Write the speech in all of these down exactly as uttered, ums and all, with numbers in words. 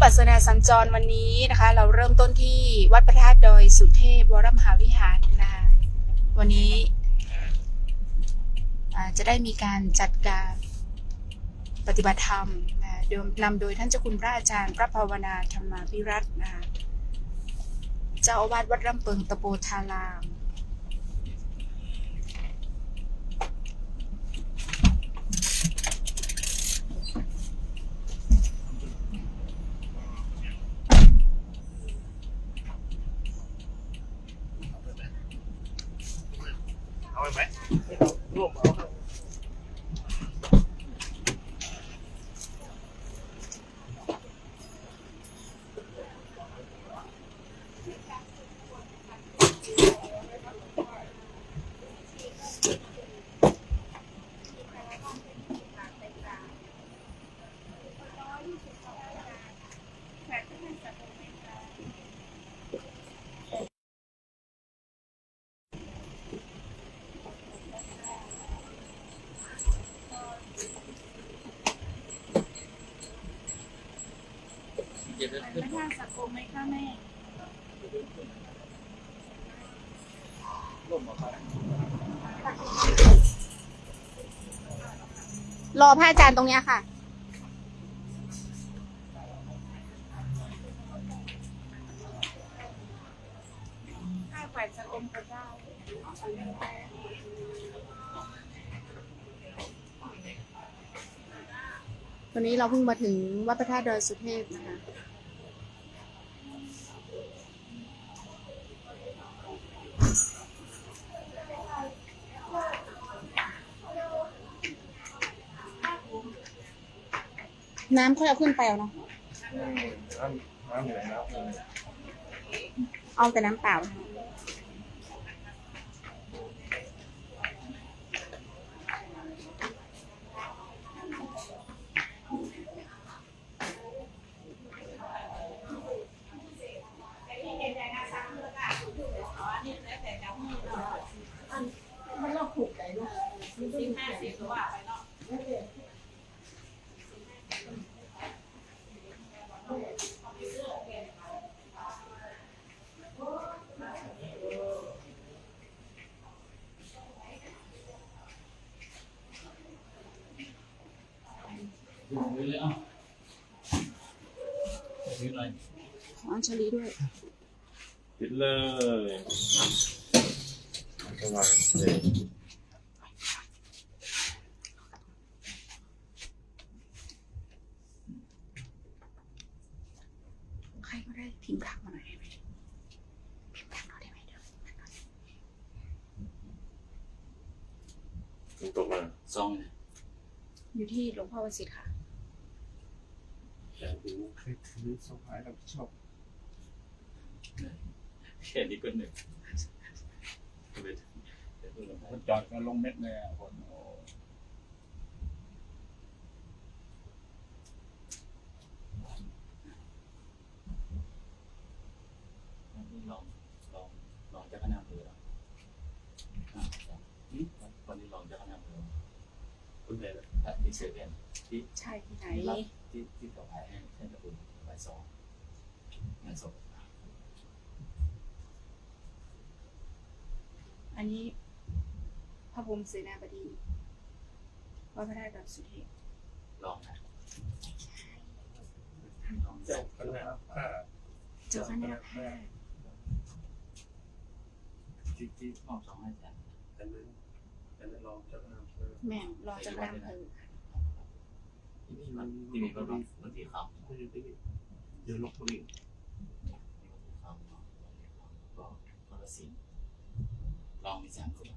ปัสสนาสัญจรวันนี้นะคะ เราเริ่มต้นที่วัดพระธาตุดอยสุเทพวรมหาวิหารนะคะ วันนี้อ่าจะได้มีการจัดการปฏิบัติธรรมนะ โดยนำโดยท่านเจ้าคุณพระอาจารย์พระภาวนาธรรมาภิรัตน์นะคะ เจ้าอาวาสวัดร่ำเปิงตะโปธาราม เอาไปไหม รวบเอา รอพระอาจารย์ตรงเนี้ยค่ะ ตอนนี้เราเพิ่งมาถึงวัดพระธาตุดอยสุเทพนะคะ น้ำค่อยเอาขึ้นไปเอาเนาะ น้ำ น้ำอยู่ไหน น้ำ เอาแต่น้ำเปล่านะคะ ของอัญชลีด้วย ปิดเลย สว่างเลย ใครก็ได้พิมพ์ทักมาหน่อยได้ไหม พิมพ์ทักหน่อยได้ไหม เดี๋ยว มันตกมา ซองเนี่ย อยู่ที่หลวงพ่อวสิทธิ์ค่ะ แต่ดูคลิปนี้สบายรับผิดชอบ แค่นี้ก็เหนื่อย มันจอดกันลงเม็ดเลยอ่ะ คน โอ้ นี่รอง รอง รองเจ้าคณะอำเภอเหรอ อ่า อืม วันนี้รองเจ้าคณะอำเภอ คุณเบน อ่ะ ที่เซเว่น ที่ ใช่ที่ไหน ที่รับ ที่ ที่ถวายให้ท่านเจ้าคุณบ่ายสอง งานศพ อันนี้พระพรหมเสนาบดี วัดพระธาตุดอยสุเทพ รองนะ รอง เจ้าคณะแพทย์ เจ้าคณะแพทย์ ที่ ที่มอบซองให้อาจารย์ อันนั้น อันนั้นรองเจ้าคณะอำเภอ แม่น รองเจ้าคณะอำเภอ ที่มีพระบาท ที่มีพระบาท วัดศรีคำ ไม่ใช่ที่นี่ อยู่ลพบุรี มีวัดศรีคำเนาะ วัดศรีคำ ก็ นรสิงห์ รองมีสามคน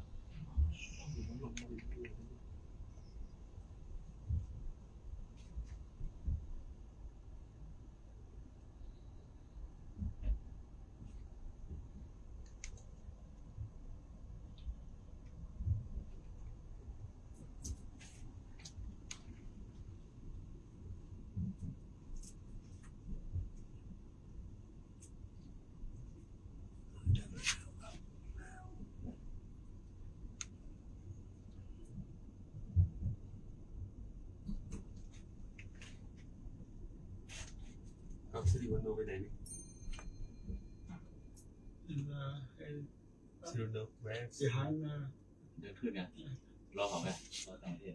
You wanna know where they live? In, uh, in, uh, Zero no, where? Behind, uh, เดินขึ้นไง รอเขาไง รอตามที่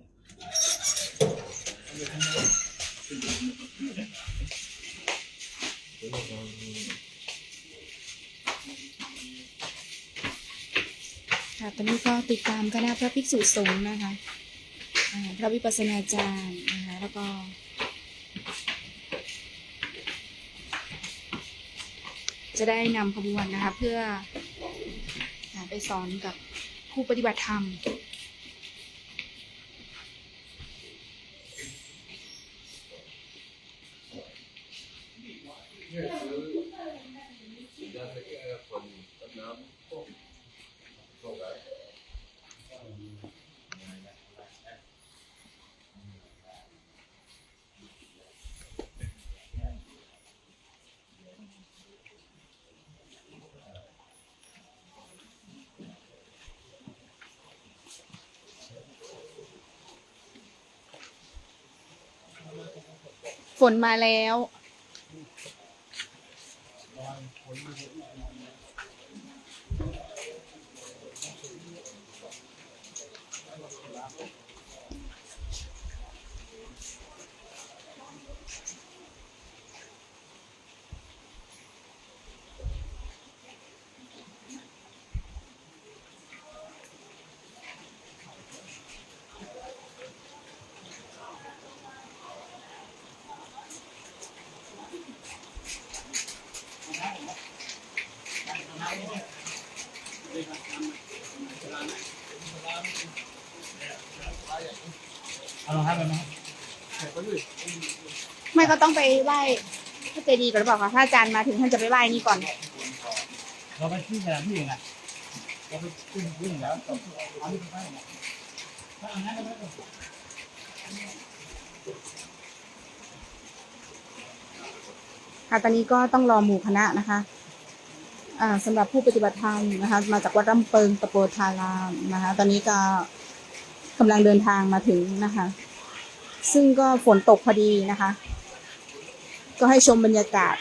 ค่ะ ตอนนี้ก็ติดตามคณะพระภิกษุสงฆ์นะคะ อ่า พระวิปัสสนาจารย์นะคะ แล้วก็ จะได้นำขบวนนะคะ เพื่อ อ่า ไปสอนกับผู้ปฏิบัติธรรม เนี่ยซื้อ ซื้อ ซื้อ เอ่อ ขวดน้ำพวก พวกอะไร ฝนมาแล้ว เอารองเท้าไปไหมครับ ไม่ ก็ต้องไปไหว้พระเจดีย์ก่อนหรือเปล่าคะ พระอาจารย์มาถึงท่านจะไปไหว้นี่ก่อน เราไปที่สถานที่อื่นนะ เราไปที่อื่นแล้ว เอานี่ไปไหว้นะ ถ้าเอางั้นก็ไม่ต้อง ค่ะ ตอนนี้ก็ต้องรอหมู่คณะนะคะ อ่า สำหรับผู้ปฏิบัติธรรมนะคะ มาจากวัดร่ำเปิงตะโปธารามนะคะ ตอนนี้ก็กำลังเดินทางมาถึงนะคะ ซึ่งก็ฝนตกพอดีนะคะ ก็ให้ชมบรรยากาศ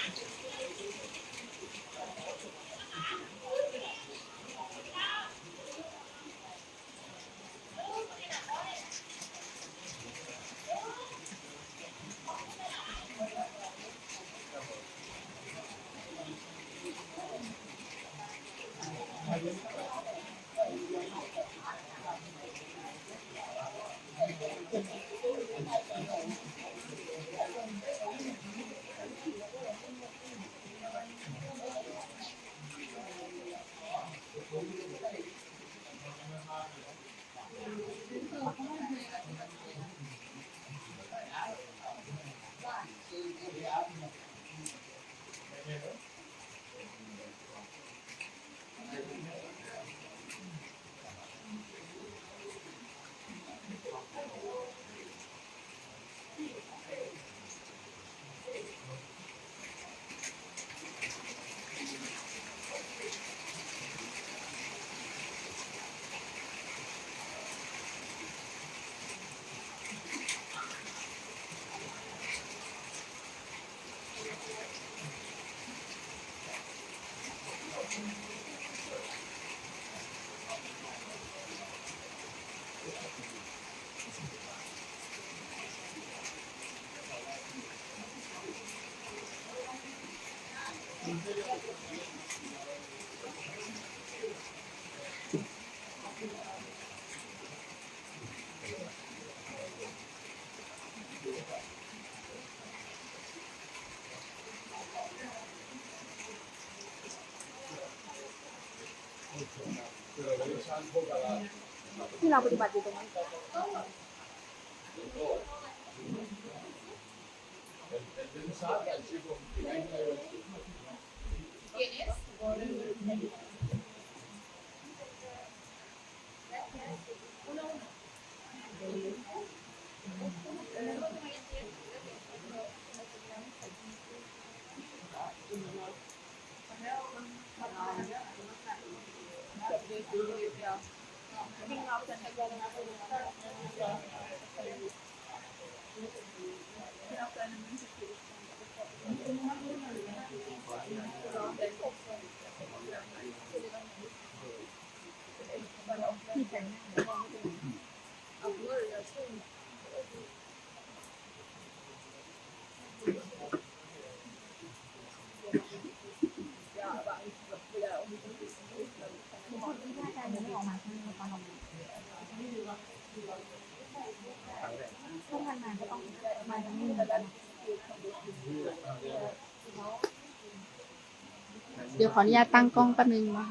ที่เราปฏิบัติอยู่ตรงนั้น Thank you. เดี๋ยวขออนุญาตตั้งกล้องแป๊บนึงนะ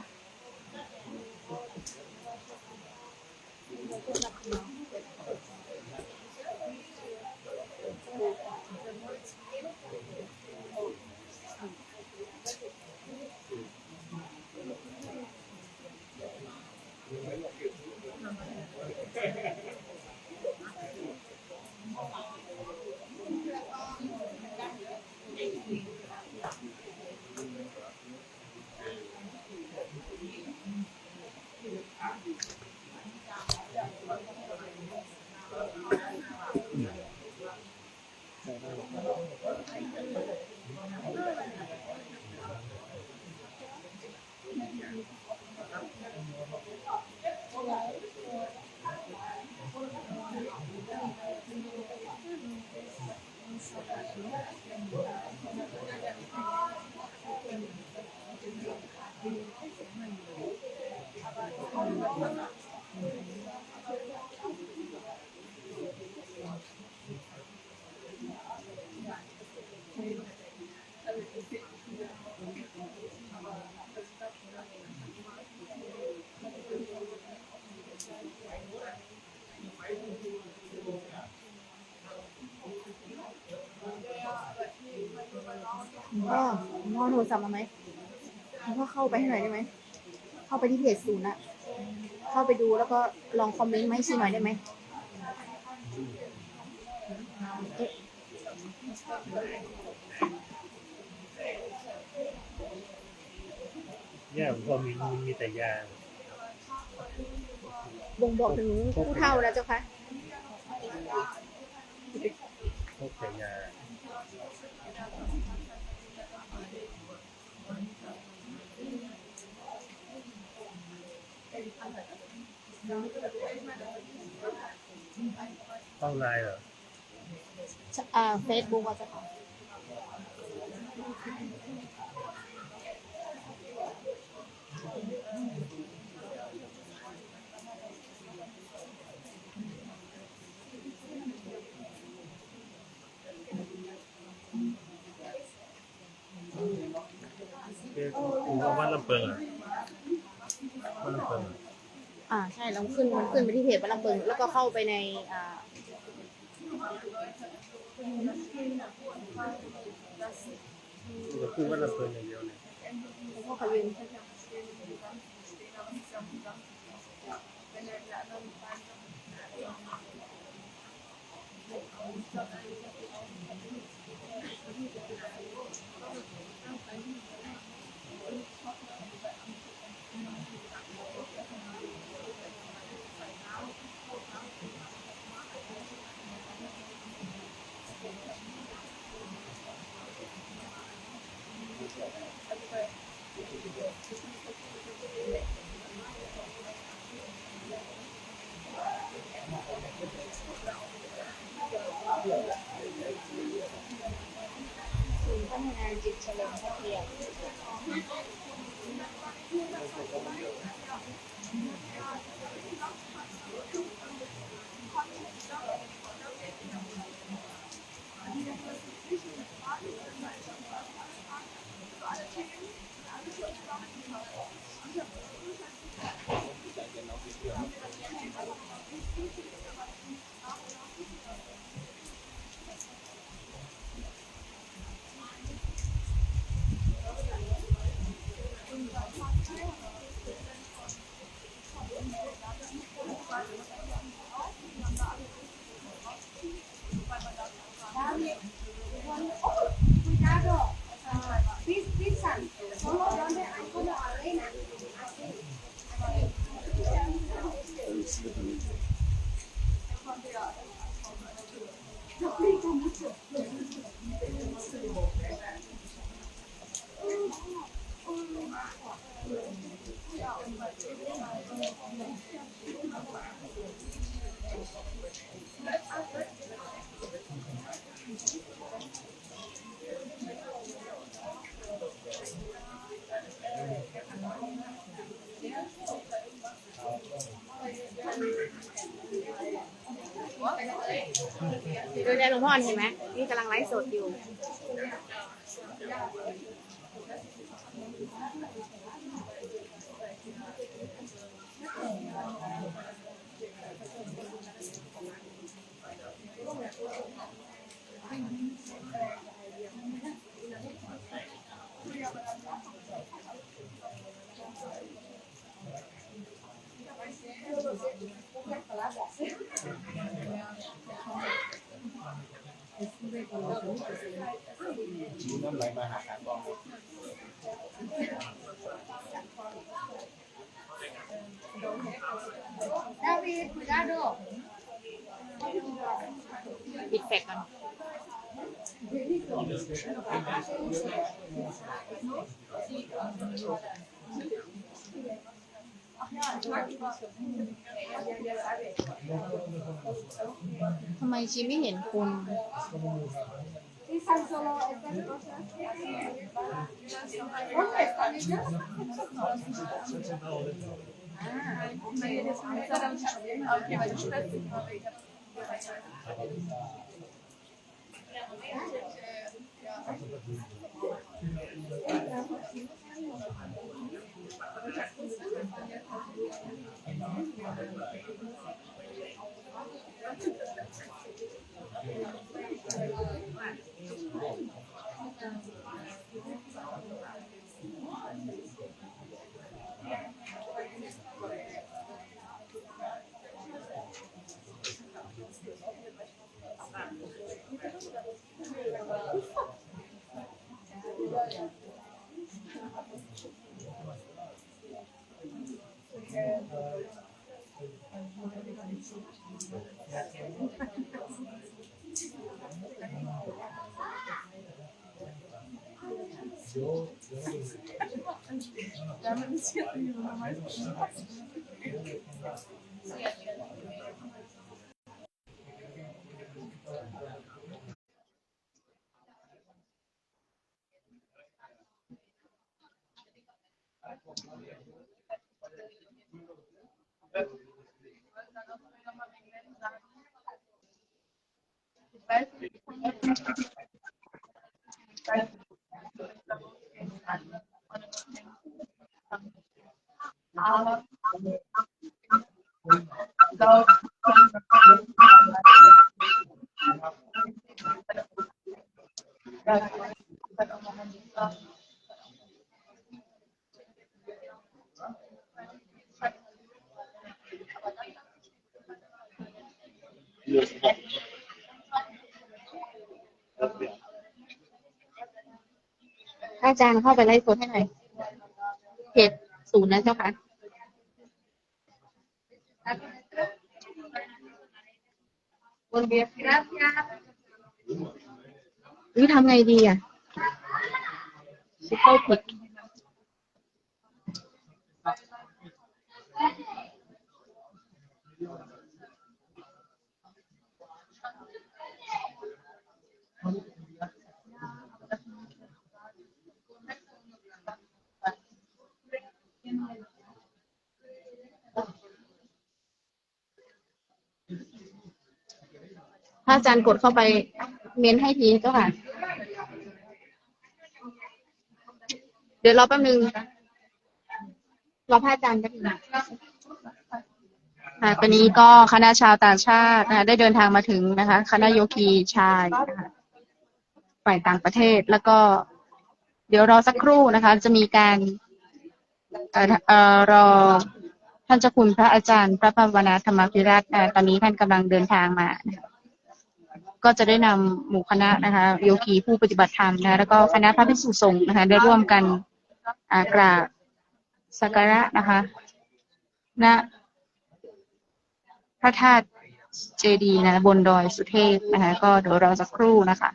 พ่อ พ่อโทรศัพท์มาไหม พ่อเข้าไปให้หน่อยได้ไหม เข้าไปที่เพจศูนย์อะ เข้าไปดูแล้วก็ลองคอมเมนต์มาให้ชีหน่อยได้ไหม เนี่ย หลวงพ่อมี มีแต่ยา บ่งบอกถึงผู้เฒ่านะเจ้าคะ พบแต่ยา เข้าไลน์เหรอ อ่า เฟซบุ๊กอะเจ้าคะ เอ๊ะ ผมเอาวัดลำเปิงอะ วัดลำเปิงอะ อ่า ใช่ เราขึ้น มันขึ้นไปที่เพจวัดลำเปิง แล้วก็เข้าไปใน อ่า เดี๋ยวขึ้นวัดลำเปิงอย่างเดียวเนี่ย หลวงพ่อขอยืมศูนย์พัฒนาจิตเฉลิมพระเกียรติ ดูเนี่ยหลวงพ่อเห็นไหม นี่กำลังไลฟ์สดอยู่ David, cuidado. ปิดแฟลชก่อน ทำไมชีไม่เห็นคน อาจารย์เข้าไปไลฟ์สดให้หน่อย เพจศูนย์นะเจ้าค่ะ Buenos días, gracias. นี่ทำไงดีอ่ะ ชิปเปิลผิด พระอาจารย์กดเข้าไปเมนให้ทีเจ้าค่ะ เดี๋ยวรอแป๊บนึง รอพระอาจารย์แป๊บนึงค่ะ ตอนนี้ก็คณะชาวต่างชาตินะคะ ได้เดินทางมาถึงนะคะ คณะโยคีชายนะคะ ฝ่ายต่างประเทศ แล้วก็เดี๋ยวรอสักครู่นะคะ จะมีการ เอ่อ เอ่อ รอท่านเจ้าคุณพระอาจารย์พระภาวนาธรรมภิรัตน์ อ่า ตอนนี้ท่านกำลังเดินทางมานะคะ ก็จะได้นำหมู่คณะนะคะ โยคีผู้ปฏิบัติธรรมนะคะ แล้วก็คณะพระภิกษุสงฆ์นะคะ ได้ร่วมกัน อ่า กราบสักการะนะคะ ณ พระธาตุเจดีย์นะคะ บนดอยสุเทพนะคะ ก็เดี๋ยวรอสักครู่นะคะ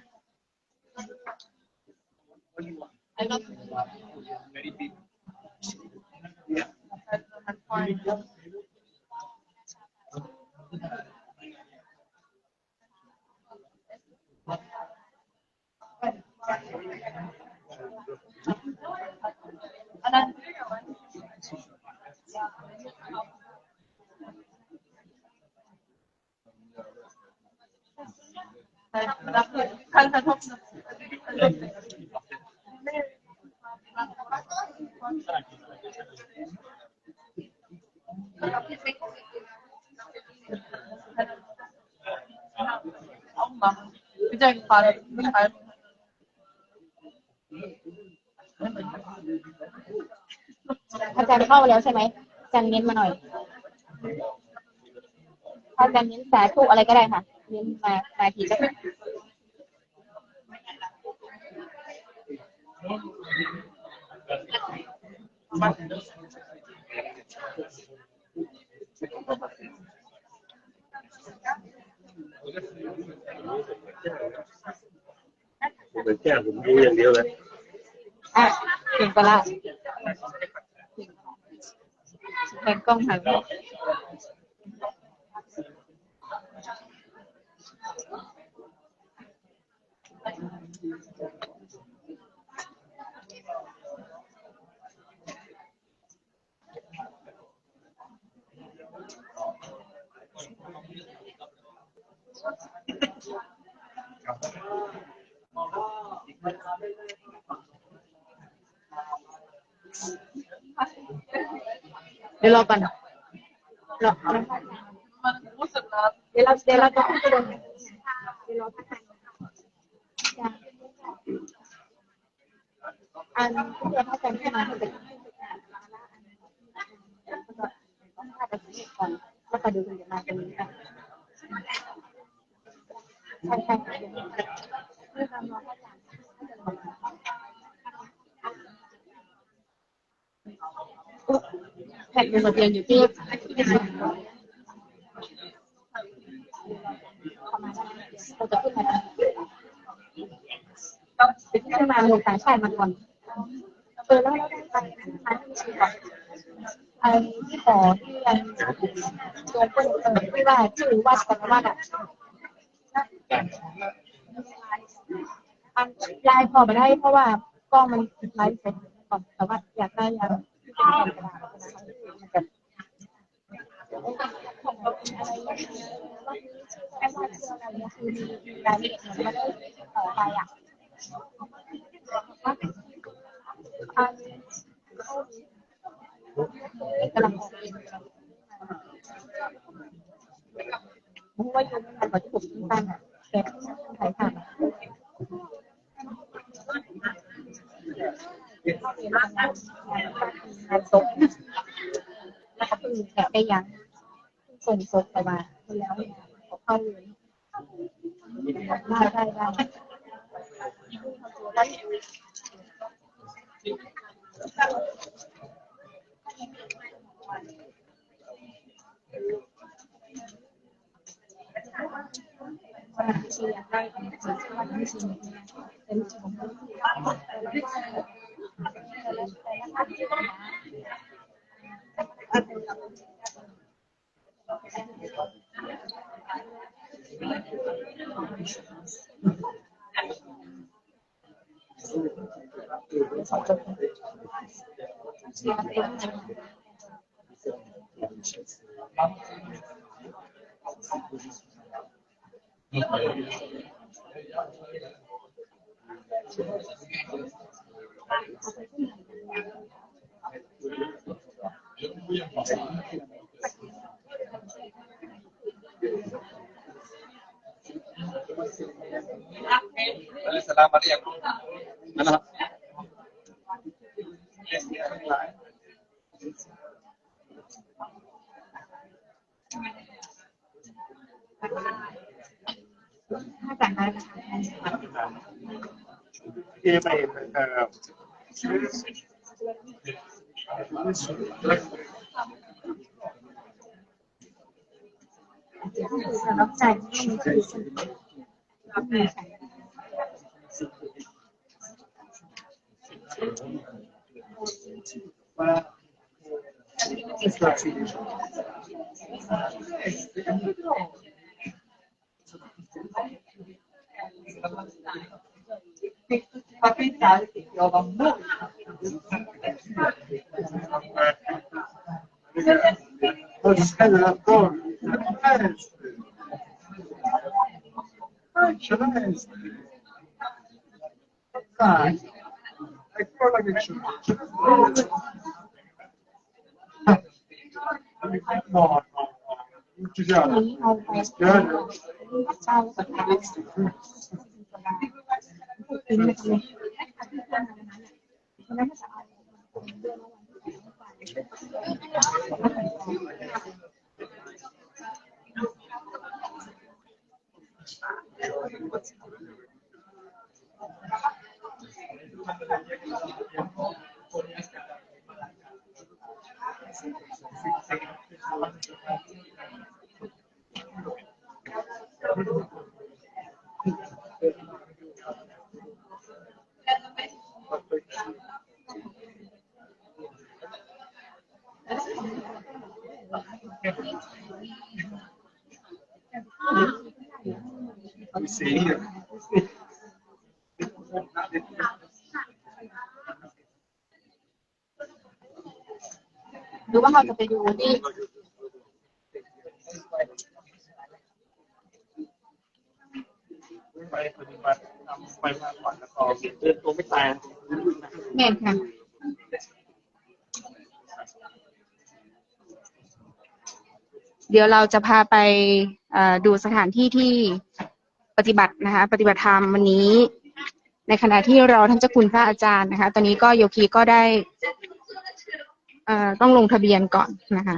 Auch machen. Wieder ein paar. อาจารย์เข้าแล้วใช่ไหม อาจารย์เน้นมาหน่อย อาจารย์เน้นสาธุอะไรก็ได้ค่ะ เน้นมา มาทีก็ได้ ผมเป็นแก้วผมดูอย่างเดียวเลย อ่ะ เก่งปะล่ะ แทนกล้องหัน เดี๋ยวรอก่อนรอเดี๋ยวเราเดี๋ยวเราจะขึ้นไปบนเดี๋ยวรอพักกัน อันที่เรียนให้กันที่มาคือเป็นต้องพาไปที่ก่อนแล้วก็ดูกันมาตรงนี้ค่ะใช่ใช่ค่ะ แผ่นเงินมาเพียงอยู่ที่เราจะขึ้นมาเป็นที่ขึ้นมาลงต่างชาติมาก่อนเออแล้วเราได้ไปที่มาที่ก่อนไอ้ที่ขอที่ยังตัวคนเออที่ว่าชื่อวัดสารวัตรอ่ะ ไลน์พอมาได้เพราะว่ากล้องมันไลฟ์สดก่อนแต่ว่าอยากได้ยังที่เป็นกล่องกระดาษนะคะมันจะรายละเอียดมันไม่ได้ต่อไปอ่ะกำลังออกเองเพราะว่ายังไม่ทันวันที่ผมตั้งอ่ะแต่ถ่ายทำ งานศพแล้วก็เพิ่งแขกได้ยังเพิ่งส่งศพไปมาแล้วขอเข้าเวรได้ได้ได้ Salam ada yang mana? ถ้าจำได้นะคะ ที่ไม่เอ่อ สำหรับใจที่ไม่มีคือ Ce l'hai? Dai, ecco la che c'è. No, no, no, non ci siamo. Mi dispiace. Sì, io. หรือว่าเราจะไปดูที่ไปปฏิบัติธรรมไปพักผ่อนแล้วก็เตรียมตัวไม่ตาย แม่นค่ะ เดี๋ยวเราจะพาไป เอ่อ ดูสถานที่ที่ปฏิบัตินะคะ ปฏิบัติธรรมวันนี้ ในขณะที่รอท่านเจ้าคุณพระอาจารย์นะคะ ตอนนี้ก็โยคีก็ได้ เอ่อ ต้องลงทะเบียนก่อนนะคะ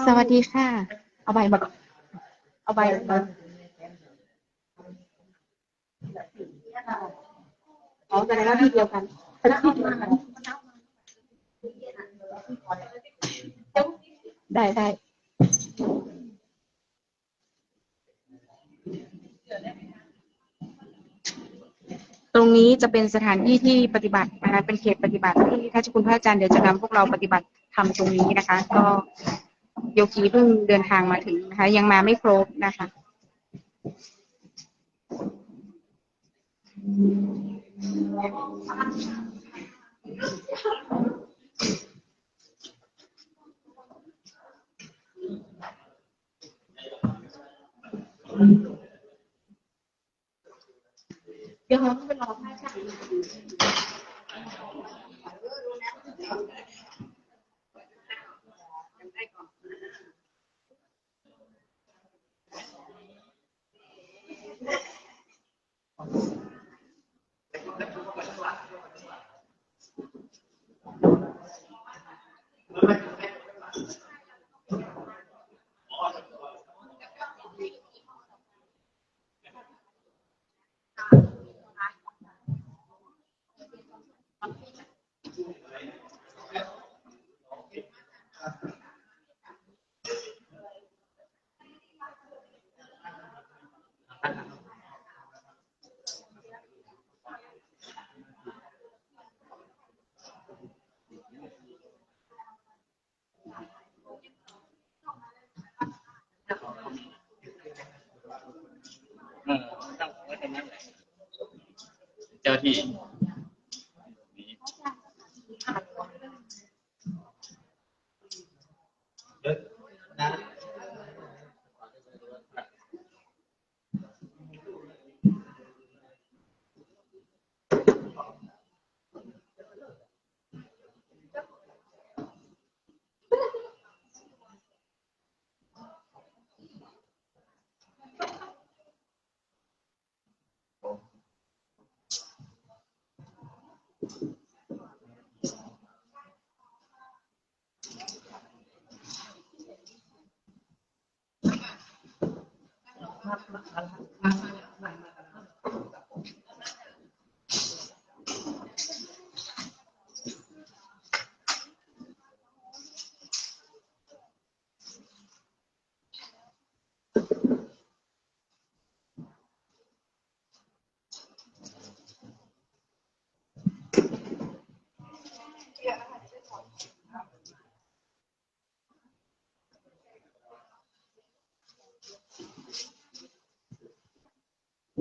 สวัสดีค่ะ เอาใบมาก่อน เอาใบมาก่อน อ๋อ แสดงว่าที่เดียวกัน ได้ ได้ ตรงนี้จะเป็นสถานที่ที่ปฏิบัตินะคะ เป็นเขตปฏิบัติที่ท่านเจ้าคุณพระอาจารย์เดี๋ยวจะนำพวกเราปฏิบัติธรรมตรงนี้นะคะ ก็โยคีเพิ่งเดินทางมาถึงนะคะ ยังมาไม่ครบนะคะ เดี๋ยวเราต้องไปรอพระอาจารย์ เออ ตั้งไว้ตรงนั้นแหละ เจ้าที่ ด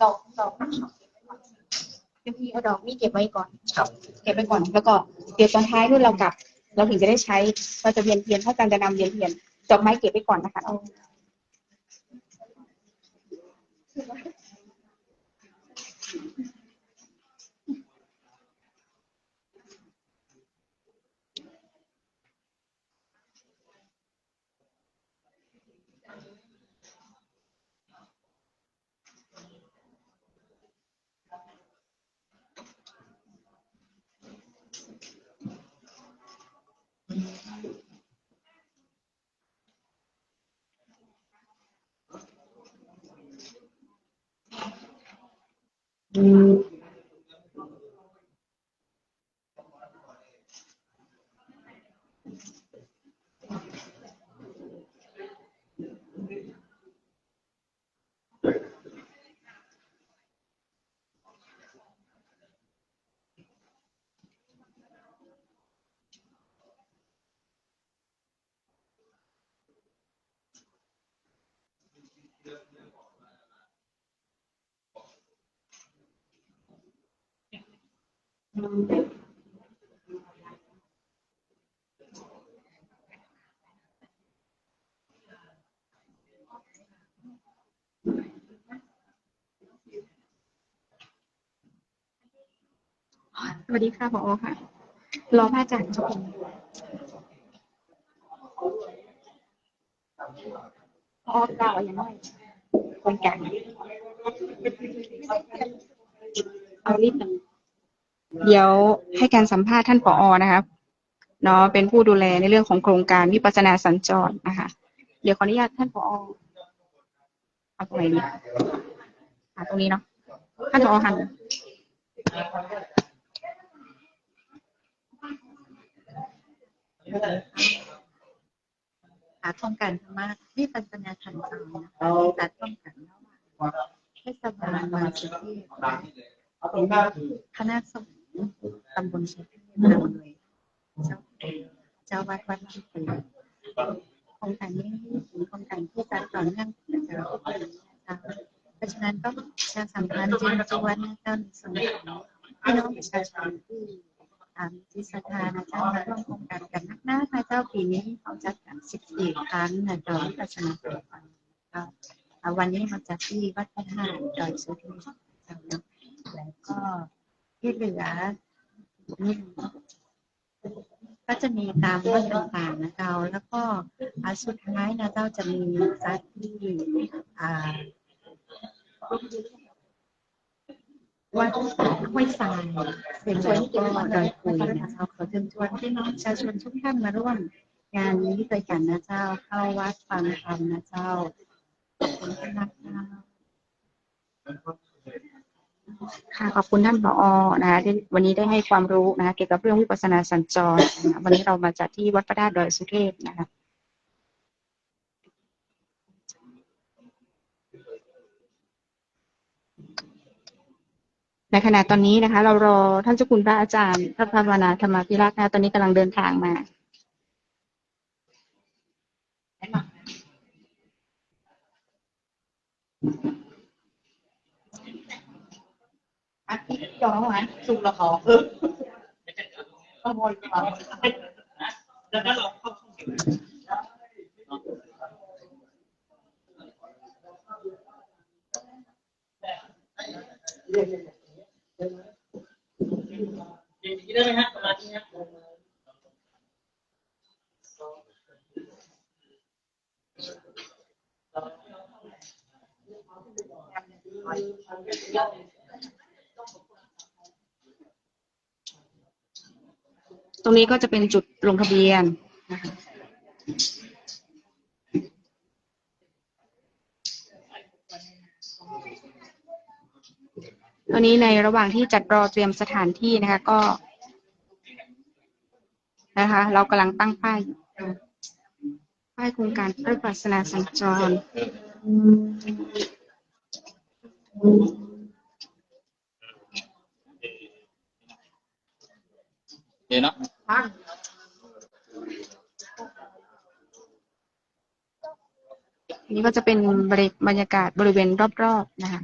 อก ดอก พี่เอาดอกนี้เก็บไว้ก่อน ครับ เก็บไว้ก่อน แล้วก็เดี๋ยวตอนท้ายนู่นเรากลับ เราถึงจะได้ใช้ เราจะเวียนเทียน ถ้าอาจารย์จะนำเวียนเทียน ดอกไม้เก็บไว้ก่อนนะคะ สวัสดีค่ะ ผอ.ค่ะ รอพระอาจารย์ ผอ.กล่าวอย่างไร คนกลาง เอานิดนึง เดี๋ยวให้การสัมภาษณ์ท่าน ผอ.นะคะ เนาะ เป็นผู้ดูแลในเรื่องของโครงการวิปัสสนาสัญจรนะคะ เดี๋ยวขออนุญาตท่าน ผอ.เอาตรงไหนดี อ่ะ ตรงนี้เนาะ ท่าน ผอ.หัน ค่ะ โครงการธรรมวิปัสสนาสัญจรนะคะ จัดร่วมกันระหว่างเทศบาลดอยสุเทพ คณะสงฆ์ตำบลสุเทพ นำโดยเจ้า เจ้าวัดวัดลำพูน โครงการนี้เป็นโครงการที่จัดต่อเนื่องจากเจ้า เพราะฉะนั้นก็ประชาสัมพันธ์เชิญชวนนะเจ้า ในส่วนของพี่น้องประชาชนที่ อ่า มีจิตศรัทธานะเจ้า มาร่วมโครงการกันนักนะเจ้า ปีนี้เขาจัดกันสิบสี่ครั้งนะเจ้า วิปัสสนาสัญจร ก็ อ่า วันนี้มาจัดที่วัดพระธาตุดอยสุเทพเจ้าเนาะ แล้วก็ที่เหลือนี่ก็จะมีตามวัดต่างๆนะเจ้า แล้วก็ อ่า สุดท้ายนะเจ้า จะมีจัดที่ อ่า วัดห้วยทราย แล้วก็ดอยปุยนะเจ้า ขอเชิญชวนพี่น้องประชาชนทุกท่านมาร่วมงานนี้ด้วยกันนะเจ้า เข้าวัดฟังธรรมนะเจ้า ขอบคุณมากเจ้า ค่ะ ขอบคุณท่าน ผอ.นะคะ ที่วันนี้ได้ให้ความรู้นะคะ เกี่ยวกับเรื่องวิปัสสนาสัญจรนะคะ วันนี้เรามาจัดที่วัดพระธาตุดอยสุเทพนะคะ ในขณะตอนนี้นะคะ เรารอท่านเจ้าคุณพระอาจารย์พระภาวนาธรรมาภิรักษ์นะคะ ตอนนี้กำลังเดินทางมา อาทิตย์ย้อนหลังสุกละขอเพิ่ม ขโมยของ แล้วก็เราเข้าห้องเดียวกัน อย่างนี้ได้ไหมฮะ ประมาณนี้ฮะ ข ตรงนี้ก็จะเป็นจุดลงทะเบียนนะคะ ตอนนี้ในระหว่างที่จัดรอเตรียมสถานที่นะคะ ก็ นะคะ เรากำลังตั้งป้ายอยู่ ป้ายโครงการรถไฟโฆษณาสัญจร นี่ก็จะเป็นบรรยากาศบริเวณรอบๆนะคะ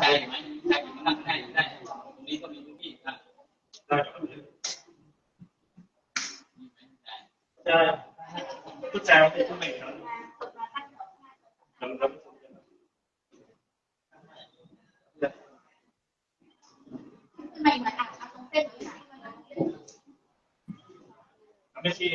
ได้ไหม ได้ไหม นั่งได้ ได้ ตรงนี้ก็มีเก้าอี้ อ่ะ ได้ ได้ ผู้ชายผู้หญิง ไม่ใช่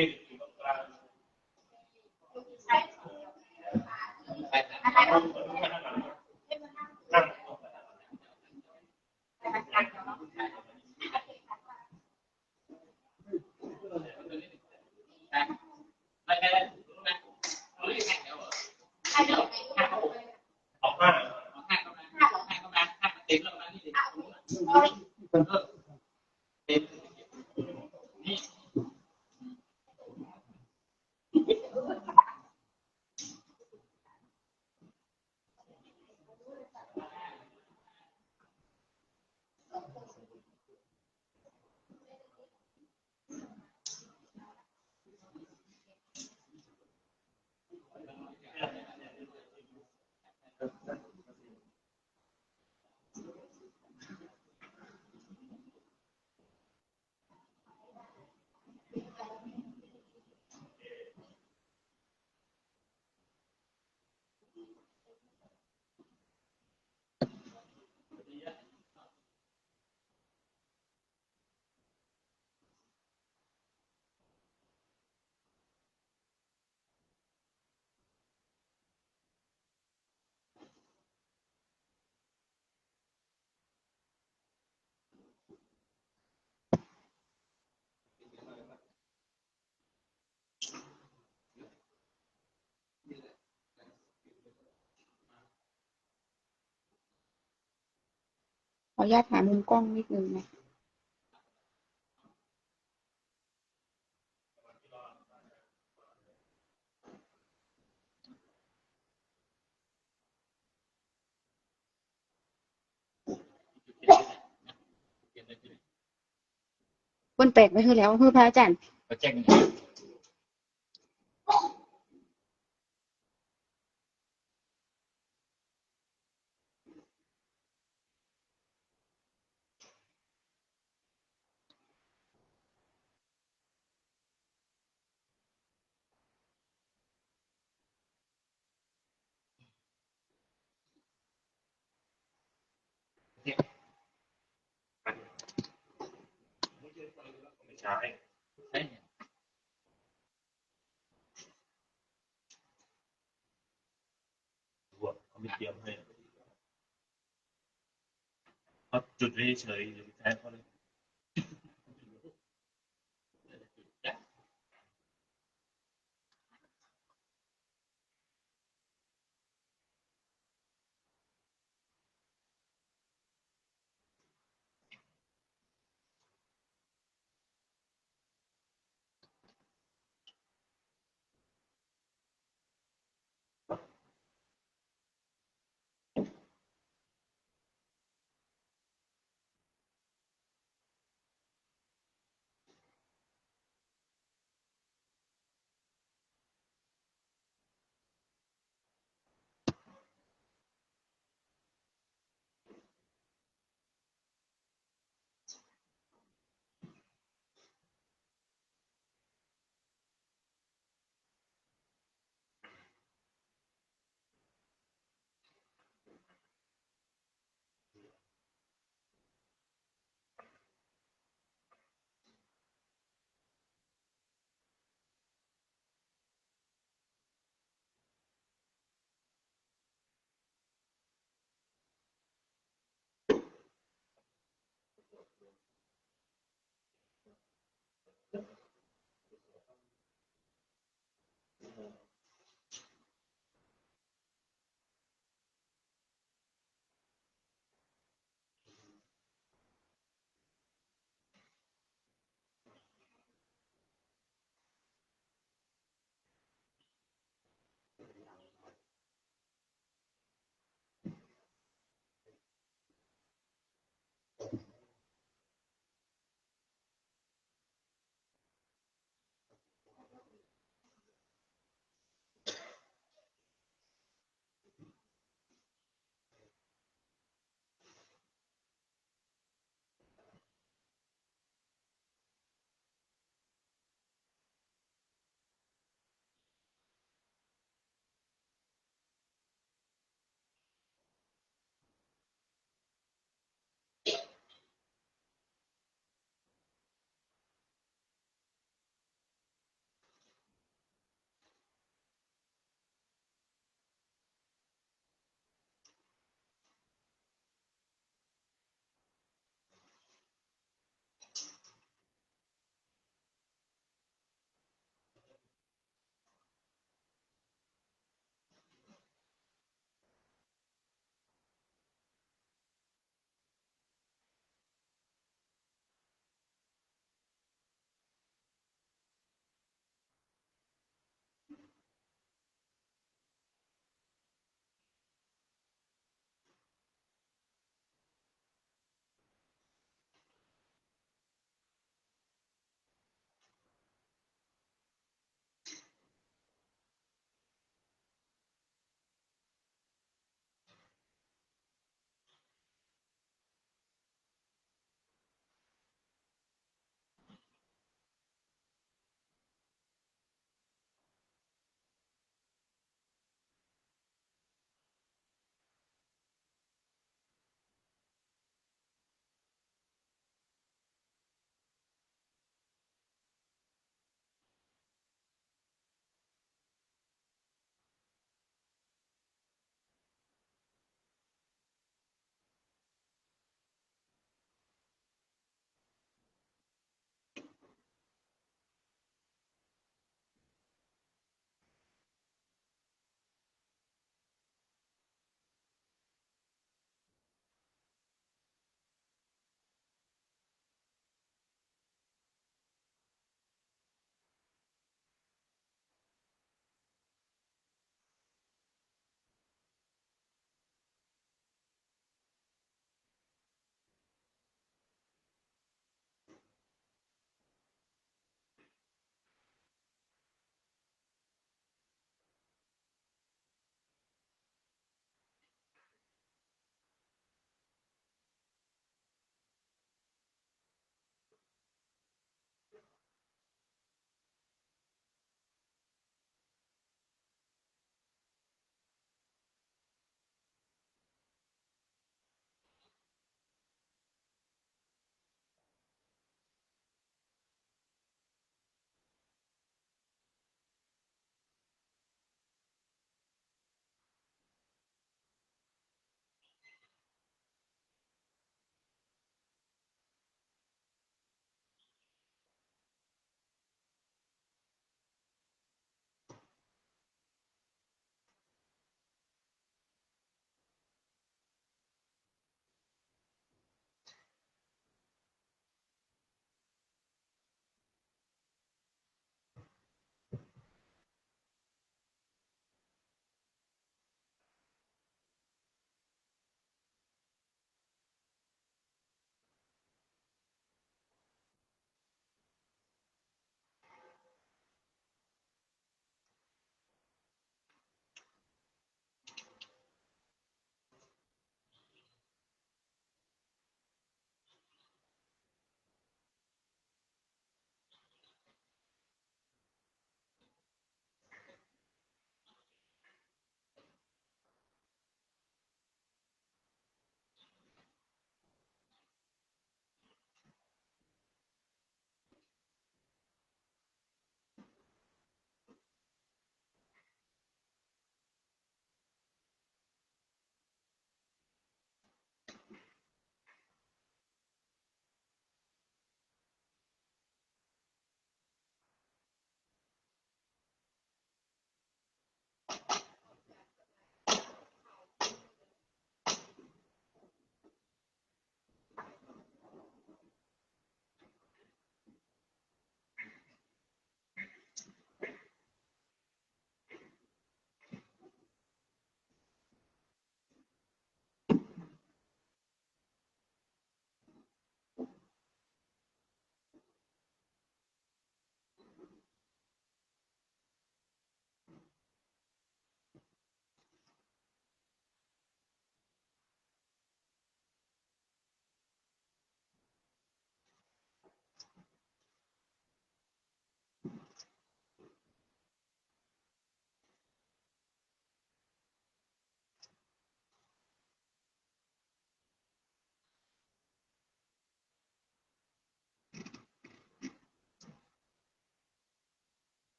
ขออนุญาตหามุมกล้องนิดนึงนะ เพิ่นแตกไปหื้อแล้ว หื้อพระอาจารย์ ก็แจ้ง ไม่ใช่ เขาไม่เตรียมให้ เขาจุดไว้เฉยๆ อย่าไปแซะเขาเลย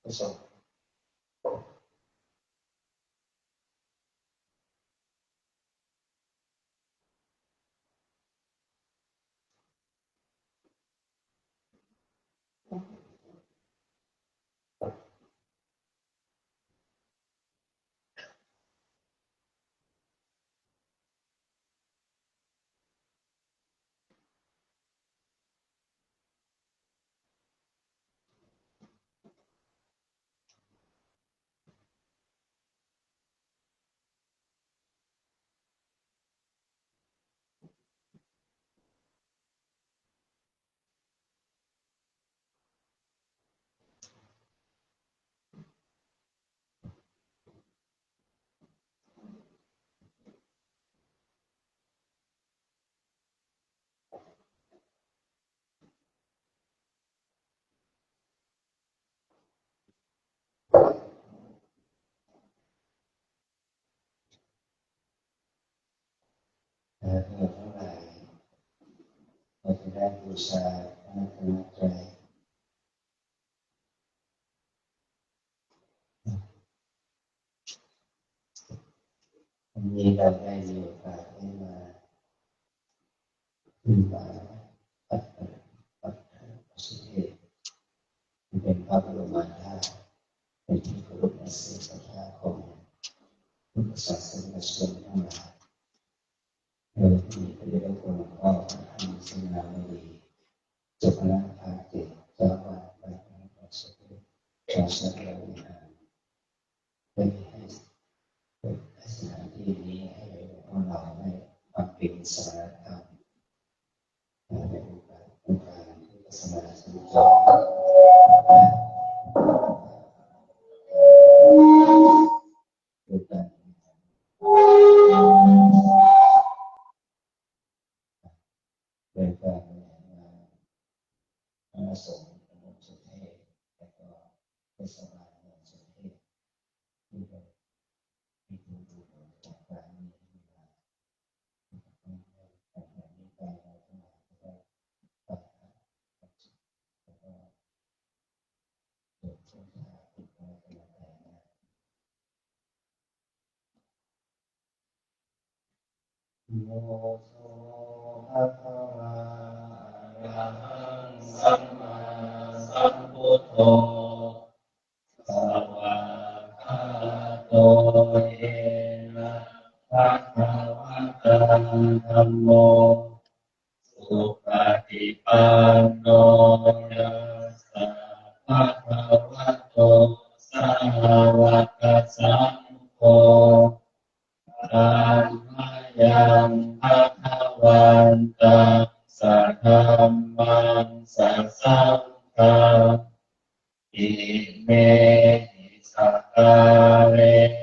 พระสงฆ์ เอ่อ พวกเราทั้งหลาย เราจะได้บูชาพระรัตนตรัย วันนี้เราได้มีโอกาสได้มา ขึ้นมาปัดปัดปัดพระสุเทพที่เป็นพระบรมธาตุ เป็นที่เคารพนับถือศรัทธาของพุทธศาสนิกชนทั้งหลาย โดยที่พระเดชพระคุณหลวงพ่อพระธรรมเสนาวดี เจ้าคณะภาคเจ็ด เจ้าอาวาสวัดพระสุเทพ เจ้าสำนักวิหาร ได้ให้ ให้สถานที่นี้ให้พวกเราได้บำเพ็ญสมณธรรม ในโอกาส โอกาสที่ศาสนาสัญจร ด้วยกัน โดยการบริหารงานพระสงฆ์เมืองสุเทพ และก็เทศบาลเมืองสุเทพ ที่ได้มีบุญกุศลจากการมีเวลา ตั้งแต่นี้ไปเราทั้งหลายจะได้ไปหาความสุข แล้วก็เกิดโชคลาภติดไว้เป็นแรงงาน Namo so bhagavā arahaṃ sammāsambuddho, svākkhāto yena bhagavatā dhammo, supaṭipanno yassa bhagavato sāvakasaṅgho, tammayaṃ bhagavantaṃ sadhammaṃ sasaṅghaṃ, imehi sakkārehi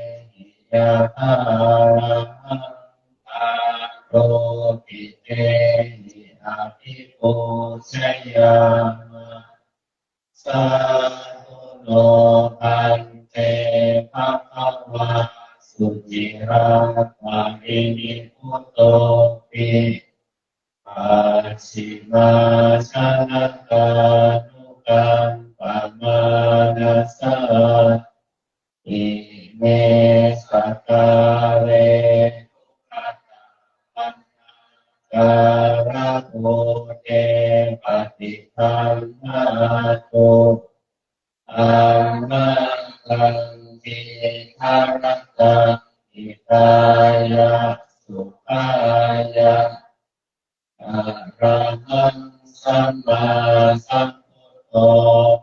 yathārahaṃ āropitehi abhipūjayāma. Sādhu no bhante bhagavā suciraparinibbutopi, pacchimājanatānukampamānasā, ime sakkāre duggatapaṇṇākārabhūte paṭiggaṇhātu, amhākaṃ dīgharattaṃ hitāya sukhāya. Arahaṃ sammāsambuddho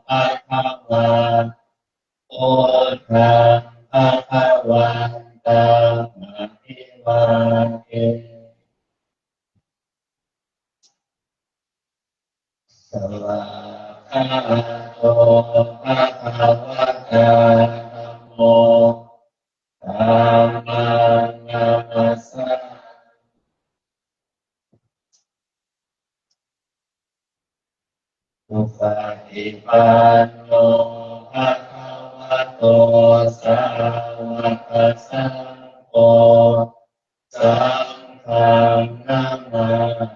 bhagavā, buddhaṃ bhagavantaṃ abhivādemi. Svākkhāto bhagavatā dhammo, dhammaṃ namassāmi. Supaṭipanno bhagavato sāvakasaṅgho, saṅghaṃ namāmi.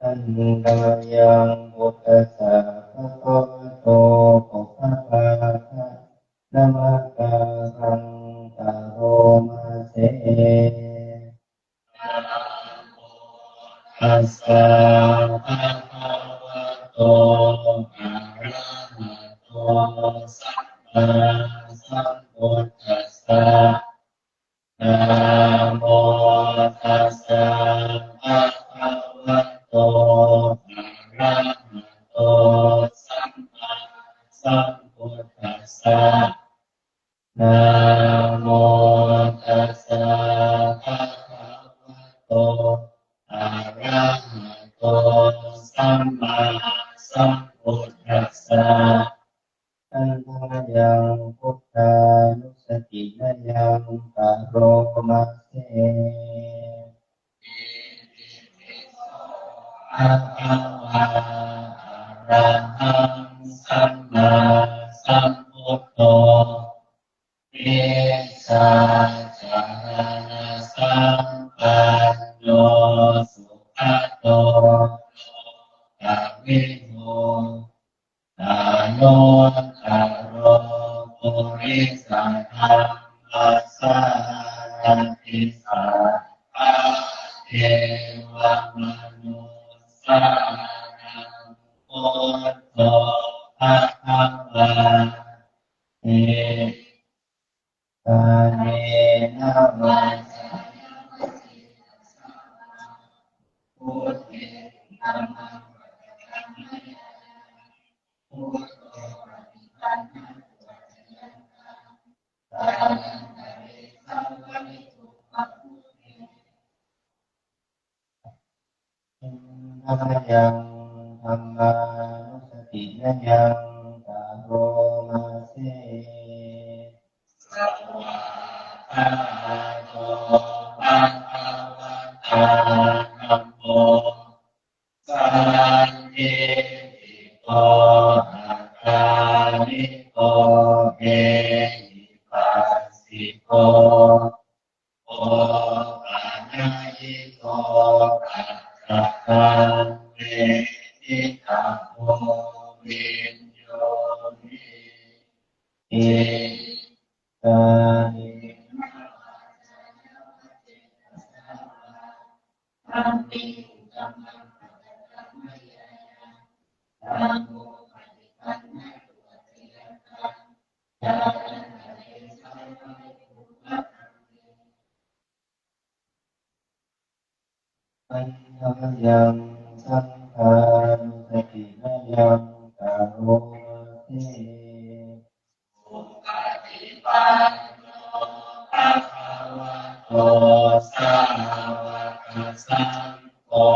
Handa mayaṃ buddhassa bhagavato pubbabhāganamakāraṃ karoma se. Namo tassa bhagavato arahato sammāsambuddhassa. Namo tassa bhagavato arahato sammāsambuddhassa. Namo tassa bhagavato arahato sammāsambuddhassa. Handa mayaṃ buddhānussatinayaṃ karoma se. Itipi so bhagavā arahaṃ sammāsambuddho vijjācaraṇasampanno sugato lokavidū anuttaro purisadammasārathi satthā devamanussānaṃ buddho bhagavāti. Kālena vācāya va cetasā vā, buddhe kukammaṃ pakataṃ mayā yaṃ, buddho paṭiggaṇhatu accayantaṃ, kālantare saṃvarituṃ va buddhe. Handa mayaṃ dhammānussatinayaṃ karoma se. Svākkhāto bhagavatā dhammo sandiṭṭhiko akāliko ehipassiko opanayiko paccattaṃ veditabbo viññūhīti. Kālena vācāya va cetasā vā, dhamme kukammaṃ pakataṃ mayā yaṃ, dhammo paṭiggaṇhatu accayantaṃ, kālantare saṃvarituṃ va dhamme. Handa mayaṃ saṅghānussatinayaṃ karoma se. Supaṭipanno bhagavato sāvakasaṅgho,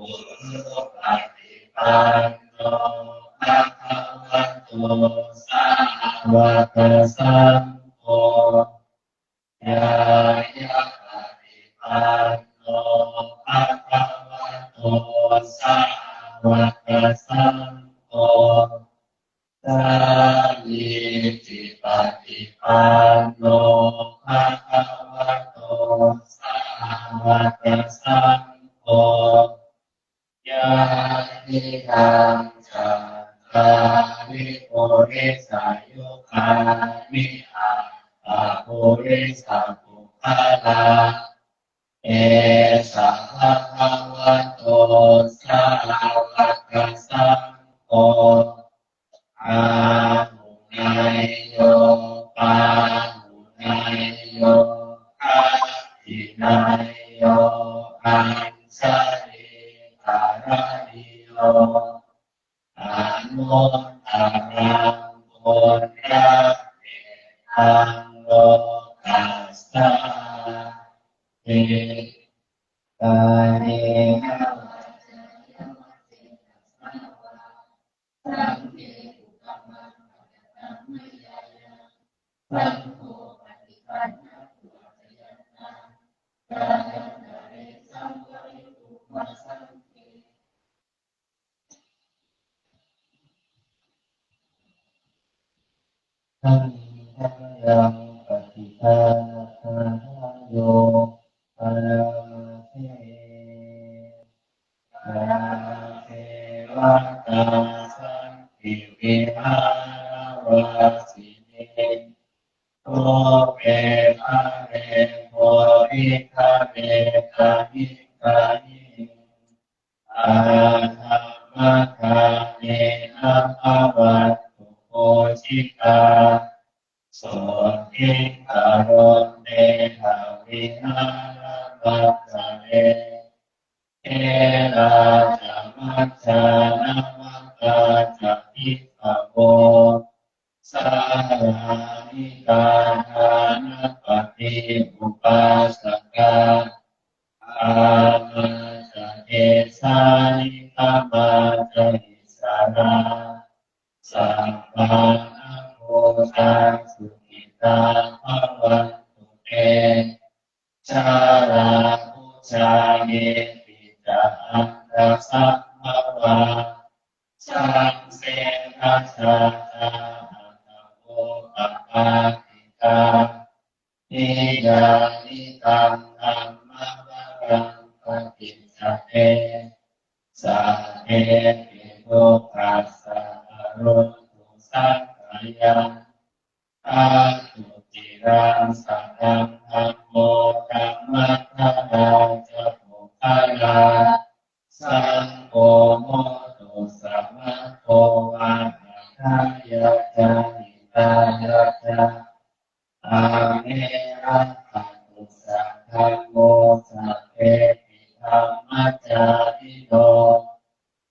ujupaṭipanno bhagavato sāvakasaṅgho, ñāyapaṭipanno bhagavato sāvakasaṅgho, sāmīcipaṭipanno bhagavato sāvakasaṅgho, yadidaṃ cattāri purisayugāni aṭṭha purisapuggalā, esa bhagavato sāvakasaṅgho, āhuneyyo pāhuneyyo dakkhiṇeyyo añjalikaraṇīyo, anuttaraṃ puññakkhettaṃ lokassāti. Kālena vācāya va cetasā vā, dhamme kukammaṃ pakataṃ mayā yaṃ, saṅgho paṭiggaṇhatu accayantaṃ, kālantare saṃvarituṃ va saṅghe. Handa mayaṃ paṭiggaṇhagāthāyo karoma se. pubbe kale purikale kayikayī addhammagāminá bhavantu pūjitā, sotthiṃ karontedha vihāramaṇḍale. Therā ca majjhā navakā ca bhikkhavo, sārāmikā dānapatī upāsakā, gāmā ca desā nigamā ca issarā, sappāṇabhūtā sukhitā bhavantu te. Jalābujā yepi ca aṇḍasambhavā, saṃsedajātā athavopapātikā, niyyānikaṃ dhammavaraṃ paṭicca te, sabbepi dukkhassa karontu saṅkhayaṃ. Ṭhātu ciraṃ sataṃ dhammo, dhammaddharā ca puggalā, saṅgho hotu samaggo va atthāya ca hitāya ca. Amhe rakkhatu saddhammo, sabbepi dhammacārino,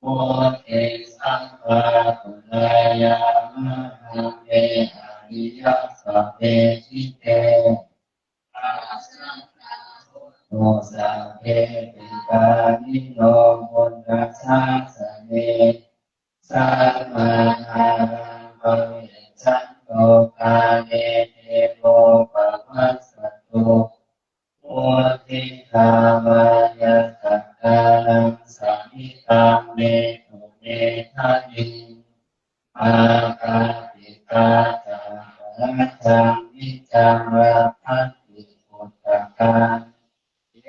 vuḍḍhiṃ sampāpuṇeyyāma dhamme ariyappavedite. Pasannā hontu sabbepi pāṇino buddhasāsane. Sammā dhāraṃ pavecchanto kāle devo pavassatu. Vuḍḍhibhāvāya sattānaṃ samiddhaṃ netu medaniṃ. Mātā pitā ca atrajaṃ niccaṃ rakkhanti puttakaṃ.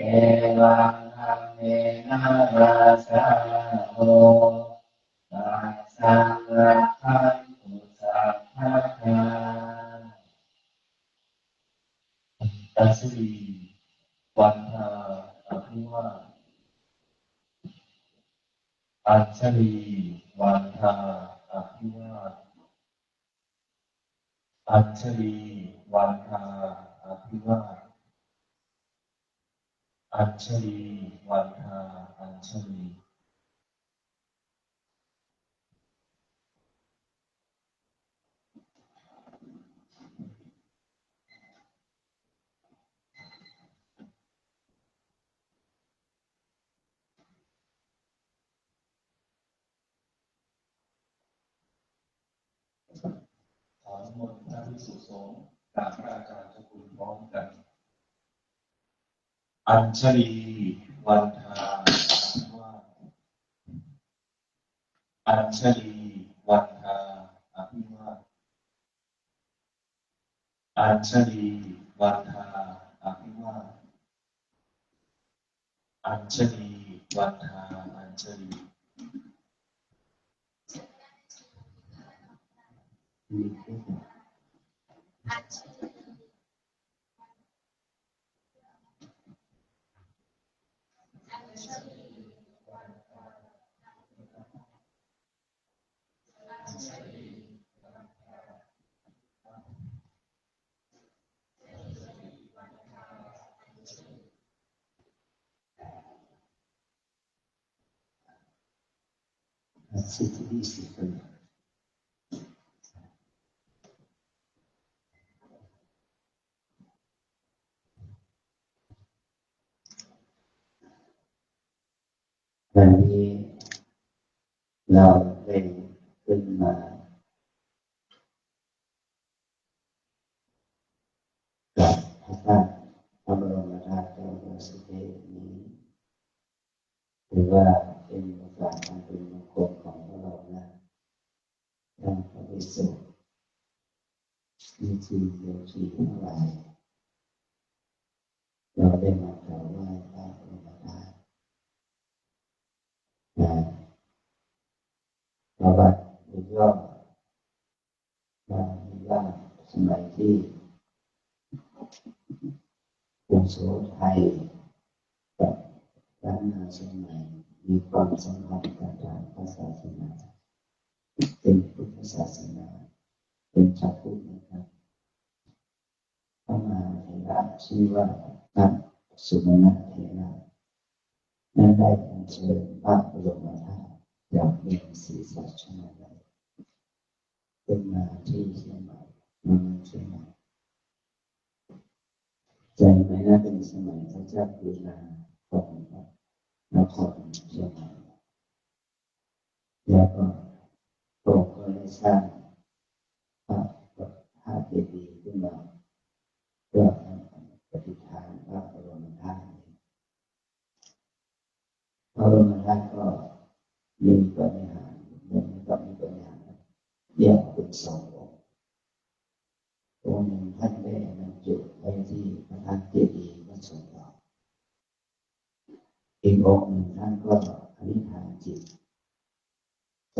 Evaṃ dhammena rājāno pajaṃ rakkhantu sabbadā. Añjalī vandā abhivā. Añjalī vandā abhivā. Añjalī vandā abhivā. Añjalī vandā añjalī. ขอนิมนต์พระภิกษุสงฆ์กราบพระอาจารย์เจ้าคุณพร้อมกัน Añjalī vandā abhivā. Añjalī vandā abhivā. Añjalī vandā abhivā. Añjalī vandā añjalī. Hari ini เราได้ขึ้นมากราบพระธาตุพระบรมธาตุเจ้าดอยสุเทพนี้ ถือว่าเป็นโอกาสอันเป็นมงคลของพวกเรานะ ทั้งพระภิกษุ แม่ชีโยคีทั้งหลาย เราได้มากราบไหว้พระบรมธาตุนะ ประวัติย่อ ว่ามีว่าสมัยที่ โขทัยกับล้านนาเชียงใหม่มีความสัมพันธ์กับทางพระศาสนา เป็นพุทธศาสนา เป็นชาวพุทธนะครับ พระมหาเถระชื่อว่าพระสุวรรณเถระ นั้นได้อัญเชิญพระบรมธาตุจากเมืองศรีสัชนาลัย ขึ้นมาที่เชียงใหม่ มาเมืองเชียงใหม่ สมัยนั้นเป็นสมัยพระเจ้ากุลิลาของนครเชียงใหม่ แล้วก็พระองค์ก็ได้สร้างพระ พระเจดีย์ขึ้นมา เพื่อประดิษฐานพระบรมธาตุ พระบรมธาตุก็มีปาฏิหาริย์ ยังมีปาฏิหาริย์แยกเป็นสององค์ องค์หนึ่งท่านได้บรรจุไว้ที่พระธาตุเจดีย์วัดสวนดอก อีกองค์หนึ่งท่านก็อธิษฐานจิตไป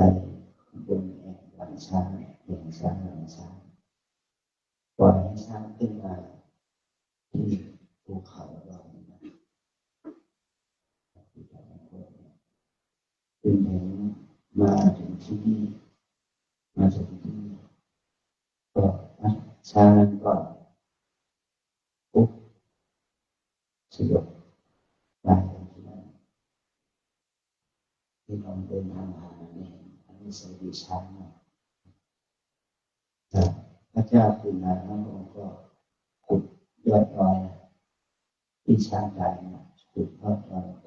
บนแอ่งหลังช้าง แอ่งช้างหลังช้าง ปล่อยให้ช้างขึ้นมาที่ภูเขาเรานะ ขึ้นถึง มาถึงที่นี่ มาถึงที่นี่ ก็ช้างก็ปุ๊บ สยบตายที่นั่น ที่ลองเดินทางหาเนี่ย อันนี้สติช้างนะ แต่พระเจ้ากุลิลาพระองค์ก็ขุดยอดดอยที่ช้างตายนะ ขุดยอดดอยไป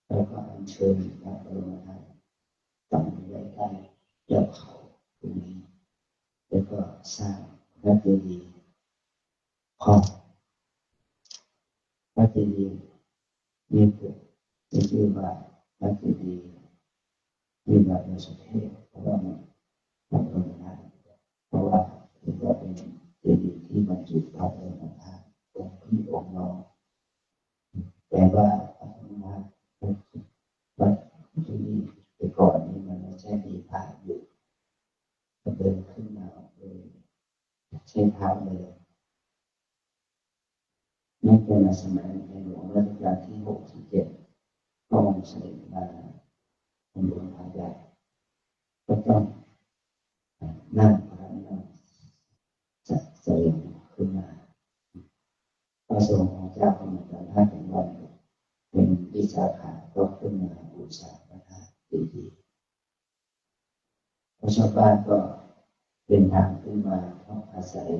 แล้วก็อัญเชิญพระบรมธาตุฝังไว้ใต้ยอดเขาตรงนี้ แล้วก็สร้างพระเจดีย์ครอบ พระเจดีย์มีชื่อว่าพระเจดีย์ มีพระสุเทพ เพราะว่ามัน พระบรมธาตุ เพราะว่าถือว่าเป็นเจดีย์ที่บรรจุพระบรมธาตุองค์พี่องค์น้อง แต่ว่าพระบรมธาตุวัดที่นี่แต่ก่อนนี่มันไม่ใช่มีพระอยู่ มันเดินขึ้นมาเลย ใช้เท้าเลย นั่นเป็นสมัยในหลวงรัชกาลที่หกที่เจ็ด พระองค์เสด็จมาบนหลวงพระใหญ่ ก็ต้องนั่งพระนั่งเสด็จขึ้นมา พระสงฆ์ของเจ้าก็เหมือนกัน ถ้าถึงวันเป็นวิสาขะก็ขึ้นมาบูชาพระธาตุเจดีย์ เพราะชาวบ้านก็เดินทางขึ้นมาเพราะอาศัย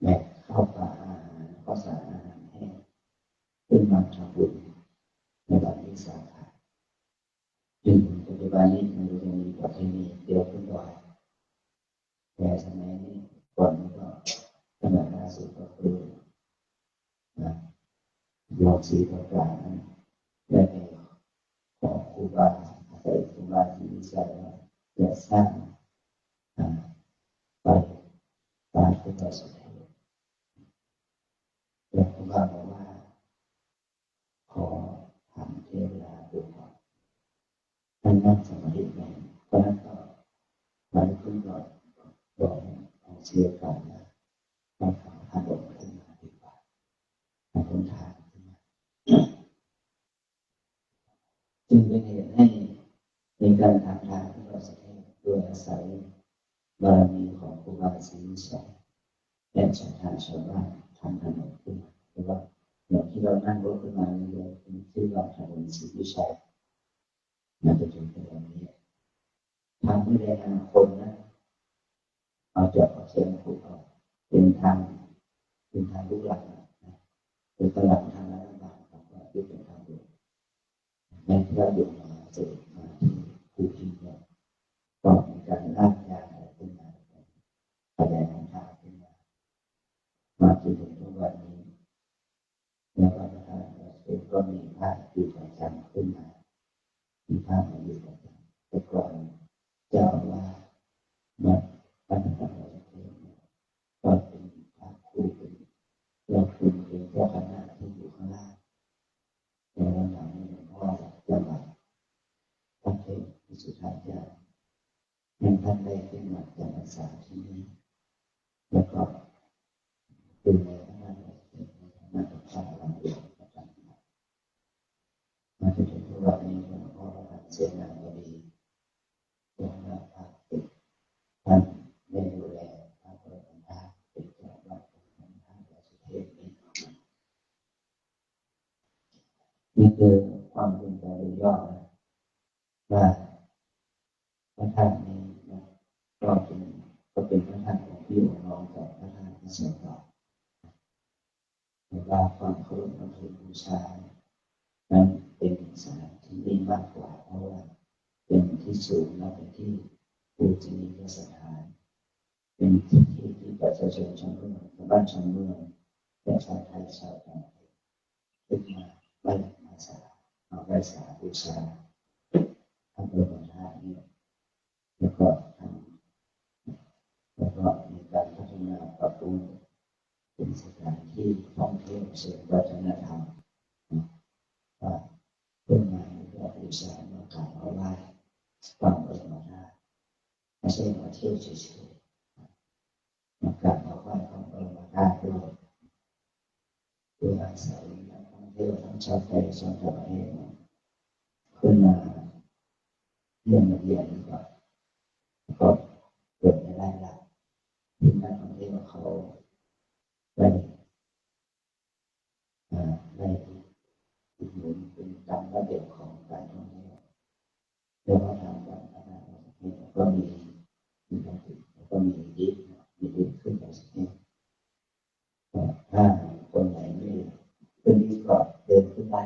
แบกข้าวปลาอาหาร ข้าวสารอาหารแห้ง ขึ้นมาทำบุญในวันวิสาขะ จนถึงปัจจุบันนี้มันก็ยังมีประเพณีเดียวกันบ่อย แต่สมัยนี้ก่อนนี้ก็ขนาดล่าสุดก็คือ นะ หลวงศรีประกาศนั้นได้ไปขอครูบา อาศัยครูบาที่วิชาว่าจะสร้าง อ่า ไปตามที่เราสวด แล้วครูบาบอกว่า ขอถามเทวดาดูก่อน ท่านนั่งสมาธิไหม เพราะฉะนั้นก็วันรุ่งขึ้นก่อน บอกให้เอาเสียก่อนนะ ให้เขาถล่มขึ้นมาดีกว่า ให้คนถามขึ้นมา จึงเป็นเหตุให้มีการถามทางที่เราสะเทศโดยอาศัยบารมีของครูบาศรีวิชัยและศรัทธาชาวบ้านทำถนนขึ้นมา หรือว่าถนนที่เรานั่งรถขึ้นมาเรื่อยๆ เป็นชื่อว่าถนนศรีวิชัย มาจนถึงปัจจุบันนี้ ทำด้วยแรงงานคนนะ เอาจอบเอาเสียมขุดออก เป็นทาง เป็นทางลูกรังนะ เป็นตลาดทางรัฐบาล ของก็ที่เป็นทางหลวง แม้พระอยู่มาเสด็จมาที่ภูหินเนี่ย ก็มีการลากยางอะไรขึ้นมา ขยายหนทางขึ้นมา มาจนถึงทุกวันนี้ แล้วก็พระธาตุดอยสุเทพก็มีพระอยู่ประจำขึ้นมา มีพระมาอยู่ประจำ แต่ก่อนเจ้าอาวาสวัดพระนครดอยสุเทพเนี่ย ก็เป็นพระครู เป็นเจ้าคุณ เป็นเจ้าคณะที่อยู่ข้างล่าง แต่หลังๆนี่หลวงพ่อจำวัด พระเทพวิสุทธาจารย์ ให้ท่านได้ขึ้นมาจำพรรษาที่นี่ แล้วก็ดูแลพระน คือความเป็นไปโดยย่อนะว่าพระธาตุนี้นะก็เป็นก็เป็นพระธาตุของพี่องค์น้องกับพระธาตุพระโสธร แต่ว่าความเคารพนับถือบูชานั้นเป็นสถานที่ยิ่งมากกว่า เพราะว่าเป็นที่สูงและเป็นที่ปูชนียสถาน เป็นที่ที่ประชาชนชาวเมืองชาวบ้านชาวเมืองและชาวไทยชาวต่างประเทศขึ้นมาไหว้มาสามาไหว้สาบูชาพระบรมธาตุเนี่ย แล้วก็ทำแล้วก็มีการพัฒนาปรับปรุงเป็นสถานที่ท่องเที่ยวเชิงวัฒนธรรมนะว่าเพื่อมาไหว้บูชามากราบมาไหว้พระบรมธาตุ ไม่ใช่มาเที่ยวเฉยๆ มากราบมาไหว้พระบรมธาตุด้วย เพื่ออาศัยนักท่องเที่ยวทั้งชาวไทยชาวต่างประเทศเนี่ยขึ้นมาเยี่ยมมาเยียนดีกว่า แล้วก็เกิดรายได้หลักที่นักท่องเที่ยวเขาได้ อ่าได้อุดหนุนเป็นตามระเบียบของการท่องเที่ยว แล้วก็ทางวัดพระนครเทพก็มีมีการติดแล้วก็มีลิฟต์มีลิฟต์ขึ้นไปสักนิด แต่ถ้าคนไหนไม่ขึ้นลิฟต์ก็เดินขึ้นได้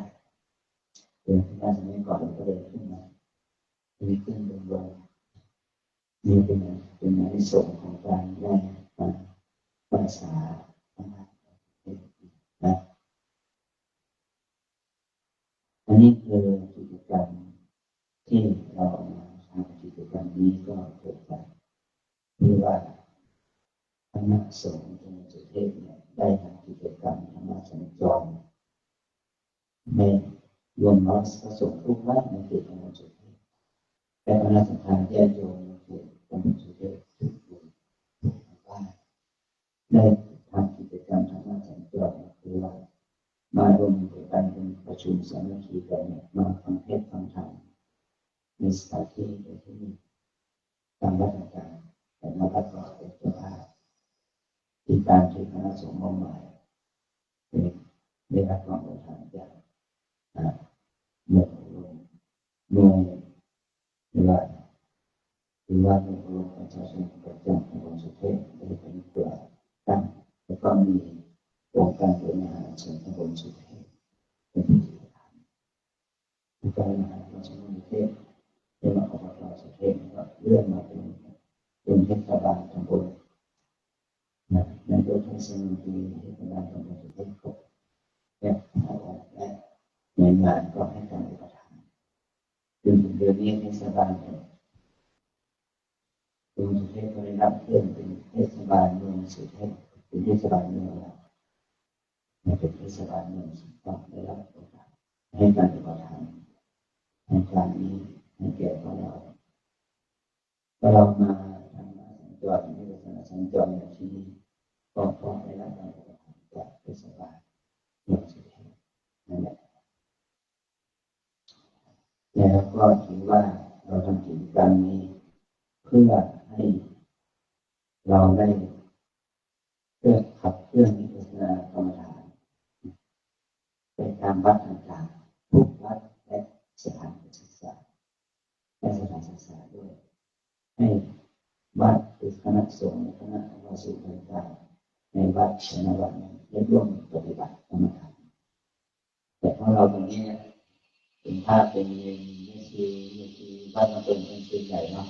เดินขึ้นได้ สมัยก่อนเราก็เดินขึ้นมา มีขึ้นลงลง นี่เป็นเป็นอานิสงส์ของการได้มาภาษานะ อันนี้คือกิจกรรมที่เรามาทำกิจกรรมนี้ก็เกิดจากที่ว่าคณะสงฆ์จังหวัดสุเทพเนี่ยได้ทำกิจกรรมธรรมสัญจร ในรวมน้อมพระสงฆ์ทุกวัดในเขตจังหวัดสุเทพและคณะสัตยาญาติโยมในเขตจังหวัดสุเทพทุกหมู่ทุกหมู่บ้านได้ทำกิจกรรมธรรมสัญจรคือว่ามารวมตัวกันเป็นประชุมสามัคคีกันเนี่ยมาฟังเทศน์ฟังธรรมในสถานที่ที่มีตามวัดต่างๆแต่ละวัดก็เป็นเจ้าภาพที่ตามที่คณะสงฆ์มอบหมาย ได้รับความอุปถัมภ์จากหน่วยอบรมหน่วยหรือว่าหรือว่าหน่วยอบรมประชาชนประจำตำบลสุเทพได้เป็นตัวตั้งแล้วก็มีองค์การบริหารส่วนตำบลสุเทพเป็นผู้ถือประธาน องค์การบริหารส่วนตำบลสุเทพเรียกว่าอบต.สุเทพก็เลื่อนมาเป็นเป็นเทศบาลตำบล นายกเทศมนตรีเทศบาลตำบลสุเทพครบและและหน่วยงานก็ให้การอุปถัมภ์ จนถึงเดี๋ยวนี้เทศบาลตำบลสุเทพก็ได้รับเลื่อนเป็นเทศบาลเมืองสุเทพเป็นเทศบาลเมืองแล้ว มาเป็นเทศบาลเมืองสุเทพได้รับโอกาสให้การอุปถัมภ์โครงการนี้ให้แก่พวกเรา ก็เรามาทำสัญจรในลักษณะสัญจรอย่างที่นี่ก็เพราะได้รับการอุปถัมภ์จากเทศบาลเมืองสุเทพนั่นแหละ แล้วก็ถือว่าเราทำกิจกรรมนี้เพื่อให้เราได้เพื่อขับเคลื่อนวิปัสสนากรรมฐานไปตามวัดต่างๆทุกวัดและสถานศึกษาและสถานศึกษาด้วย ให้วัดหรือคณะสงฆ์คณะอุบาสกอุบาสิกาในวัดแต่ละวัดนั้นได้ร่วมปฏิบัติกรรมฐาน แต่ของเราตรงนี้เนี่ยเป็นภาพเป็นเย็นไม่ชีไม่ชีบ้านเราเป็นเป็นคืนใหญ่เนาะ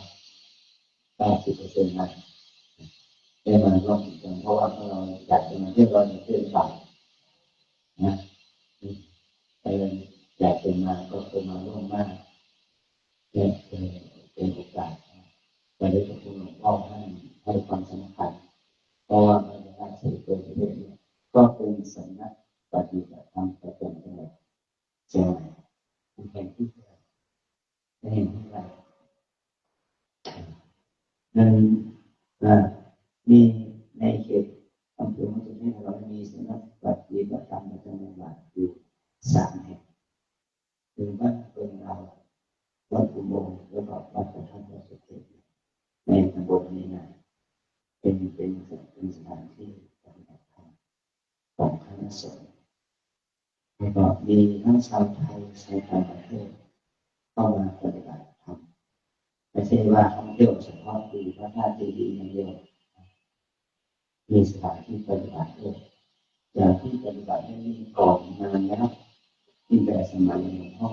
เก้าสิบเปอร์เซ็นต์นะได้มาร่วมกิจกรรมเพราะว่าพวกเราจัดกันมาเรียบร้อยในเรื่องบ่ายนะเอออยากจะมาก็คือมาร่วมมากเนี่ยเออเป็นโอกาสวันนี้พระคุณหลวงพ่อท่านให้ความสำคัญ เพราะว่าพระนครศรีอยุธยาเนี่ยก็เป็นสำนักปฏิบัติธรรมประจำจังหวัดเชียงใหม่แห่งที่เดียวและแห่งที่ไกลนั้นอ่ามีในเขตอำเภอเมืองสุเทพเรามีสำนักปฏิบัติธรรมประจำจังหวัดอยู่สามแห่งคือวัดเปิงลาววัดอุโมงค์แล้วก็วัดพระธาตุดอยสุเทพในตำบลนี้นะเป็นเป็นเป็นสถานที่ปฏิบัติธรรมของคณะสงฆ์แล้วก็มีทั้งชาวไทย ใช้ต่างประเทศเข้ามาปฏิบัติธรรม ไม่ใช่ว่าท่องเที่ยวเฉพาะที่พระธาตุเจดีย์อย่างเดียว มีสถานที่ปฏิบัติด้วย จากที่ปฏิบัติได้นี่ก่อนนานแล้ว ตั้งแต่สมัยหลวงพ่อ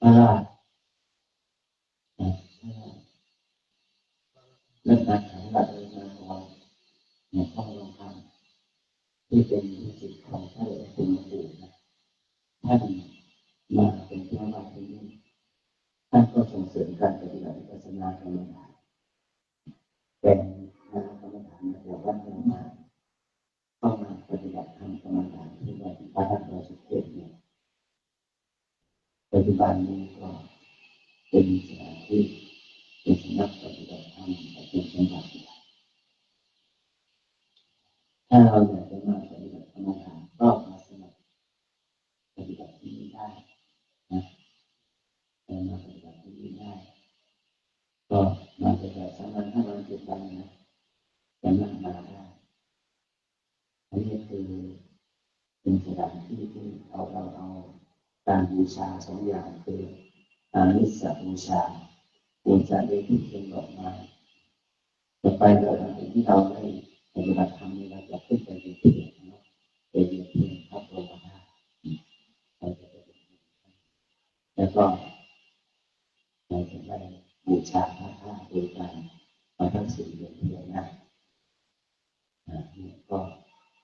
พระราช รัตนถาราชเดินมาก่อน หลวงพ่อทองคำ ที่เป็นลูกศิษย์ของพระเดชพระคุณหลวงปู่นะ ท่านมาเป็นเจ้าวาดที่นี่ ท่านก็ส่งเสริมการปฏิบัติวิปัสสนากรรมฐาน เป็นคณะกรรมฐานมาจากวัดเดิมมา เข้ามาปฏิบัติธรรมกรรมฐานที่วัดพระธาตุดอยสุเทพเนี่ย ปัจจุบันนี้ก็เป็นสถานที่เป็นสำนักปฏิบัติธรรมประจำจังหวัด ถ้าเราอยากจะมาปฏิบัติกรรมฐานก็มาสมัครปฏิบัติที่นี่ได้นะ เรามาปฏิบัติที่นี่ได้ ก็มาปฏิบัติสามวันห้าวันเจ็ดวันนะ สามารถมาได้ อันนี้คือเป็นสถานที่ที่เอา เราเอาการบูชาสองอย่างคืออามิสบูชา บูชาด้วยธูปเทียนดอกไม้ ต่อไปเราหลังจากที่เราได้ปฏิบัติธรรมนี้ เราจะขึ้นไปเวียนเทียนเนาะ ไปเวียนเทียนพระบรมธาตุ เราจะไปเวียนเทียน แล้วก็เราจะได้บูชาพระธาตุโดยการเอาพระสิงห์เวียนเทียนนะ อ่า เนี่ยก็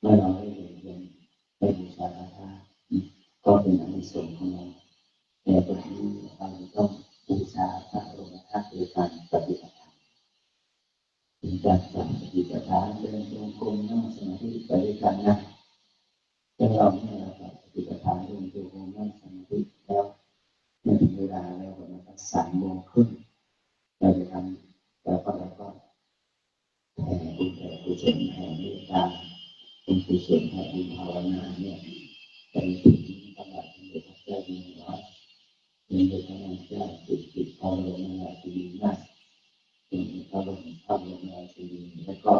เมื่อเราได้เวียนเทียน ได้บูชาพระธาตุ ก็เป็นอานิสงส์ของเรา แต่ตอนนี้เราจะต้องบูชาพระบรมธาตุโดยการปฏิบัติธรรม เป็นการกล่าวสติปัฏฐาน เดินจงกรม นั่งสมาธิไปด้วยกันนะ ถ้าเราเนี่ย เรากล่าวสติปัฏฐาน เดินจงกรม นั่งสมาธิแล้ว เมื่อถึงเวลาแล้วประมาณสักสามโมงครึ่ง เราจะทำ แล้วก็เราก็แผ่บุญแผ่กุศล แผ่เมตตา เป็นกุศล แผ่บุญภาวนาเนี่ย ไปถึงพระบาทสมเด็จพระเจ้าอยู่หัว สมเด็จพระนางเจ้าสิริกิติ์ พระบรมราชินีนาถ สมเด็จพระบรม พระบรมราชินี แล้วก็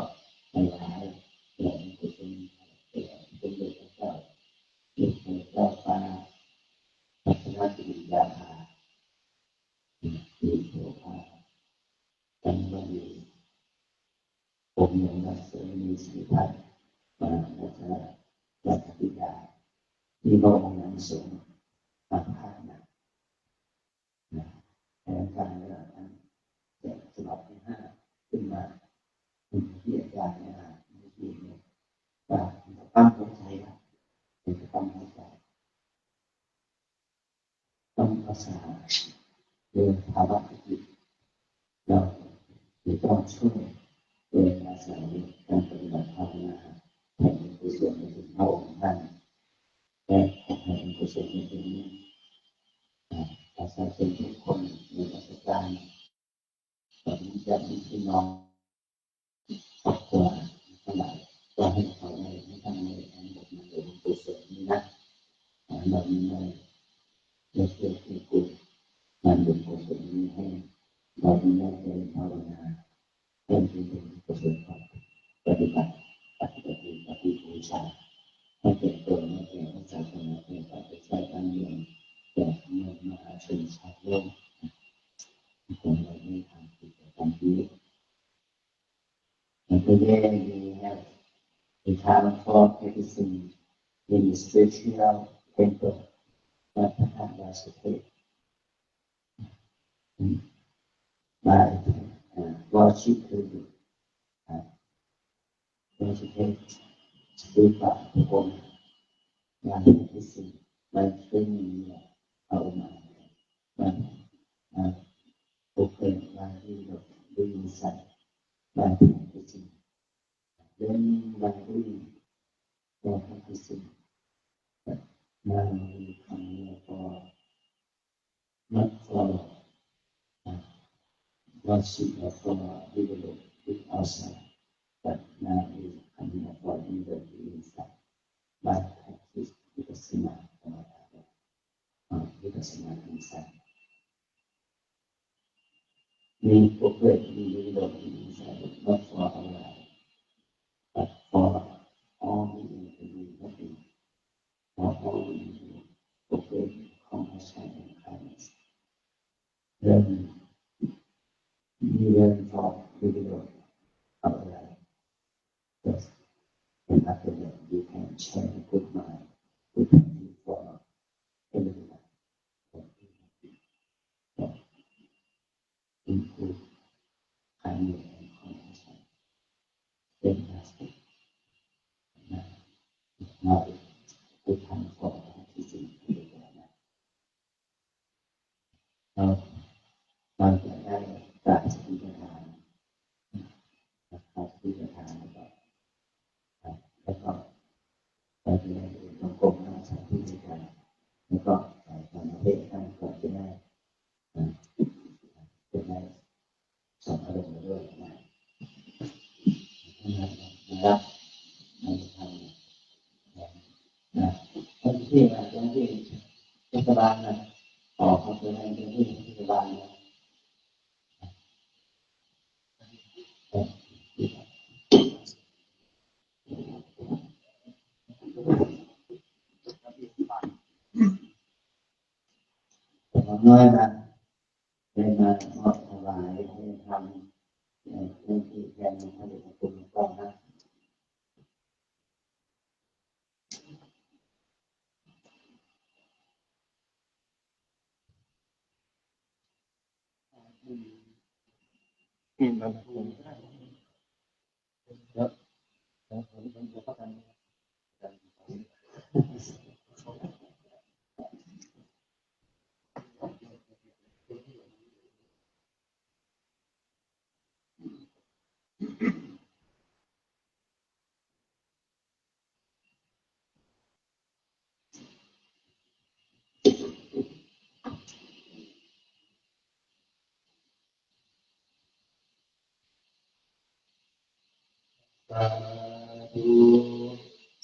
ถวายแด่องค์สมเด็จพระเจ้า สมเด็จพระเจ้าฟ้าพัชรกิติยาภา ที่โสภา จันทบุรี องค์หลวงรัชนีสิริพัฒน์ มหาราชรัชธิดา ที่พระองค์นั้นทรงประทับนะ นะ แผนการระดับนั้น แต่ฉบับที่ห้าขึ้นมา เป็นที่อาจารย์เนี่ยอ่านเมื่อกี้เนี่ย ว่ามันจะปั๊มหัวใจนะ มันจะปั๊มหัวใจ ต้องประสานเรื่องภาวะจิต เราจะต้องช่วยโดยอาศัยการปฏิบัติภาวนา แผ่บุญกุศลไปถึงพระองค์ท่าน และขอแผ่บุญกุศลไปถึง อ่า ประชาชนทุกคนในราชการ ของญาติพี่น้องครอบครัวทั้งหลาย ก็ให้เขาได้ ให้ท่านได้ทั้งหมดมาโดยบุญกุศลนี้นะ ให้เราได้เลือกเพื่อเกื้อกูลงานบุญกุศลนี้ ให้เราได้เจริญภาวนา ให้เป็นบุญกุศลของปฏิบัติ ปฏิบัติ ปฏิบูชา ให้แก่ตน ให้แก่พระศาสนา แก่ประเทศชาติบ้านเมือง แก่เมืองมหาชนชาวโลก ของเราได้ทำกิจกรรมนี้ And today we have a Dharma talk practicing in the spiritual temple, Vattana Vasudev, by uh, worship, uh, worship Buddha, Buddha, by practicing, by training your Bhavana, by uh, open by doing, doing inside, by practicing, learning by doing, by practicing. But now we come here for, not for uh, worship or for develop with outside, but now we come here for develop inside. By practice vipassana, uh, vipassana inside. We focus in develop inside, not for our life, but for all the individual, for all the individual. After that, you can chant good mind, good mind for everyone. Thank you. Kindness and compassion. Fantastic. Now, now, good time for teaching. เรา เราจะได้กราบสาธุการ นะครับ สาธุการ แล้วก็ ครับ แล้วก็ เราจะได้เดินจงกรม นั่งสมาธิด้วยกัน แล้วก็ เอ่อ ฟังเทศน์ ท่านก็จะได้ เอ่อ จะได้ ส่งอารมณ์มาด้วยนะ นะครับ นะครับ นะ เจ้าหน้าที่มา เจ้าหน้าที่เทศบาลนะ ขอความกรุณา เจ้าหน้าที่เทศบาลนะ ผมน้อยนะ ได้มามอบถวายให้ทำ เอ่อ เจ้าหน้าที่แทนพระเดชพระคุณหลวงพ่อนะ อืม นั่นแหละ ครับ ครับ Sādhu,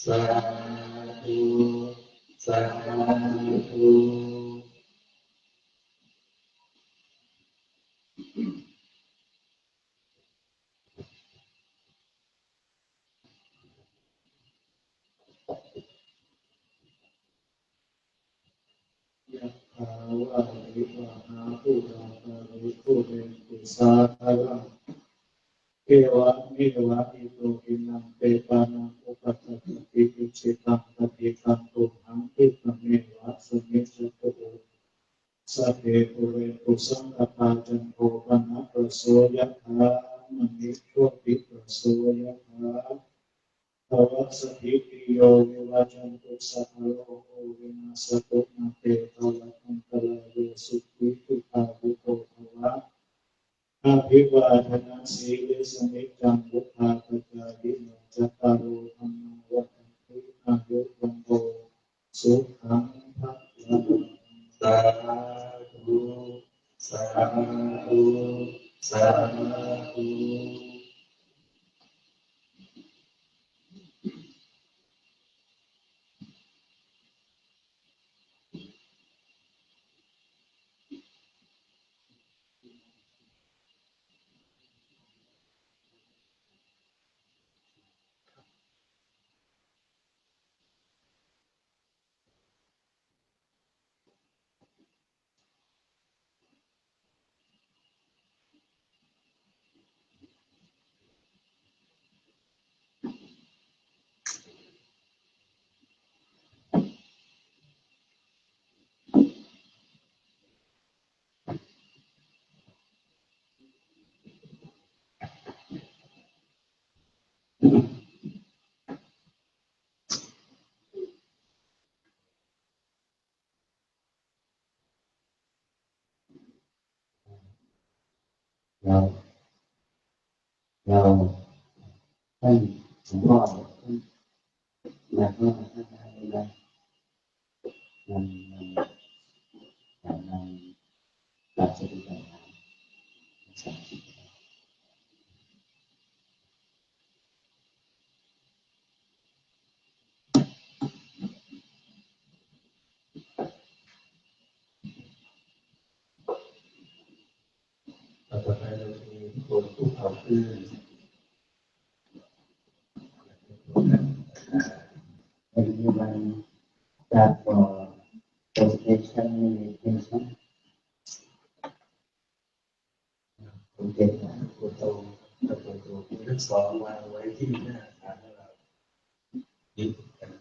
sādhu, sādhu. Yathā vārivahā pūrā paripūrenti sāgaraṃ, evameva ito dinnaṃ petānaṃ upakappati. Icchitaṃ patthitaṃ tumhaṃ khippameva samijjhatu. Sabbe pūrentu saṅkappā, cando paṇṇaraso yathā, maṇi jotiraso yathā. Taṃ sabbītiyo vivajjantu, sabbarogo vinassatu, mā te bhavatvantarāyo, sukhī dīghāyuko bhava. Abhivādanasīlissa niccaṃ vuḍḍhāpacāyino, cattāro dhammā vaḍḍhanti, āyu vaṇṇo sukhaṃ balaṃ. Sādhu, sādhu, sādhu. เรา เรา ท่านหลวงพ่อ ท่าน มาก็มา ท่านได้ไหม นำ นำ นำ นำ กราบสาธุการ ต่อไปเราจะมีคนคุกเข่าขึ้น Everyone start for presentation, meditation. ผมเก็บหลวงปู่โต หลวงปู่โต มือทั้งสองวางไว้ที่หน้าฐานของเรา คิดกัน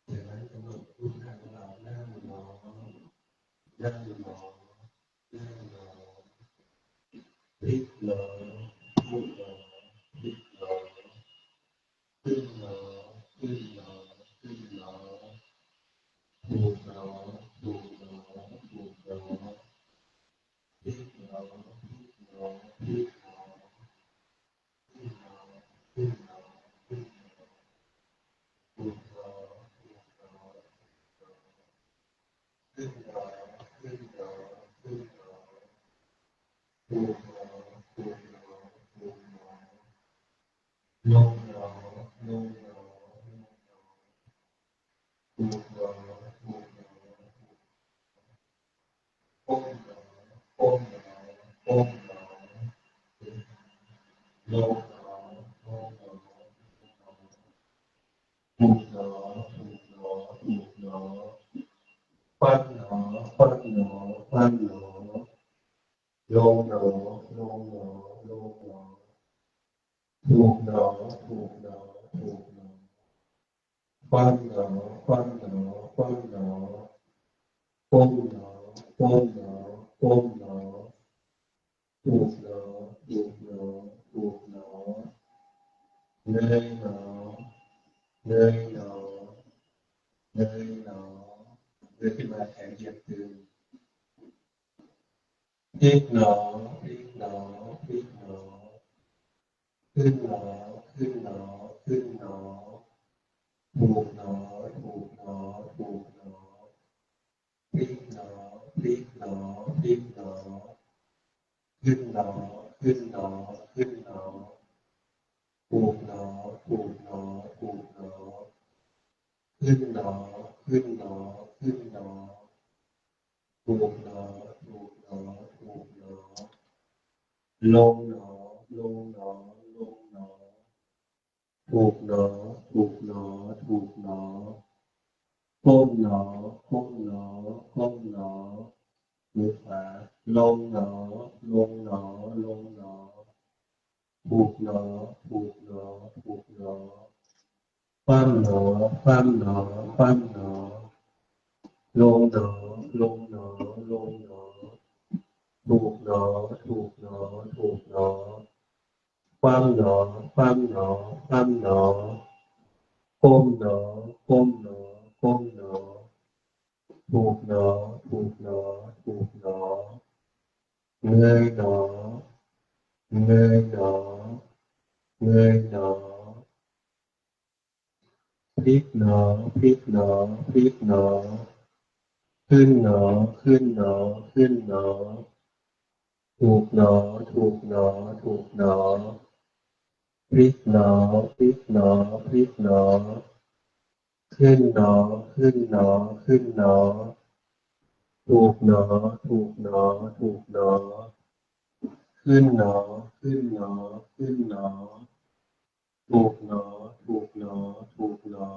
จากนั้นกำหนดรูปร่างของเรา นั่งหนอ นั่งหนอ นั่งหนอ พลิกหนอ พลิกหนอ พลิกหนอ ขึ้นหนอ ขึ้นหนอ ขึ้นหนอ ถูกหนอ ถูกหนอ ถูกหนอ พลิกหนอ พลิกหนอ พลิกหนอ ขึ้นหนอ ขึ้นหนอ ขึ้นหนอ ถูกหนอ ถูกหนอ ถูกหนอ ขึ้นหนอ ขึ้นหนอ ขึ้นหนอ ถูกหนอ ถูกหนอ ถูกหนอ ลงหนอ ลงหนอ ลงหนอ ถูกหนอ ถูกหนอ ถูกหนอ ก้มหนอ ก้มหนอ ก้มหนอ ลงหนอ ลงหนอ ลงหนอ ถูกหนอ ถูกหนอ ถูกหนอ คว่ำหนอ คว่ำหนอ คว่ำหนอ ลงหนอ ลงหนอ ลงหนอ ถูกหนอ ถูกหนอ ถูกหนอ คว่ำหนอ คว่ำหนอ คว่ำหนอ ก้มหนอ ก้มหนอ ก้มหนอ ถูกหนอ ถูกหนอ ถูกหนอ เงยหนอ เงยหนอ เงยหนอ เงยขึ้นมา แขนเหยียดตึง พลิกหนอ พลิกหนอ พลิกหนอ ขึ้นหนอ ขึ้นหนอ ขึ้นหนอ ถูกหนอ ถูกหนอ ถูกหนอ พลิกหนอ พลิกหนอ พลิกหนอ ขึ้นหนอ ขึ้นหนอ ขึ้นหนอ ถูกหนอ ถูกหนอ ถูกหนอ ขึ้นหนอ ขึ้นหนอ ขึ้นหนอ ถูกหนอ ถูกหนอ ถูกหนอ ลงหนอ ลงหนอ ลงหนอ ถูกหนอ ถูกหนอ ถูกหนอ ก้มหนอ ก้มหนอ ก้มหนอ มือขวา ลงหนอ ลงหนอ ลงหนอ ถูกหนอ ถูกหนอ ถูกหนอ คว่ำหนอ คว่ำหนอ คว่ำหนอ ลงหนอ ลงหนอ ลงหนอ ถูกหนอ ถูกหนอ ถูกหนอ คว่ำหนอ คว่ำหนอ คว่ำหนอ ก้มหนอ ก้มหนอ ก้มหนอ ถูกหนอ ถูกหนอ ถูกหนอ เงยหนอ เงยหนอ เงยหนอ พลิกหนอ พลิกหนอ พลิกหนอ ขึ้นหนอ ขึ้นหนอ ขึ้นหนอ ถูกหนอ ถูกหนอ ถูกหนอ พลิกหนอ พลิกหนอ พลิกหนอ ขึ้นหนอ ขึ้นหนอ ขึ้นหนอ ถูกหนอ ถูกหนอ ถูกหนอ ขึ้นหนอ ขึ้นหนอ ขึ้นหนอ ถูกหนอ ถูกหนอ ถูกหนอ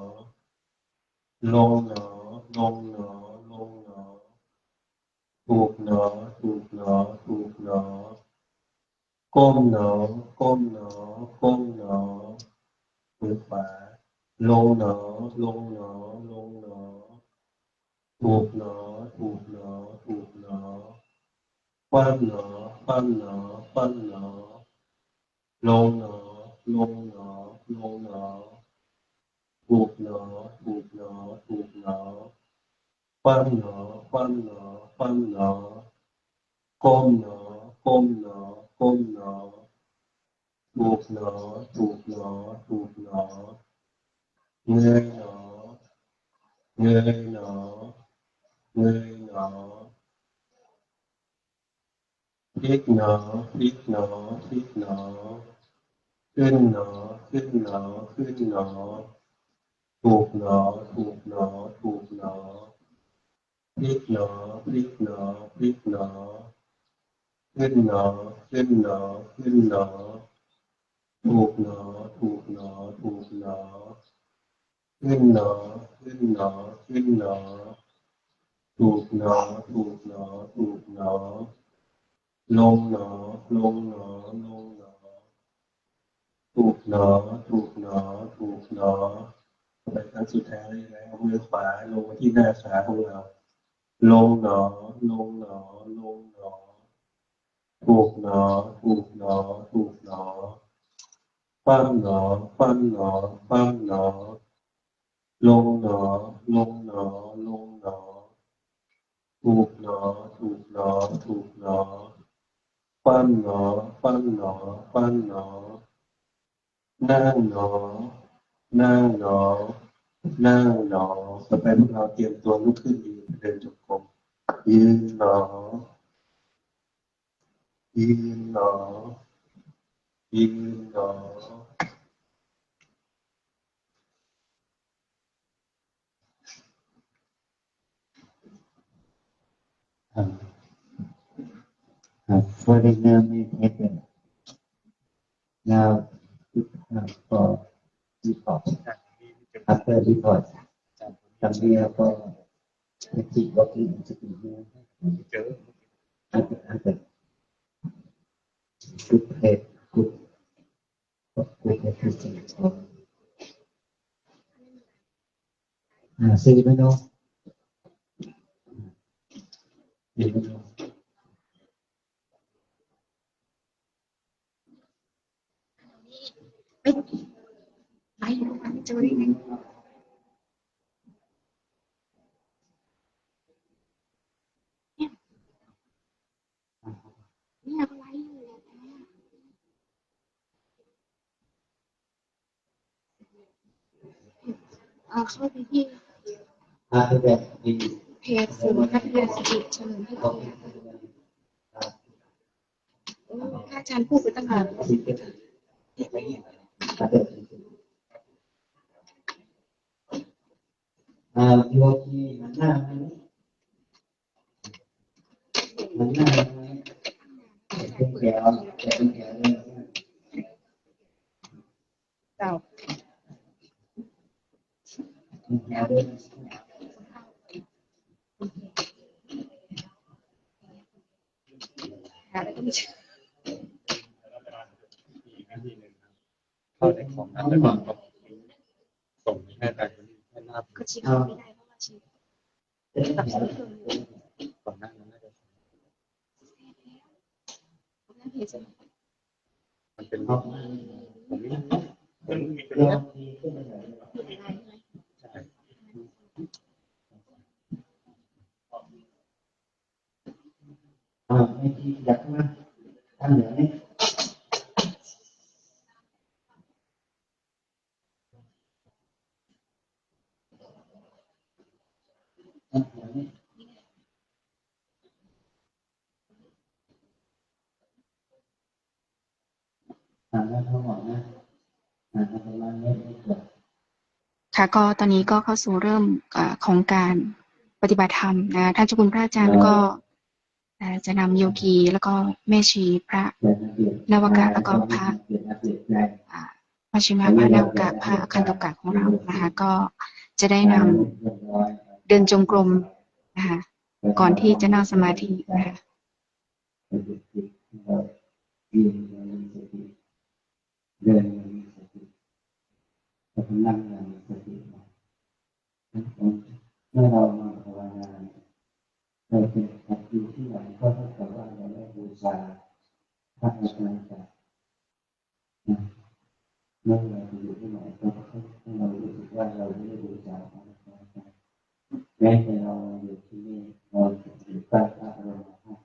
ลงหนอ ลงหนอ ลงหนอ ถูกหนอ ถูกหนอ ถูกหนอ ก้มหนอ ก้มหนอ ก้มหนอ มือขวา ลงหนอ ลงหนอ ลงหนอ ถูกหนอ ถูกหนอ ถูกหนอ คว่ำหนอ คว่ำหนอ คว่ำหนอ ลงหนอ ลงหนอ ลงหนอ ถูกหนอ ถูกหนอ ถูกหนอ คว่ำหนอ คว่ำหนอ คว่ำหนอ ก้มหนอ ก้มหนอ ก้มหนอ ถูกหนอ ถูกหนอ ถูกหนอ เงยหนอ เงยหนอ เงยหนอ พลิกหนอ พลิกหนอ พลิกหนอ ขึ้นหนอ ขึ้นหนอ ขึ้นหนอ ถูกหนอ ถูกหนอ ถูกหนอ พลิกหนอ พลิกหนอ พลิกหนอ ขึ้นหนอ ขึ้นหนอ ขึ้นหนอ ถูกหนอ ถูกหนอ ถูกหนอ ขึ้นหนอ ขึ้นหนอ ขึ้นหนอ ถูกหนอ ถูกหนอ ถูกหนอ ลงหนอ ลงหนอ ลงหนอ ถูกหนอ ถูกหนอ ถูกหนอ ต่อไปครั้งสุดท้ายแล้ว มือขวาลงมาที่หน้าขาของเรา ลงหนอ ลงหนอ ลงหนอ ถูกหนอ ถูกหนอ ถูกหนอ คว่ำหนอ คว่ำหนอ คว่ำหนอ ลงหนอ ลงหนอ ลงหนอ ถูกหนอ ถูกหนอ ถูกหนอ คว่ำหนอ คว่ำหนอ คว่ำหนอ นั่งหนอ นั่งหนอ นั่งหนอ ต่อไปพวกเราเตรียมตัวลุกขึ้นยืนเดินจงกรม ยืนหนอ ยืนหนอ ยืนหนอ อ่า ครับ foreigner may take it. Now, uh, for report. After report, somebody for keep working in the studio. After, after. Good head, good, good head. Ah, say no. Say no. ไลฟ์อยู่ มันจะได้ไง เนี่ย เนี่ย ก็ไลฟ์อยู่แหละ เอ่อ เข้าไปที่ เพจศูนย์พัฒนาสติเฉลิมพระเกียรติ โอ้ พระอาจารย์พูดไปตั้งนาน อ่า โยคีหันหน้ามานี่ หันหน้ามานี่ เป็นแถว เป็นแถวเลย เจ้า เป็นแถวเลย เข้าในของนั้นแล้วก็ส่งให้อาจารย์คนนี้ให้หน้า ก็ชี้ไม่ได้ เพราะว่าชี้ ก่อนหน้านั้นน่าจะ มันเป็นห้อง ผมไม่ ผมไม่มีตัวนี้ อ่า ไม่ที่อยากมาทางเหนือนี่ ทางเหนือนี่ ค่ะ ก็ตอนนี้ก็เข้าสู่เริ่ม เอ่อ ของการปฏิบัติธรรมนะ ท่านเจ้าคุณพระอาจารย์ก็ เอ่อ จะนำโยคี แล้วก็แม่ชี พระนวกะ แล้วก็พระ อ่า มัชฌิมะ พระนวกะ พระอาคันตุกะของเรานะคะ ก็จะได้นำเดินจงกรมนะคะ ก่อนที่จะนั่งสมาธินะคะ เดินอย่างมีสติ เดินอย่างมีสติ แล้วก็นั่งอย่างมีสติ เมื่อเรามาภาวนา เราจะอยู่ที่ไหนก็เท่ากับว่าเราได้บูชาพระรัตนตรัย นะ เมื่อเราจะอยู่ที่ไหนก็ให้เรารู้สึกว่าเราได้บูชาพระรัตนตรัย แม้แต่เราอยู่ที่นี่ เราอยู่ใต้พระบรมธาตุ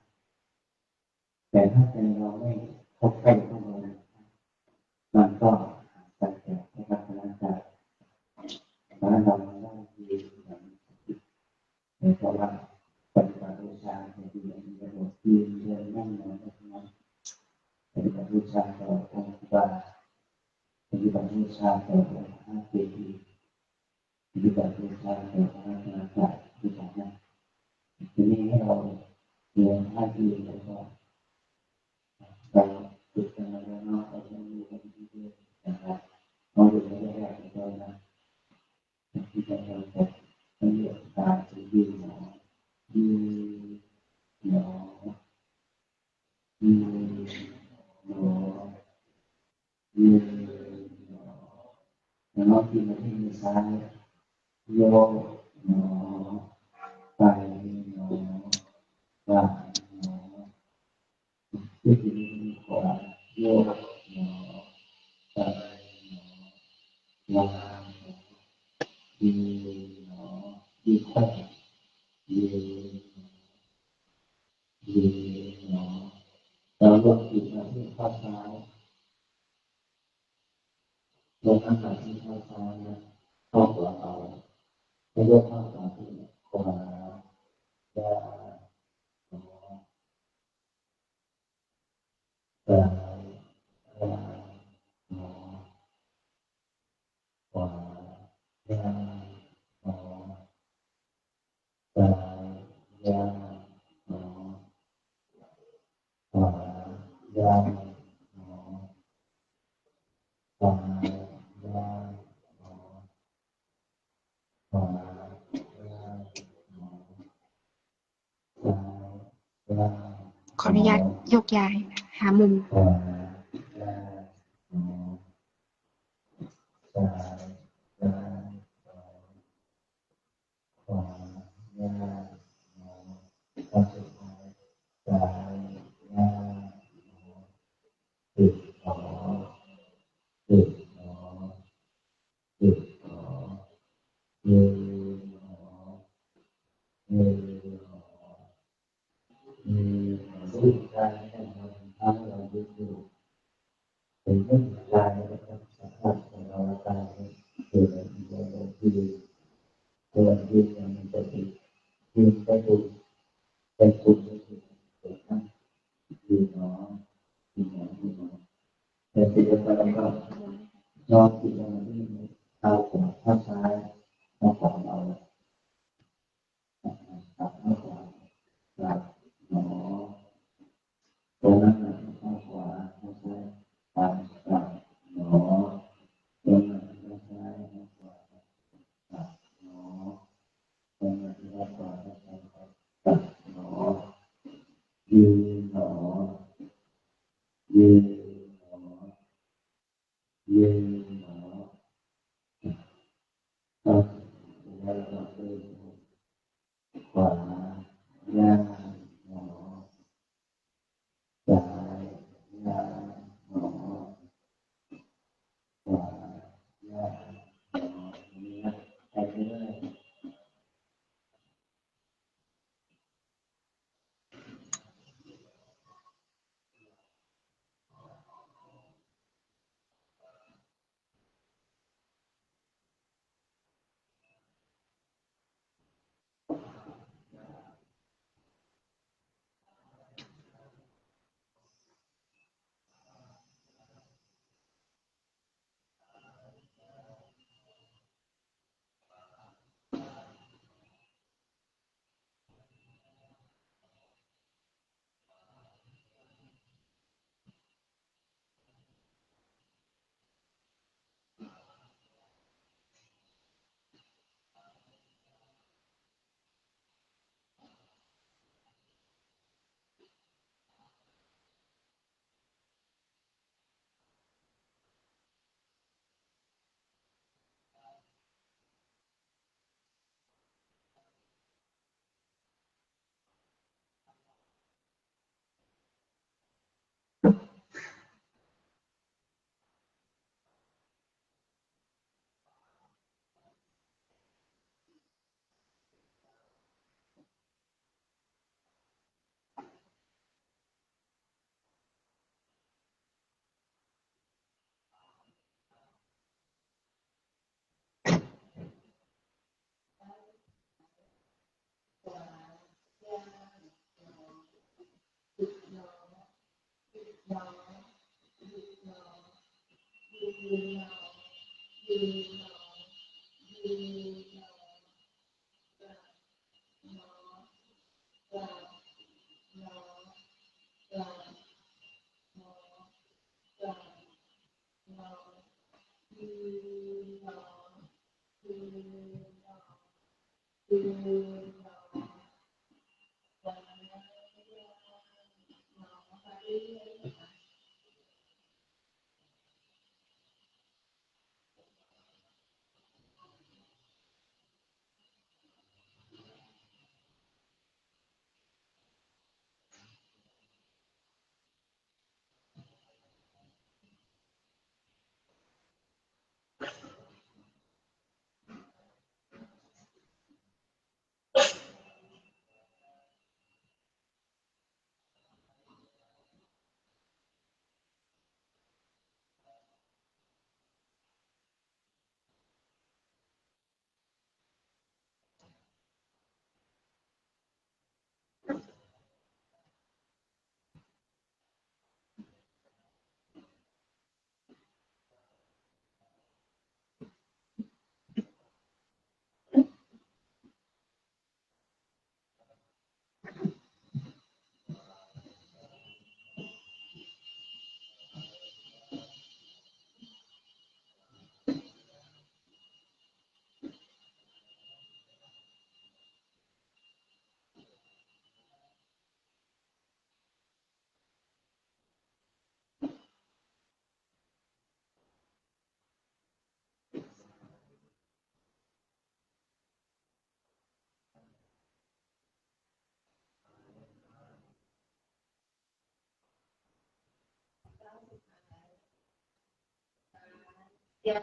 แต่ถ้าใจเราไม่เข้าใกล้พระบรมธาตุ มันก็ห่างไกลจากพระรัตนตรัย เพราะฉะนั้นเราต้องยืนอย่างมีสติ เพราะว่าปฏิบัติบูชาจะอยู่ในระบบยืนเดินนั่งนอนได้ทั้งนั้น ปฏิบัติบูชาต่อองค์ครูบา ปฏิบัติบูชาต่อองค์พระเจดีย์ ปฏิบัติบูชาต่อพระรัตนตรัย บูชานะ ทีนี้ให้เราเดินท่ายืนแล้วก็ เราฝึกกันมาแล้วเนาะ เราต้องรู้กันเรื่อยๆนะครับ เราอยู่ไม่ได้ยากเลยนะ ที่จะทำแบบไม่เหยียบตาจะยืนหนอ ยืนหนอ ยืนหนอ ยืน องกินมาที่มือซ้าย ยกหนอ ไปหนอ วางหนอ ขึ้นที่มือขวา ยกหนอ ไปหนอ วางหนอ ยืนหนอ ยืนคว่ำ ยืนหนอ ยืนหนอ เรายกจิตมาที่ข้อซ้าย ลงน้ำหนักที่ข้อซ้ายนะ ข้อขวาเอา แล้วยกข้อขวาขึ้น ขวา ย่าง หนอ ซ้าย ย่าง หนอ ขวา ย่าง หนอ ซ้าย ย่าง หนอ ขวา ย่าง หนอ ซ้าย ย่าง หนอ ขวา ย่าง หนอ ซ้าย ย่าง ขออนุญาต หนอ โยกย้ายหามุม ขวา ย่าง หนอ ซ้าย ย่าง หนอ ขวา ย่าง หนอ ครั้งสุดท้าย ซ้าย ย่าง หนอ ตึก หนอ ตึก หนอ ตึก หนอ ยืน หนอ ยืน หนอ ยืน หนอ รู้สึกกายไหมครับ เท้าเรายืนอยู่ เป็นเรื่องของกายนะครับ สัมผัสของเราและกายเนี่ย เกิดอะไรขึ้นในตัวยืน ตัวยืนเนี่ยมันจะเป็น ยืนก็ดู เป็นกลุ่มก็คือเกิดขึ้น ยืนหนอ ยืนหนอ ยืนหนอ แต่สิ่งเดียวกันเราก็น้อมจิตลงมาที่เท้าขวา เท้าซ้าย เท้าขวาของเรา หลับหน้าขวา หลับหนอ ตรงนั้นนะ หลับหน้าขวา หลับหน้าซ้าย หลับ หลับหนอ ตรงนั้น หลับหน้าซ้าย หลับหน้าขวา หลับหนอ ตรงนั้น หลับหน้าขวา หลับหน้าซ้าย หลับหนอ ยืนหนอ ยืนหนอ ยืนหนอ ขวา ย่างหนอ ซ้าย ย่างหนอ ขวา ย่างหนอ อย่างนี้นะ ไปเรื่อยๆ Ya.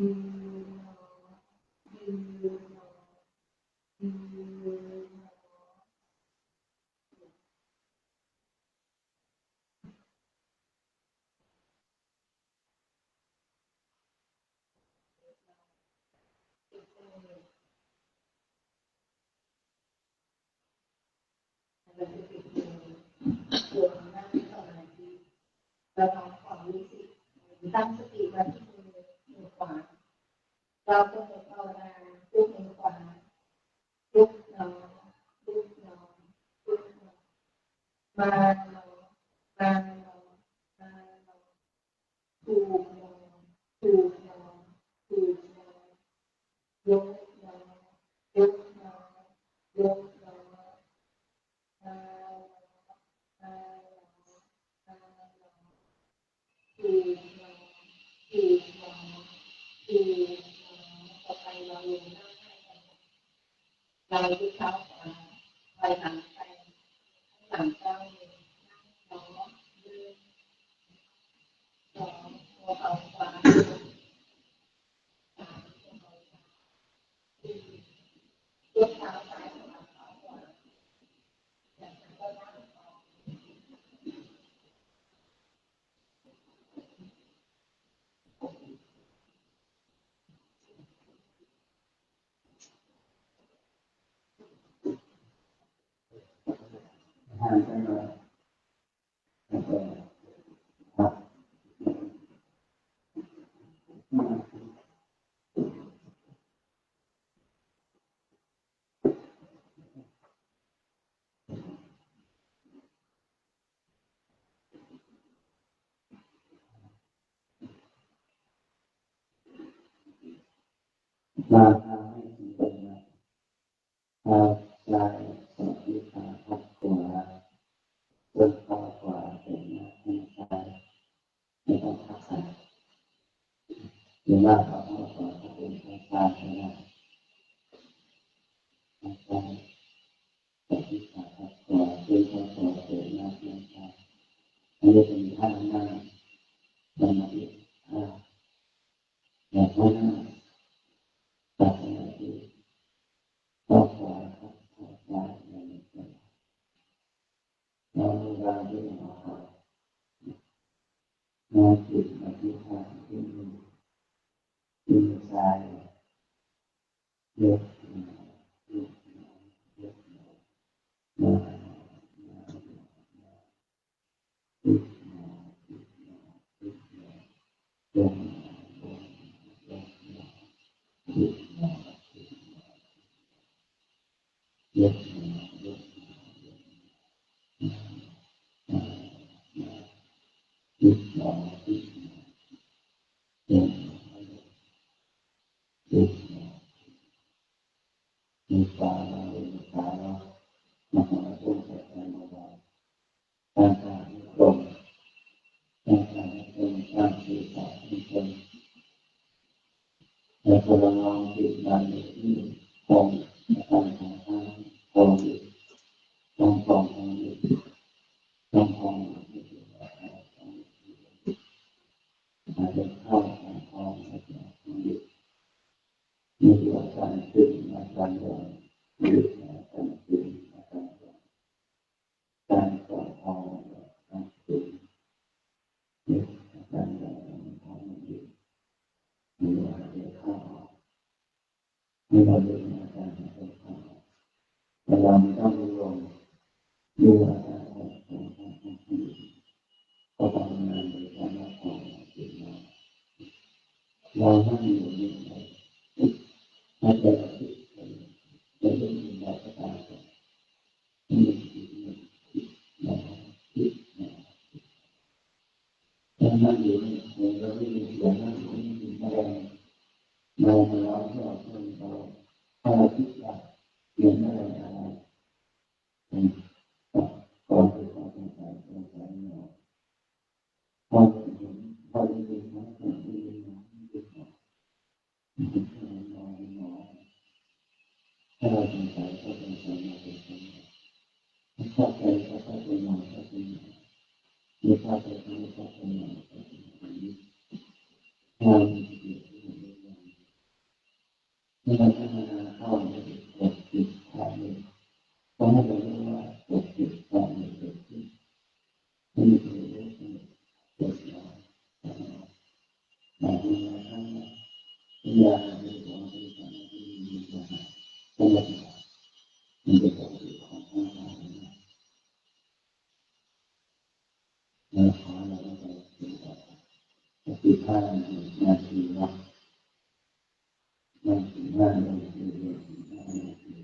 ยืนหนอ ยืนหนอ ยืนหนอ เราทำความรู้สึกตั้งสติไว้ที่มือ มือขวา เรากำหนดภาวนาด้วยมือขวา ลุกหนอ ลุกหนอ ลุกหนอ มาหนอ มาหนอ มาหนอ ถูกหนอ ถูกหนอ ถูกหนอ ยกหนอ ยกหนอ ยกหนอ มาหนอ มาหนอ มาหนอ ถูกหนอ ถูกหนอ ถูกหนอ ต่อไปเราลงนั่งให้กัน เรายกเท้าขวาถอยหลังไปข้างหลังก้าวหนึ่ง นั่งหนอ หนึ่ง สอง หัวเข่าขวา สาม หัวเข่าซ้าย สี่ ยกเท้าซ้ายถอยหลังเท้าขวา จากนั้นก็นั่งต่อ มาทางให้ถึงตรงนั้น เท้าซ้ายสอดที่ขาทับขวา ส้นเท้าขวาแตะหน้าแข้งซ้าย ไม่ต้องทับซ้าย หรือว่าเอาเท้าขวาทับเท้าซ้ายก็ได้ เท้าซ้ายสอดที่ขาทับขวา ส้นเท้าขวาแตะหน้าแข้งซ้าย อันนี้เป็นท่านั่งสมาธิ ท่า อย่าให้นั่งตัดสมาธิ เท้าขวาทับเท้าซ้าย อย่าลืมตัว เราวางที่หัวเข่า น้อมจิตมาที่ท่าที่มือ ที่มือซ้าย ยกหนอ ยกหนอ ยกหนอ มาหนอ มาหนอ มาหนอ มีความรู้สึกตัว ตั้งกายให้ตรง ตั้งกายให้ตรง ตั้งศีรษะให้ตรง แล้วก็ลองจิตมาอยู่ที่ตรง ตั้งของเท้าตรง ตรง ตรง ตรง ตรง ตรง หายใจเข้า หายใจออก หายใจเข้า หายใจออก นี่คืออาการตึง อาการหย่อน หรืออาการตึง อาการหย่อน การปล่อยออก การตึง นี่คืออาการหย่อนของมันเอง หรือว่าหายใจเข้าออก ให้เราดูอาการหายใจเข้าออก แต่เราไม่ต้องรู้ลม ดูอาการของการหายใจเข้าออก ก็ทำงานโดยการรับรู้ของจิตเรา เรานั่งอยู่นี่ หายใจเข้าออก จะได้ยินเราก็ตาม ถ้านั่งอยู่นี่ เราไม่มีเสียง นั่งอยู่นี่ไม่มีแมลง เรามาร้องให้เราเพื่อนเรา ถ้าเราคิดว่าเสียงแมลงอะไร อืม ก่อนที่เราสงสัย สงสัยเรา พอเห็น พอได้ยิน พอได้ยิน พอได้ยิน ถ้าเราสงสัยก็สงสัยมา สงสัยมา ถ้าเข้าใจก็เข้าใจมา เข้าใจมา ไม่เข้าใจก็ไม่เข้าใจมา เข้าใจมา ถ้าเรามีสติที่เห็นเรื่อง ในการพัฒนาเข้าในหกสิบข้อนี้ก็ให้เรารู้ว่าหกสิบข้อนี้เกิดขึ้น ไม่มีใครรู้ทั้งหมดเกิดแล้ว แต่เวลาทั้งปัญญาในของเป็นสมาธิมีปัญหาก็หมดแล้ว มันเป็นปกติของทั้งหลายนะ เราขอเราต้องไปปฏิบัติ ก็คือท่านาทีนะ นั่งถึงห้านาที นั่งถึงห้านาที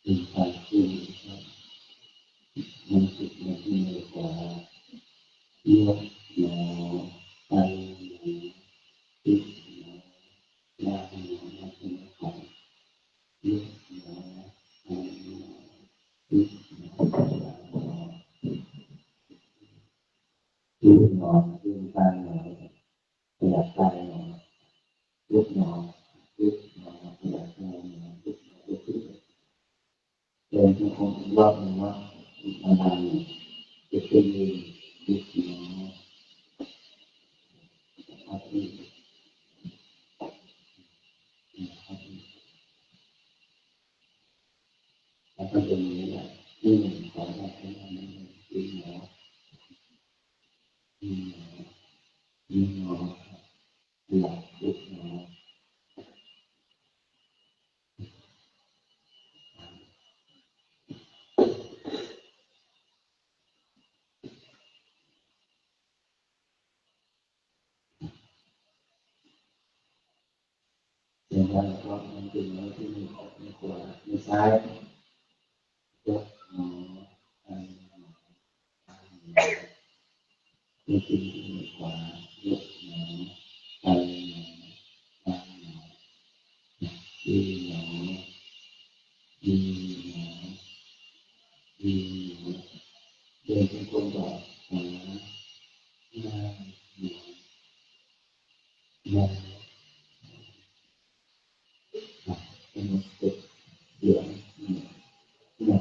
เป็นการที่มันสุดในที่มือขวา ยกหนอ ไปหนอ พลิกหนอ วางหนอ วางหนอ ยกหนอ ไปหนอ พลิกหนอ วางหนอ พลิกหนอ ลืมตาหนอ ขยับกายหนอ ลุกหนอ ลุกหนอ ขยับกายหนอ ลุกหนอ ลุกขึ้น เดินจงกรมอีกรอบหนึ่งเนาะ อีกประมาณหนึ่ง ลุกขึ้นยืน ลุกหนอ พักอีก พักอีก แล้วก็เดินอย่างนี้แหละ นี่หนึ่ง ขอให้ได้แค่นั้นเอง ลุกหนอ ลุกหนอ ลุกหนอ ขยับ ลุกหนอ เสร็จแล้วก็มันเป็นไว้ที่มือขวา มือซ้าย ยกหนอ ไปหนอ ไปหนอ ยกขึ้นที่มือขวา ยกหนอ ไปหนอ ไปหนอ ยืนหนอ ยืนหนอ ยืนหนอ เดินจงกรมต่อ ขวา หน้าหนอ หน้า หน้า กำหนดจุดเหลือง หน้า หน้า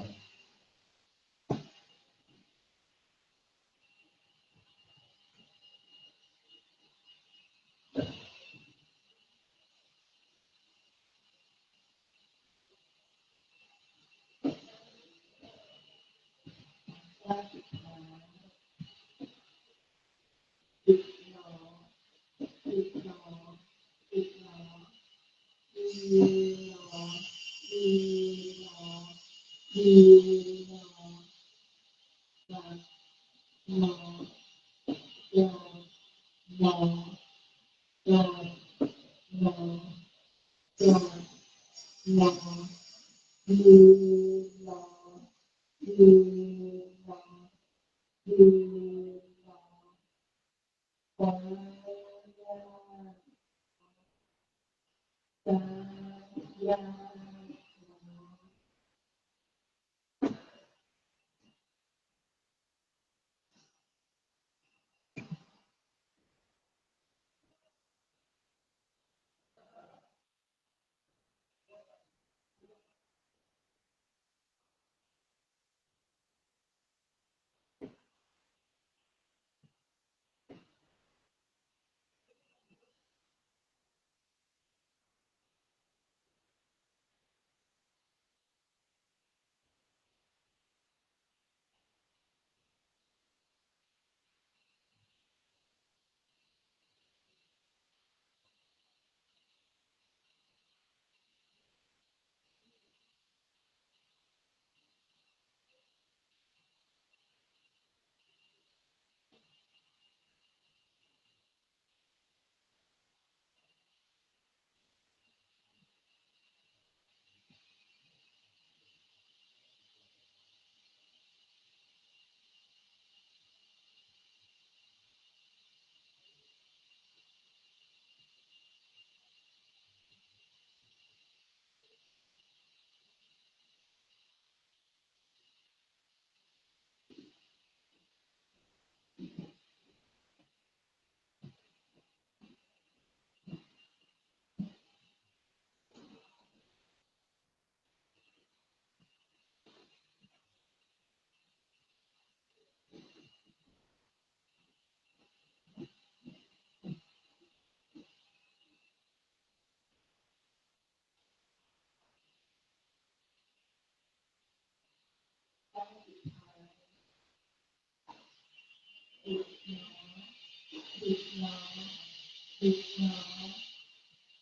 อิดหนอ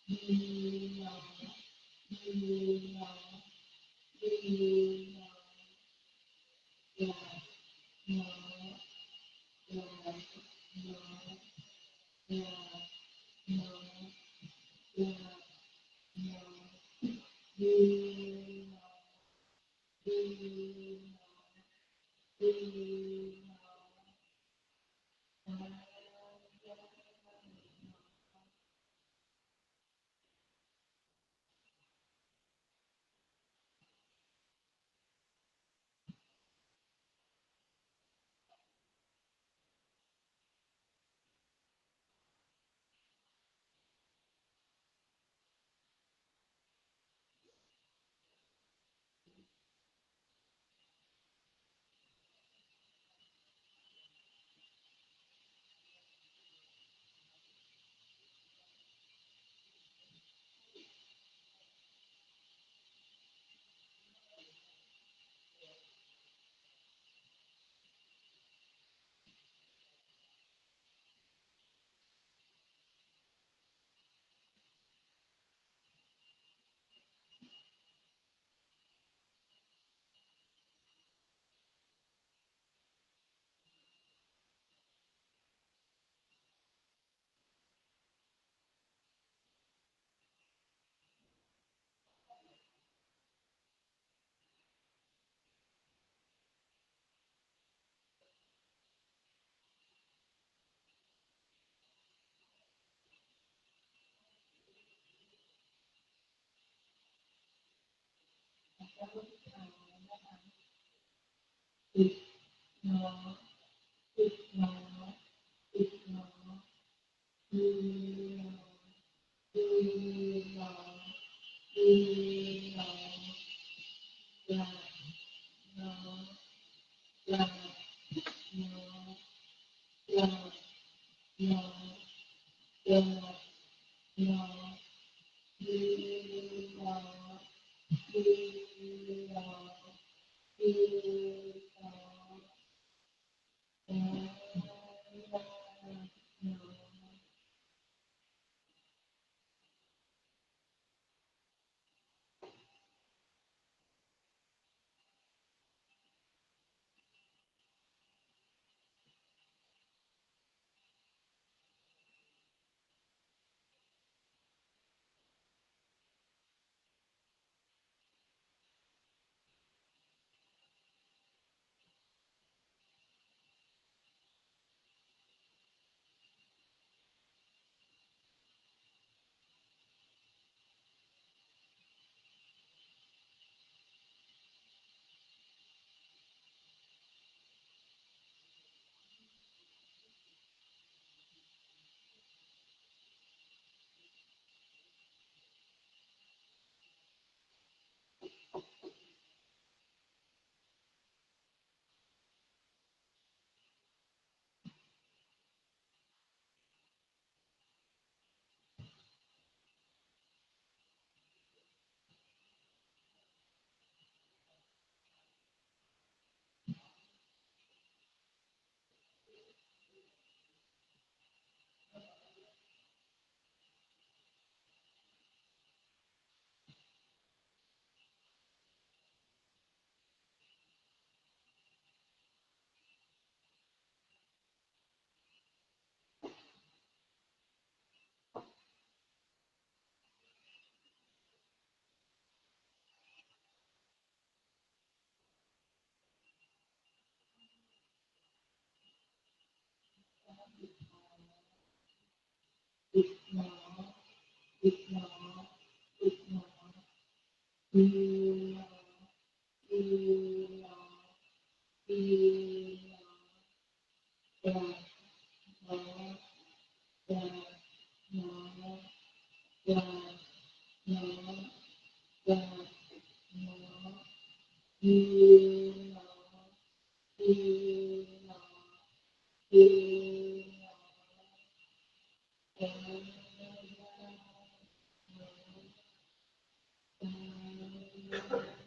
ดีหนอ ดีหนอ ดีหนอ หลับหนอ หลับหนอ หลับหนอ หลับหนอ ดีหนอ ดีหนอ ดีหนอ หลับหนอ อิดหนอ อิดหนอ อิดหนอ ดีหนอ ดีหนอ ดีหนอ หลับหนอ หลับหนอ หลับหนอ หลับหนอ ดีหนอ ดีหนอ ดีหนอ หลับหนอ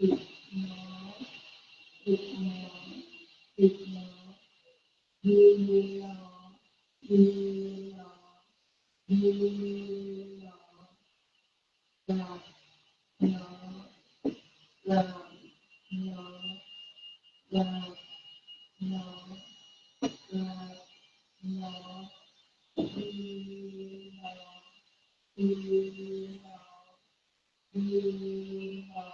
อิดน้อ อิดน้อ อิดน้อ ยืนน้อ ยืนน้อ ยืนน้อ หลับน้อ หลับน้อ หลับน้อ หลับน้อ ยืนน้อ ยืนน้อ ยืนน้อ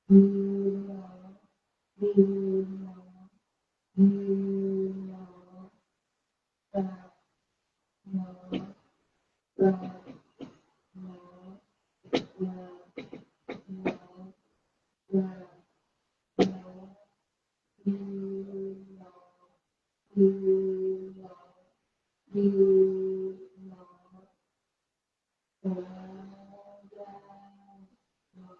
Dī, nō, dī, nō, dī, nō, rā, nō, rā, nō, rā, nō, rā, nō, dī, nō, dī, nō, dī, nō, rā, rā, nō.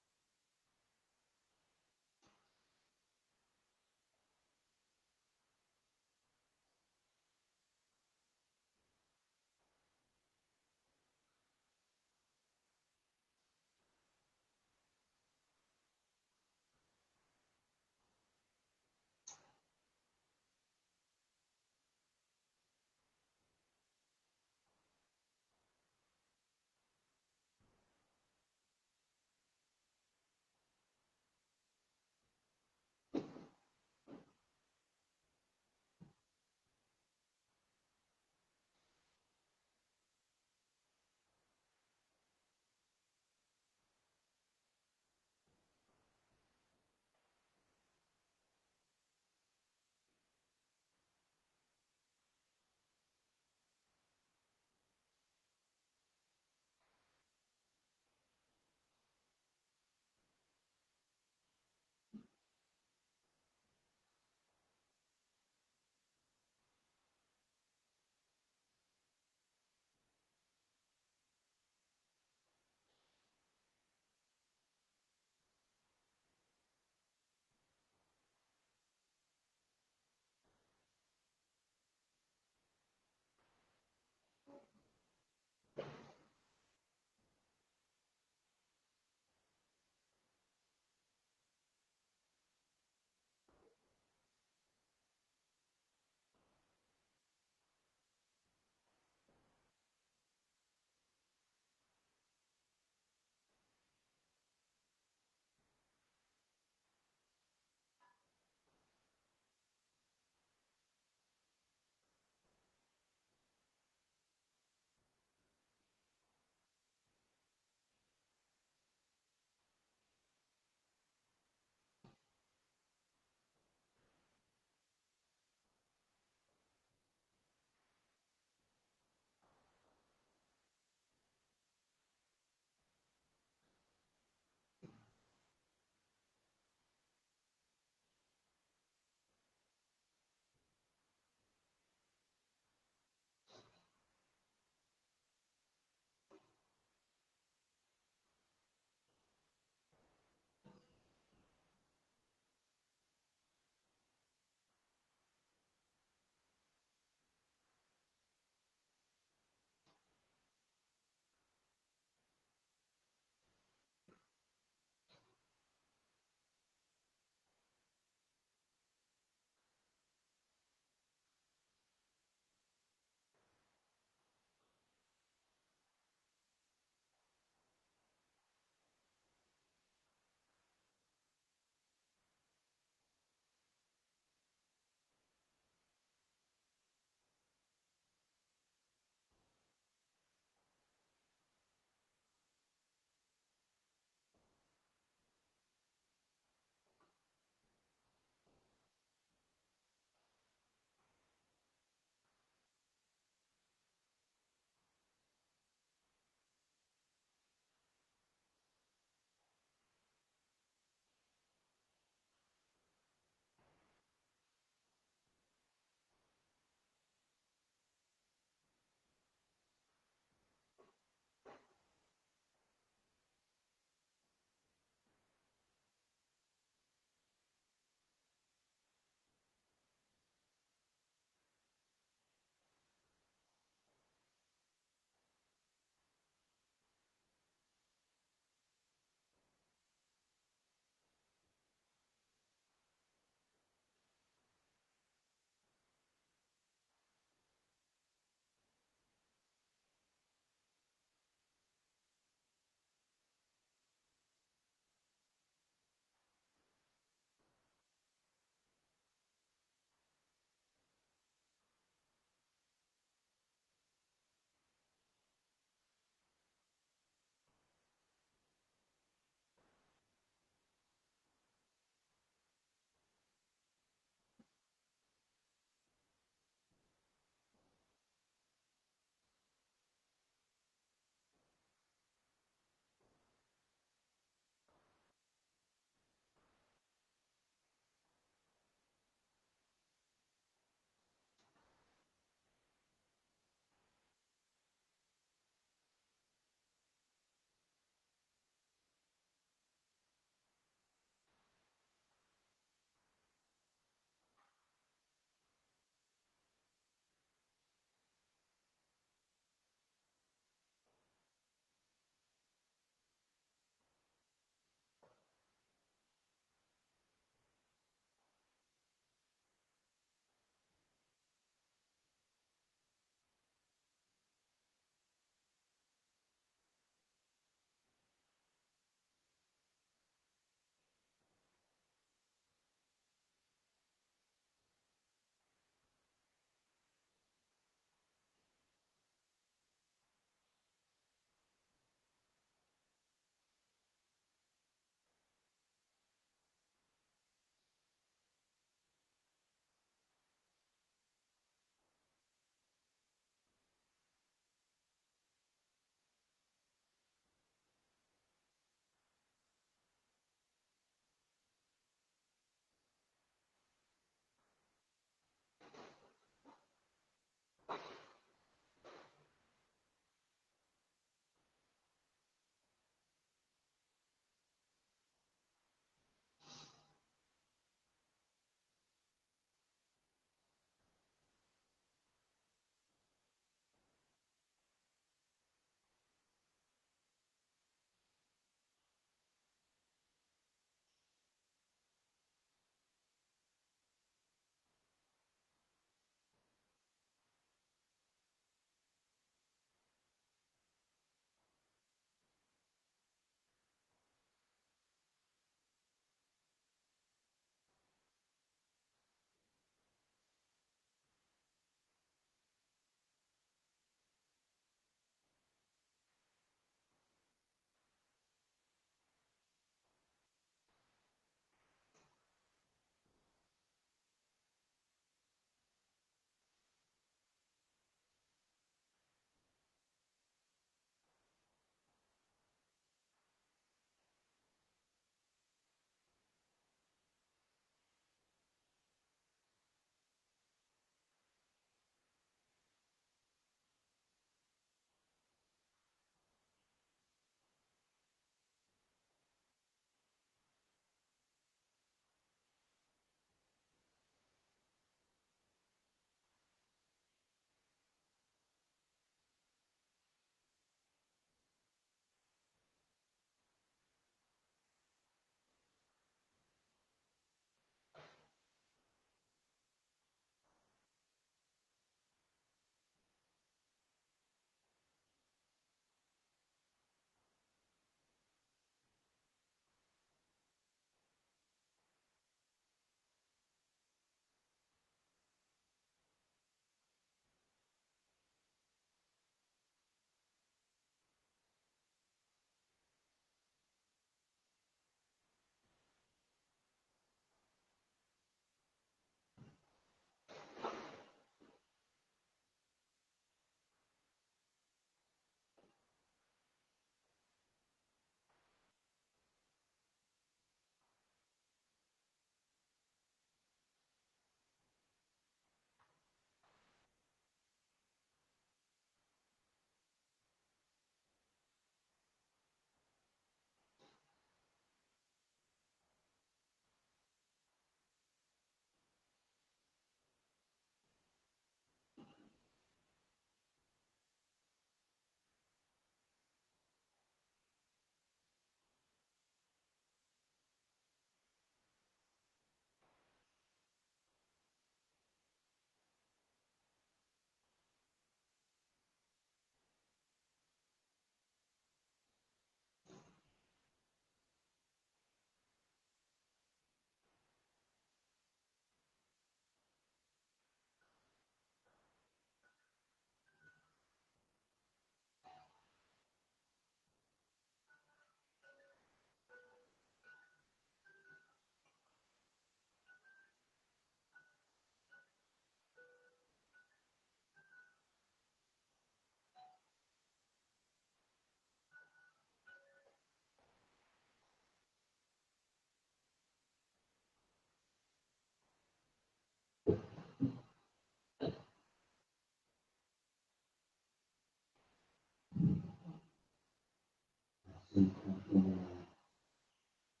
ซึ่งพระพุทธเจ้า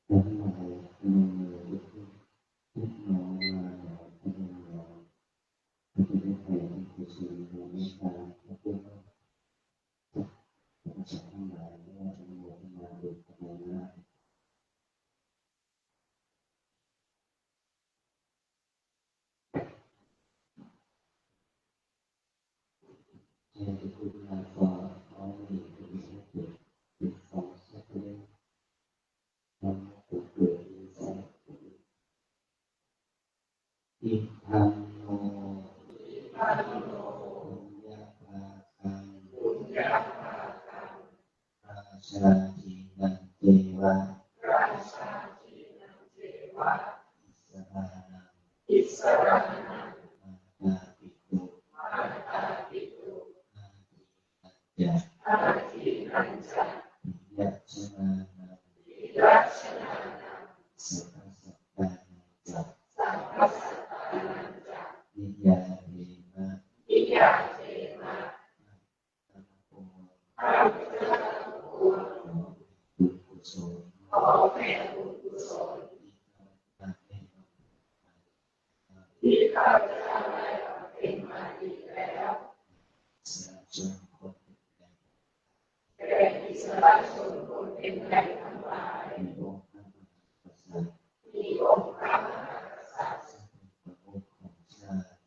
ทั้งหลายพนมมือทุกท่าน ทุกหนอลาหนอพนมหนอ พระพุทธเจ้าเป็นกุศลของเมตตาพระพุทธเจ้า พระสงฆ์ทั้งหลายได้อนุโมทนาบุญกันแล้ว Jadi, kita for all the executive before settling, and to do inside. Idamno puññabhagaṃ ājāvinaṃ ceva issarānaṃ mātāpitu ādinañca piyajanānaṃ saha sattānañca niyyādema. ขอแผ่บุญกุศล ขอแผ่บุญกุศล ที่ข้าพเจ้าได้บำเพ็ญมาดีแล้ว แก่อิสรชนคนเป็นใหญ่ทั้งหลาย มีองค์พระมหากษัตริย์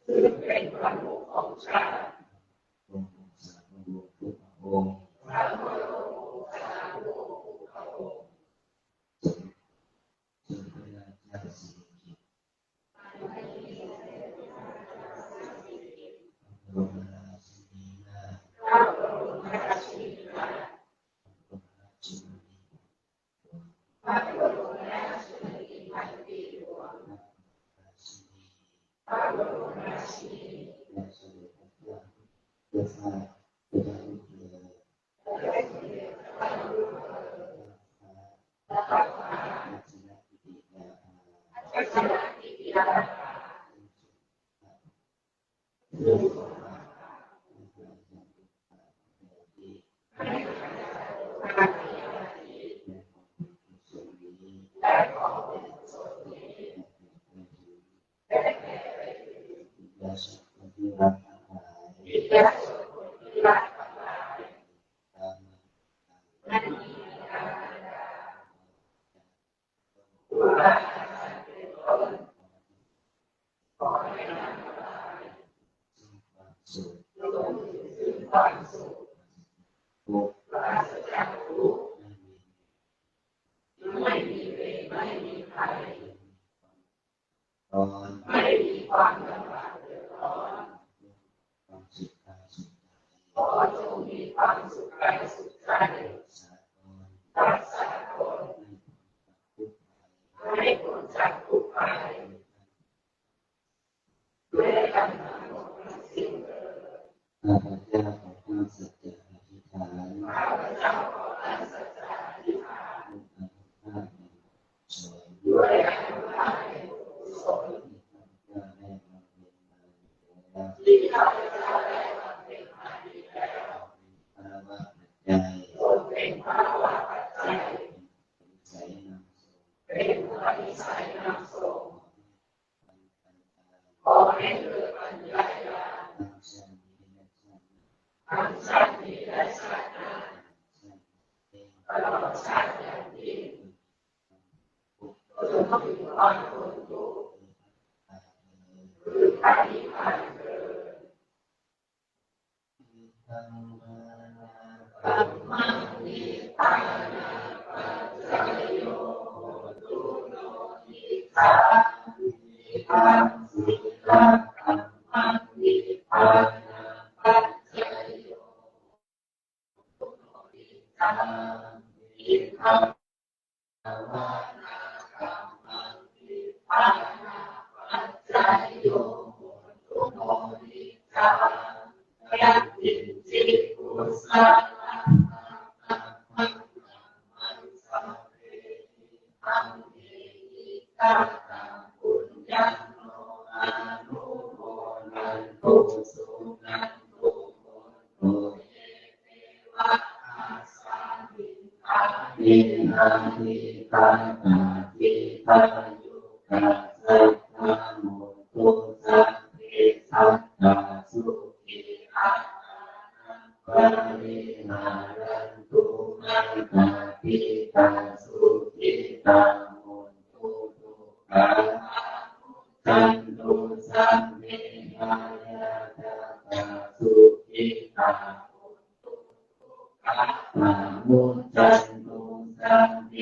ซึ่งเป็นประมุขของชาติ พระบรมโอษานุวงศ์ทุกพระองค์ พระบรมโอษานุวงศ์ทุกพระองค์ สมเด็จพระราชาสิริกิติ์ พระบรมราชินีนาถ พระบรมราชินีนาถ พระบรมราชชนนี พระบรมราชชนนีพันปีหลวง พระบรมราชินี และสมเด็จพระเจ้า เจ้าข้า พระเจ้าลูกเธอ และสมเด็จพระเจ้าลูกเธอ เจ้าฟ้า รัตนกิติยาภา รัตนกิติยาภา ไม่มีเวรไม่มีภัย ไม่มีความลำบากเดือดร้อน ขอจงมีความสุขกายสุขใจ รักษาตน ให้พ้นจากทุกข์ภัย ด้วยกันทั้งหมดทั้งสิ้นเถิด ข้าพเจ้าขอตั้งสัจจะอธิษฐาน ข้าพเจ้าขอตั้งสัจจะอธิษฐาน ด้วยอานุภาพแห่งบุญกุศล ที่ข้าพเจ้าได้บำเพ็ญมาแล้ว ที่ข้าพเจ้าได้บำเพ็ญมาดีแล้ว ขอเป็นพลวปัจจัย ขอเป็นพลวปัจจัย เป็นอุปนิสัยนำส่ง เป็นอุปนิสัยนำส่ง ขอให้เกิดปัญญาญาณ ทั้งชาตินี้และชาติหน้า ทั้งชาตินี้และชาติหน้า ตลอดชาติอย่างยิ่ง จนถึงความพ้นทุกข์ คือพระนิพพานเทอญ Idamānākammaṃ nibbānapaccayo hotu no icchāmi. Idamsīlakammaṃ nibbānapaccayo hotu no icchāmi. Idam bhāvanākammaṃ nibbānapaccayo hotu no icchāmi. Yaṅkiñci kusalaṃ pāpakaṃ kammaṃ sabbehi amhehi kataṃ puññaṃ no anumodantu suṇantu bhonto ye devā āsāmi Anīghā dīghā paṭighā yukā sattā hontu sabbe sattā sukhī attānaṃ pariharantu. Mātā pitā sukhitā hontu, dukkhā pamuccantu, sabbe bhayā vūpasā sukhitā hontu, dukkhā pamuccantu, sabbe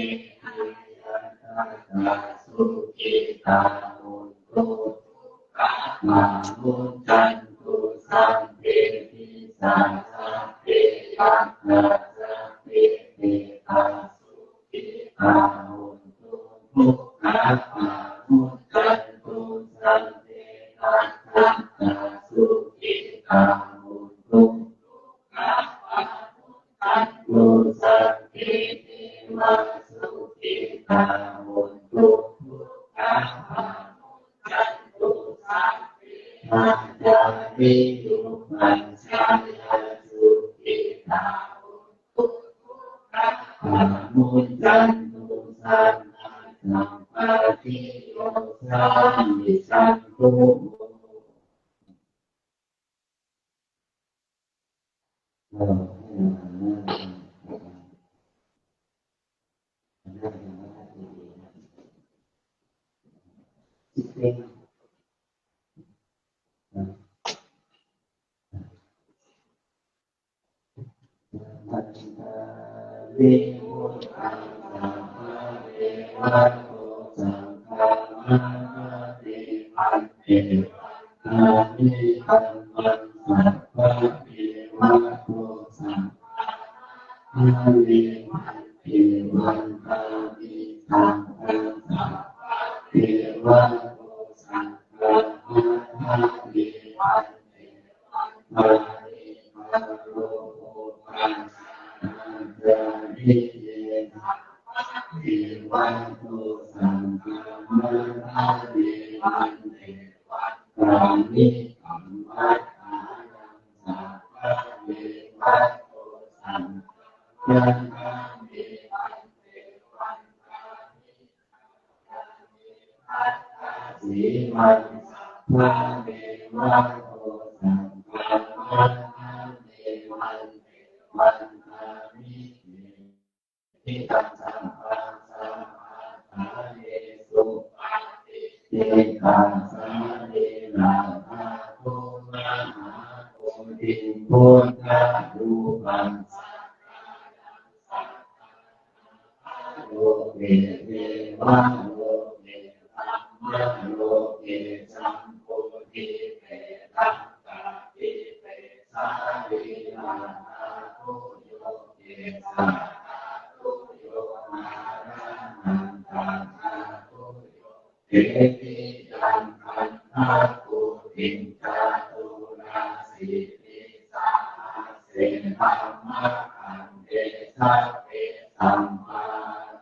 bhayā vūpasā sukhitā hontu, dukkhā pamuccantu, sabbe pisā sabbe yakkhā sabbe petā sukhitā hontu, dukkhā pamuccantu, sabbe rakkhattā sukhitā hontu, dukkhā pamuccantu, sabbe devā sukhitā hontu, dukkhā pamuccantu, sabbe ācariyū pajjhāyā sukhitā hontu, dukkhā pamuccantu, sabbā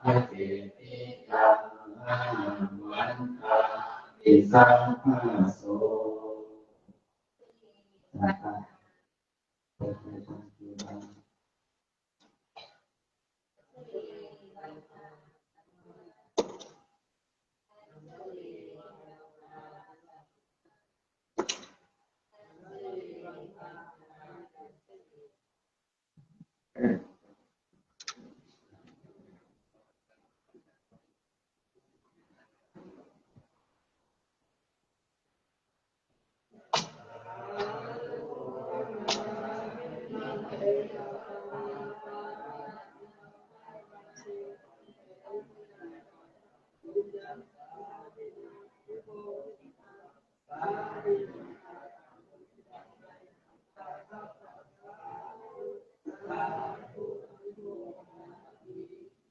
sampattiyo sampajjhantu.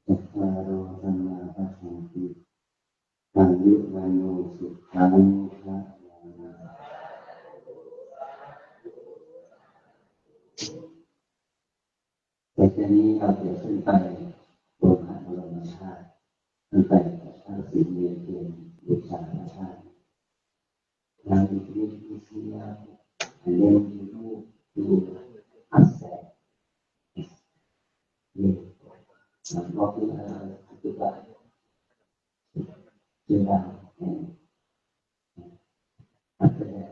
Cattāro dhammā vaḍḍhanti, āyu vaṇṇo sukhaṃ balaṃ. ต่อจากนี้เราจะขึ้นไปบนพระบรมธาตุ ขึ้นไปกับพระศรีเมรุบูชาพระธาตุ เราจะมีเสียง เล่นรูป ดู อัสแสง เล่น Sampokkhita Kuttuka Jumlah Pattaya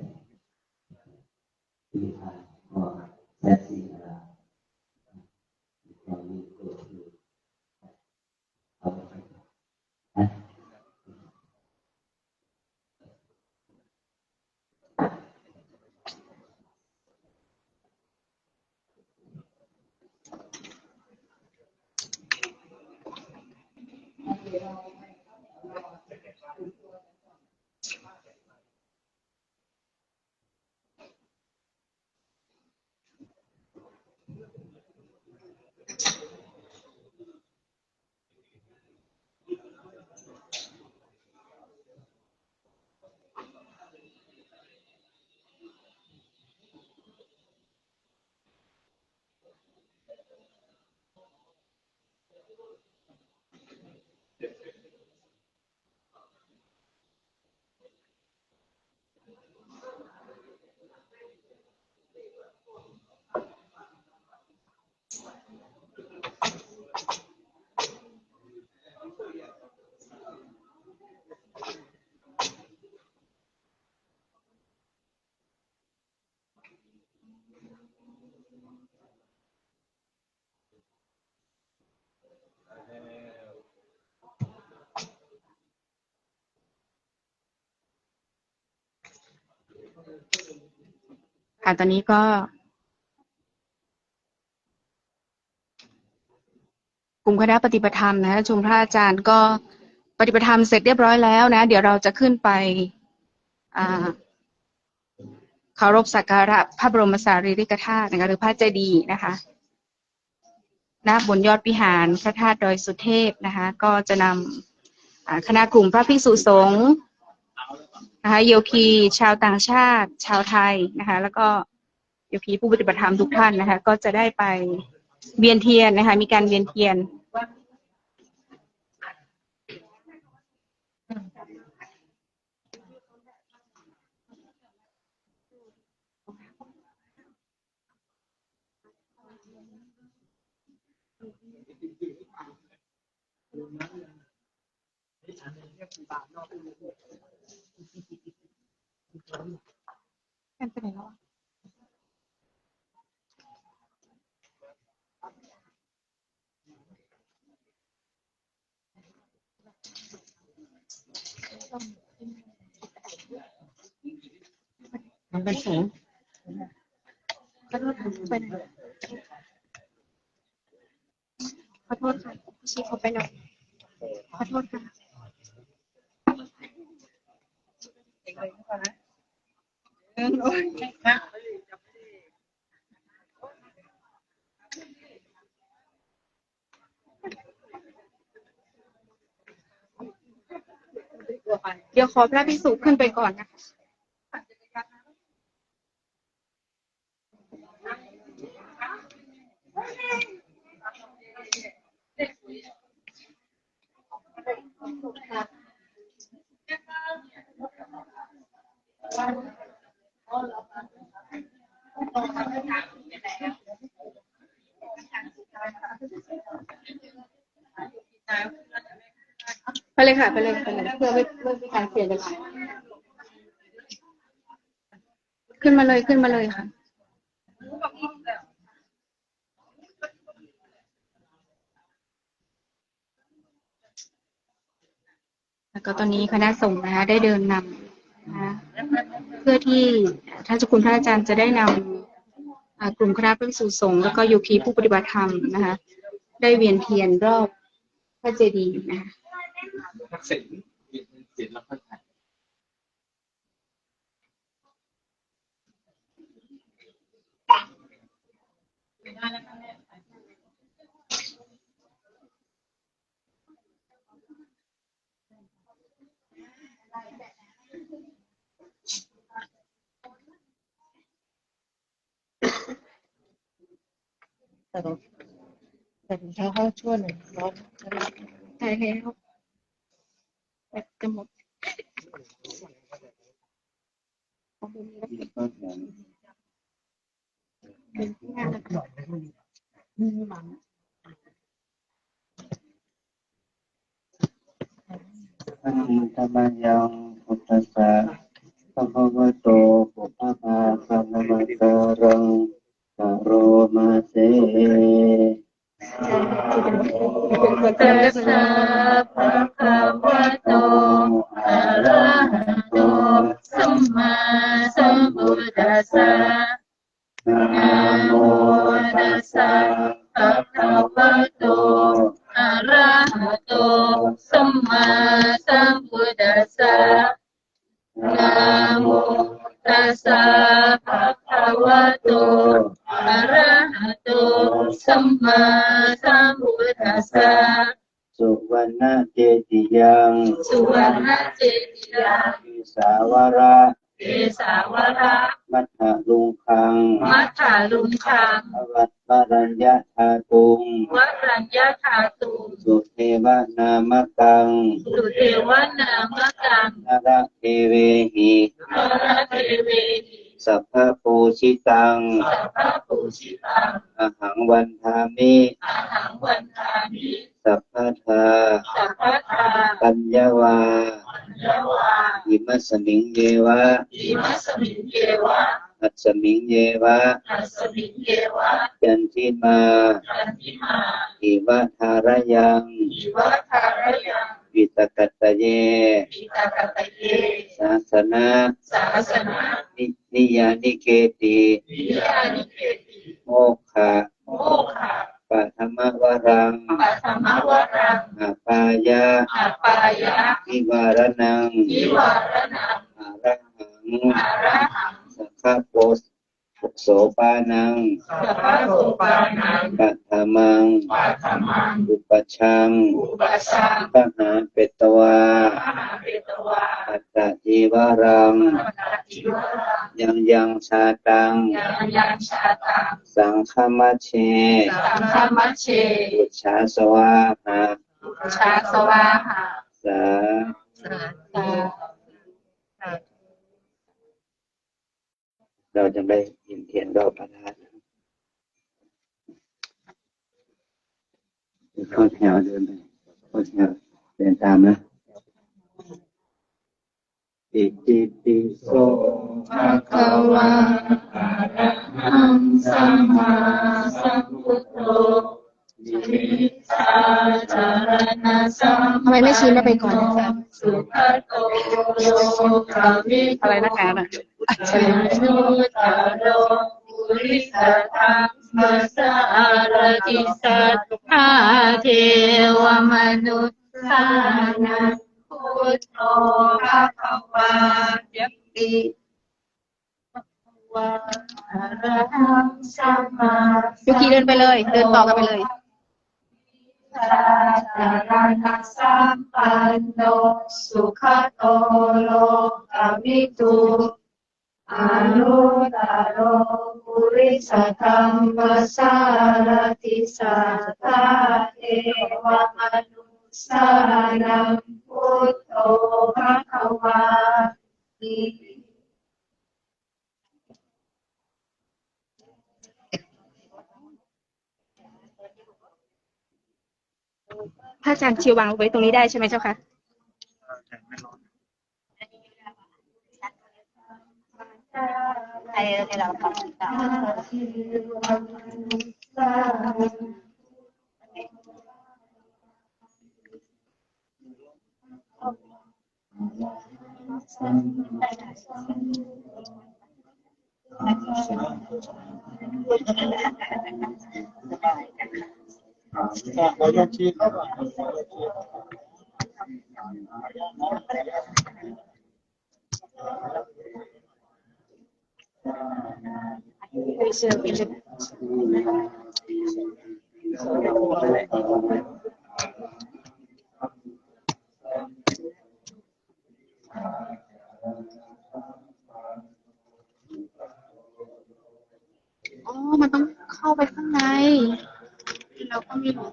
Pihā Sasina. ค่ะ ตอนนี้ก็ กลุ่มคณะปฏิบัติธรรมนะคะ ชุมพระอาจารย์ก็ปฏิบัติธรรมเสร็จเรียบร้อยแล้วนะ เดี๋ยวเราจะขึ้นไป อ่า เคารพสักการะพระบรมสารีริกธาตุนะคะ หรือพระเจดีย์นะคะ ณ บนยอดวิหารพระธาตุดอยสุเทพนะคะ ก็จะนำ อ่า คณะกลุ่มพระภิกษุสงฆ์นะคะ โยคีชาวต่างชาติ ชาวไทยนะคะ แล้วก็โยคีผู้ปฏิบัติธรรมทุกท่านนะคะ ก็จะได้ไปเวียนเทียนนะคะ มีการเวียนเทียน กันไปไหนแล้วอะ มันเป็นสูง ขอโทษค่ะ ไปไหน ขอโทษค่ะ พี่ชีขอไปหน่อย ขอโทษค่ะ เดี๋ยวขอพระภิกษุขึ้นไปก่อนนะคะ ไปเลยค่ะ ไปเลย ไปเลย เพื่อไม่ เพื่อไม่เป็นการเสียเวลา ขึ้นมาเลย ขึ้นมาเลยค่ะ แล้วก็ตอนนี้คณะสงฆ์นะคะ ได้เดินนำนะคะ เพื่อที่ท่านเจ้าคุณพระอาจารย์จะได้นำ อ่า กลุ่มคณะพระภิกษุสงฆ์ แล้วก็โยคีผู้ปฏิบัติธรรมนะคะ ได้เวียนเทียนรอบพระเจดีย์นะคะ แต่รถ แต่ถุงเท้าเข้าช่วงหนึ่งรอบ ใช่แล้ว แบตจะหมด เอาไปเลย เป็นที่ห้านาที มีมัน Sambhataṃ tamayaṃ buddhassa bhagavato pubbabhāganamakāraṃ karoma se. Tassa bhagavato arahato sammāsambuddhassa. Namo tassa bhagavato arahato sammāsambuddhassa. Namo tassa bhagavato arahato sammāsambuddhassa. Suvaṇṇacetiyaṃ. Suvaṇṇacetiyaṃ. Kesāvara. Kesāvara. Matthaluṅgaṃ. Matthaluṅgaṃ. Ava-, varaññadhātuṃ. Varaññadhātuṃ. Sudevanāmakaṃ. Sudevanāmakaṃ. Naradevehi. Naradevehi. Sabbapūjitaṃ. Sabbapūjitaṃ. Ahaṃ vandāmi. Ahaṃ vandāmi. Sabbadā. Sabbadā. Paññā vā. Paññā vā. Imasmiññeva. Imasmiññeva. Asmiññeva. Asmiññeva. Candimā. Candimā. Iva thārayaṃ. Iva thārayaṃ. Piṭakattaye. Piṭakattaye. Sāsana. Sāsana. Ni-, niyyāniketi. Niyyāniketi. Mokkha. Mokkha. Paṭhamavaraṃ. Paṭhamavaraṃ. Apāya. Apāya. Nivāraṇaṃ. Nivāraṇaṃ. Arahaṃ. Arahaṃ. Sakkapo-, sopānaṃ. Sakkasopānaṃ. Paṭhamaṃ. Paṭhamaṃ. Upajjhaṃ. Upajjhaṃ. Pahāpetvā. Pahāpetvā. Attacīvaraṃ. Attacīvaraṃ. Yaṃ yaṃ jātaṃ. Yaṃ yaṃ jātaṃ. Saṅghamajjhe. Saṅghamajjhe. Pūjā svāhā. Pūjā svāhā. Sā. Sā. Sā. เราจะไปเห็นเทียนรอบพระธาตุ เข้าแถวเดินไป เข้าแถวเดินตามนะ Itipi so bhagavā arahaṃ sammāsambuddho vijjācaraṇasampanno sugato lokavidū อะไรนักหนาน่ะ anuttaro purisadammasārathi satthā devamanussānaṃ buddho bhagavāti. ยุกิเดินไปเลย เดินต่อกันไปเลย Vijjācaraṇasampanno sugato lokavidū anuttaro purisadammasārathi satthā devamanussānaṃ buddho bhagavāti. พระอาจารย์เชียร์วางไว้ตรงนี้ได้ใช่ไหมเจ้าคะ อ๋อ มันต้องเข้าไปข้างใน เราก็ไม่รู้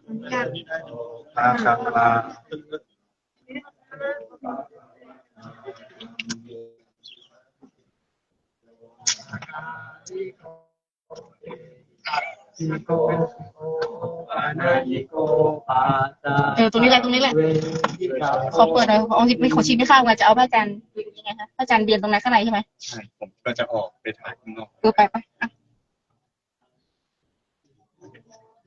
มันยาก Bhagavā เออ ตรงนี้แหละ ตรงนี้แหละ ขอเปิดหน่อย ขอชิมข้าวมา จะเอาพระอาจารย์ยังไงคะ พระอาจารย์เรียนตรงนั้นข้างในใช่ไหม ใช่ ผมก็จะออกไปถ่ายข้างนอก เออ ไปไปอ่ะ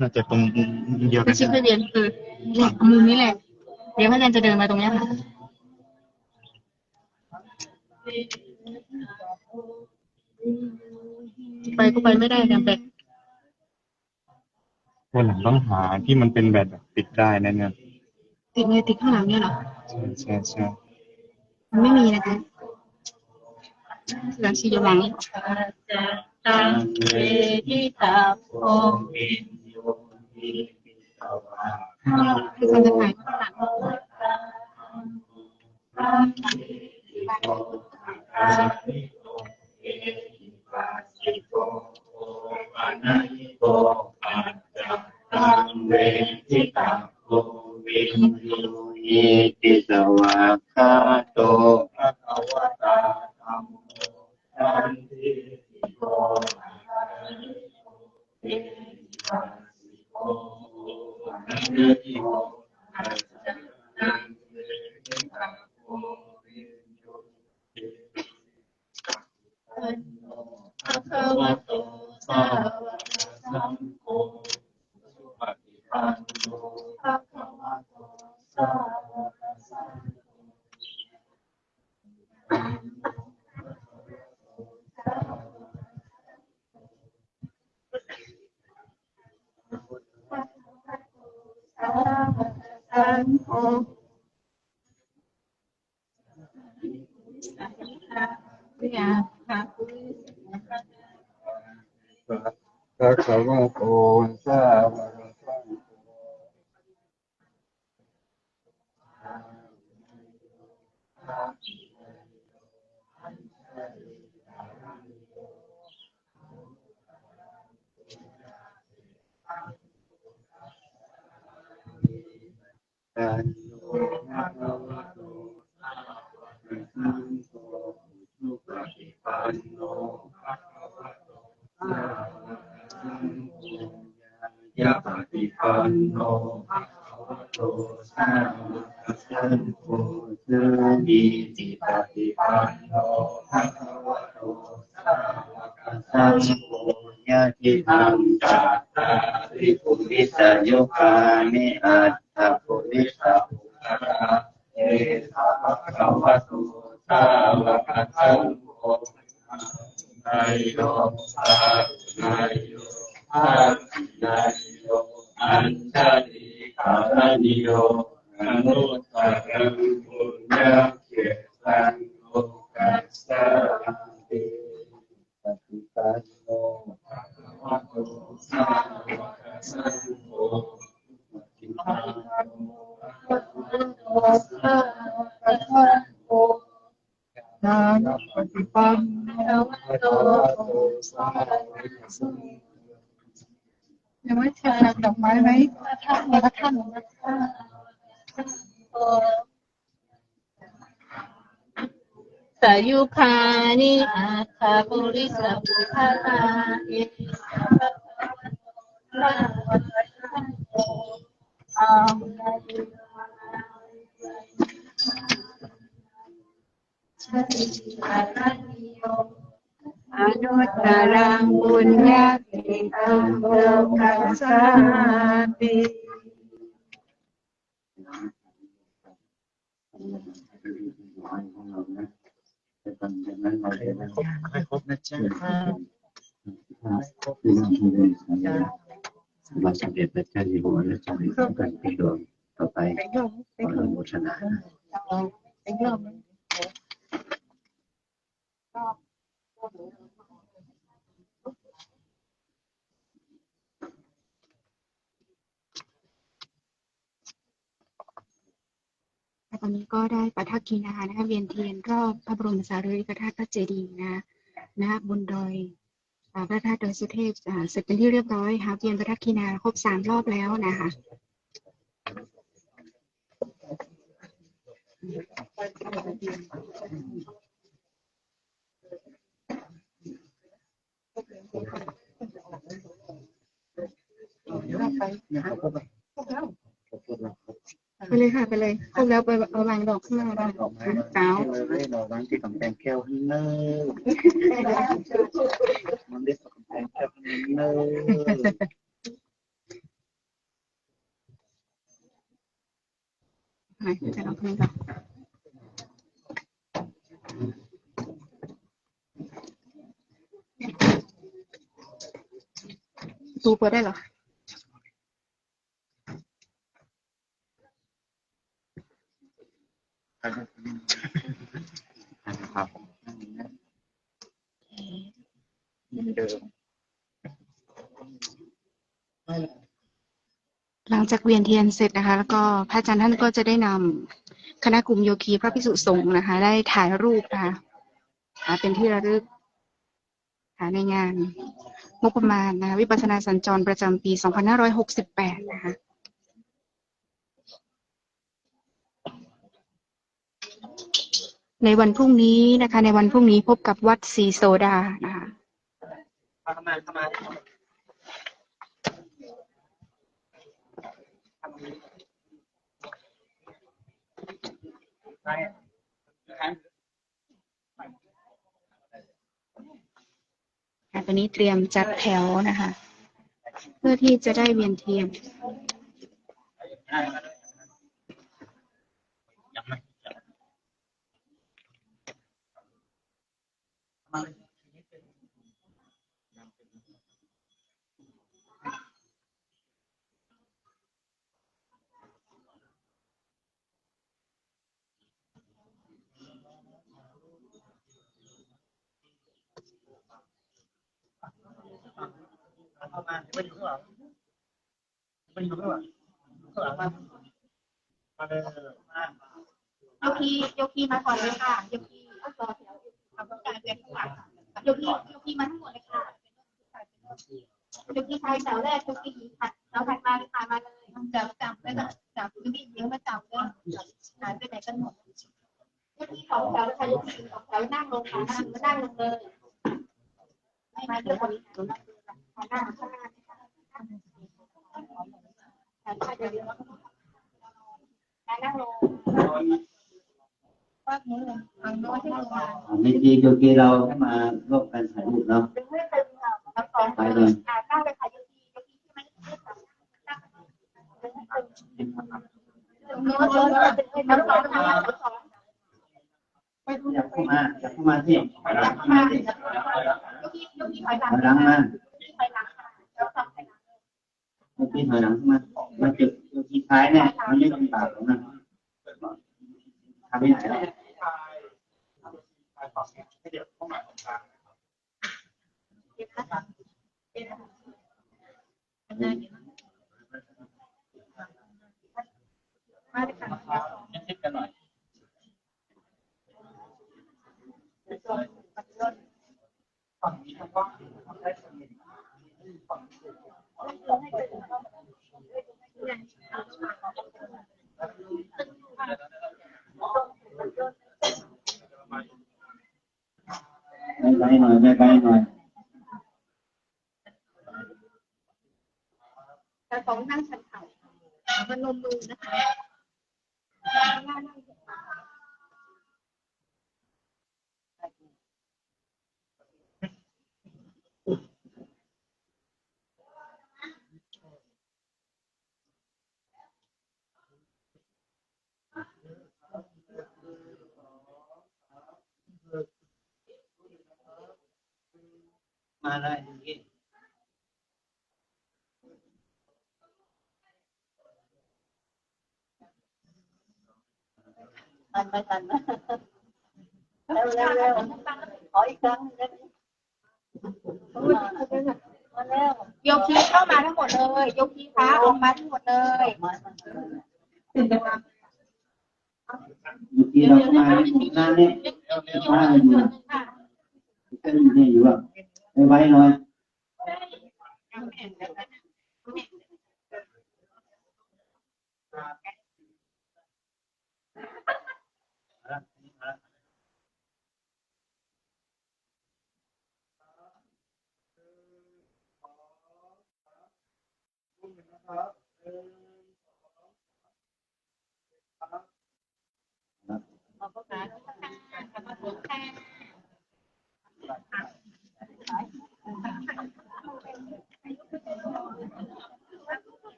น่าจะตรงมุมเดียวกัน ไม่ใช่ เรียน เออ เนี่ย มุมนี้แหละ เดี๋ยวพระอาจารย์จะเดินมาตรงเนี้ยค่ะ ไปก็ไปไม่ได้ เดี๋ยวแบต วันหลังต้องหาที่มันเป็นแบตแบบติดได้นะเนี่ย ติดไง ติดข้างหลังเนี่ยเหรอ ใช่ ใช่ ใช่ มันไม่มีนะคะ หลังสีหลัง ให้คนจะถ่ายข้างหลัง Iti svākkhāto bhagavatā dhammo sandiṭṭhiko akāliko ehipassiko opanayiko paccattaṃ veditabbo viññūhīti. Bhagavato sāvakasaṅgho, supaṭipanno bhagavato sāvakasaṅgho, bhagavato sāvakasaṅgho. Ñāyapaṭipanno bhagavato sāvakasaṅgho, sāmīcipaṭipanno bhagavato sāvakasaṅgho, yadidaṃ cattāri purisayugāni aṭṭha purisapuggalā, esa bhagavato sāvakasaṅgho, āhuneyyo pāhuneyyo dakkhiṇeyyo añjalikaraṇīyo, anuttaraṃ puññakkhettaṃ lokassāti. Supaṭipanno bhagavato sāvakasaṅgho, supaṭipanno bhagavato sāvakasaṅgho, ñāyapaṭipanno bhagavato sāvakasaṅgho. ยังไม่เชิญดอกไม้ไหม พระธาตุ พระธาตุ sayugāni aṭṭha purisapuggalā, esa bhagavato sāvakasaṅgho, āhuneyyo pāhuneyyo dakkhiṇeyyo añjalikaraṇīyo, anuttaraṃ puññakkhettaṃ lokassāti. ให้ครบนะจ๊ะ ให้ครบนะจ๊ะ พระสมเด็จพระเจ้าอยู่หัวและสมเด็จพระเจ้าอยู่หัว ต่อไป ขออนุโมทนา ตอนนี้ก็ได้ปาฐกขิณานะคะ เวียนเทียนรอบพระบรมสารีริกธาตุพระเจดีย์นะ ณ บนดอย อ่า พระธาตุดอยสุเทพ อ่า เสร็จเป็นที่เรียบร้อยค่ะ เวียนปาฐกขิณาครบสามรอบแล้วนะคะ ไปเลยค่ะ ไปเลย ครบแล้ว ไปเอาวางดอกข้างหน้าได้ ดอกไม้ สาว เลย ดอกไม้ที่กำแพงแก้วข้างหน้า มันเรียกกำแพงแก้วข้างหน้า ไหน จะดอกนี้ก่อน ประตูเปิดได้เหรอ ครับ หลังจากเวียนเทียนเสร็จนะคะ แล้วก็พระอาจารย์ท่านก็จะได้นำคณะกลุ่มโยคีพระภิกษุสงฆ์นะคะ ได้ถ่ายรูปนะคะ อ่า เป็นที่ระลึก ค่ะ ในงานงบประมาณนะคะ วิปัสสนาสัญจรประจำปี สองพันห้าร้อยหกสิบแปด นะคะ ในวันพรุ่งนี้นะคะ ในวันพรุ่งนี้พบกับวัดศรีโสดานะคะ ค่ะ ตอนนี้เตรียมจัดแถวนะคะ เพื่อที่จะได้เวียนเทียน โยคี โยคีมาก่อนเลยค่ะ โยคี เอาต่อแถว เอากลางเป็นข้างหลัง โยคี โยคีมาทั้งหมดเลยค่ะ โยคีชายแถวแรก โยคีหญิงค่ะ แถวถัดมาเลยค่ะ มาเลย จับ จับไว้ก่อน จับ โยคีหญิงมาจับเลย หายไปไหนกันหมด โยคีสองแถวเลยค่ะ โยคีหญิงสองแถว นั่งลงค่ะ นั่ง นั่งลงเลย ไม่มาเรื่องนี้ค่ะ นั่งข้างหน้า นั่งลง อ่า เมื่อกี้ เมื่อกี้เราให้มาร่วมกันถ่ายรูปเนาะ ถ่ายเลย อยากเข้ามา อยากเข้ามาสิ อยากเข้ามาสิ ถอยหลังมา เมื่อกี้ถอยหลังเข้ามา มาจุด จุดสุดท้ายเนี่ย มันไม่ลำบากหรอกนะ ทำไม่ไหนแล้ว ใกล้ๆหน่อย ใกล้ๆหน่อย แต่ของนั่งชันเข่า พนมมือนะคะ มาเลย ทันไหม ทันไหม เร็วเร็วเร็ว ขออีกครั้งหนึ่งได้ไหม มาแล้ว โยคีเข้ามาทั้งหมดเลย โยคีคะ ออกมาทั้งหมดเลย เมื่อกี้เราก็มาหน้าเนี่ย มาอยู่ ก็อยู่เนี่ยอยู่อ่ะ ไวๆหน่อย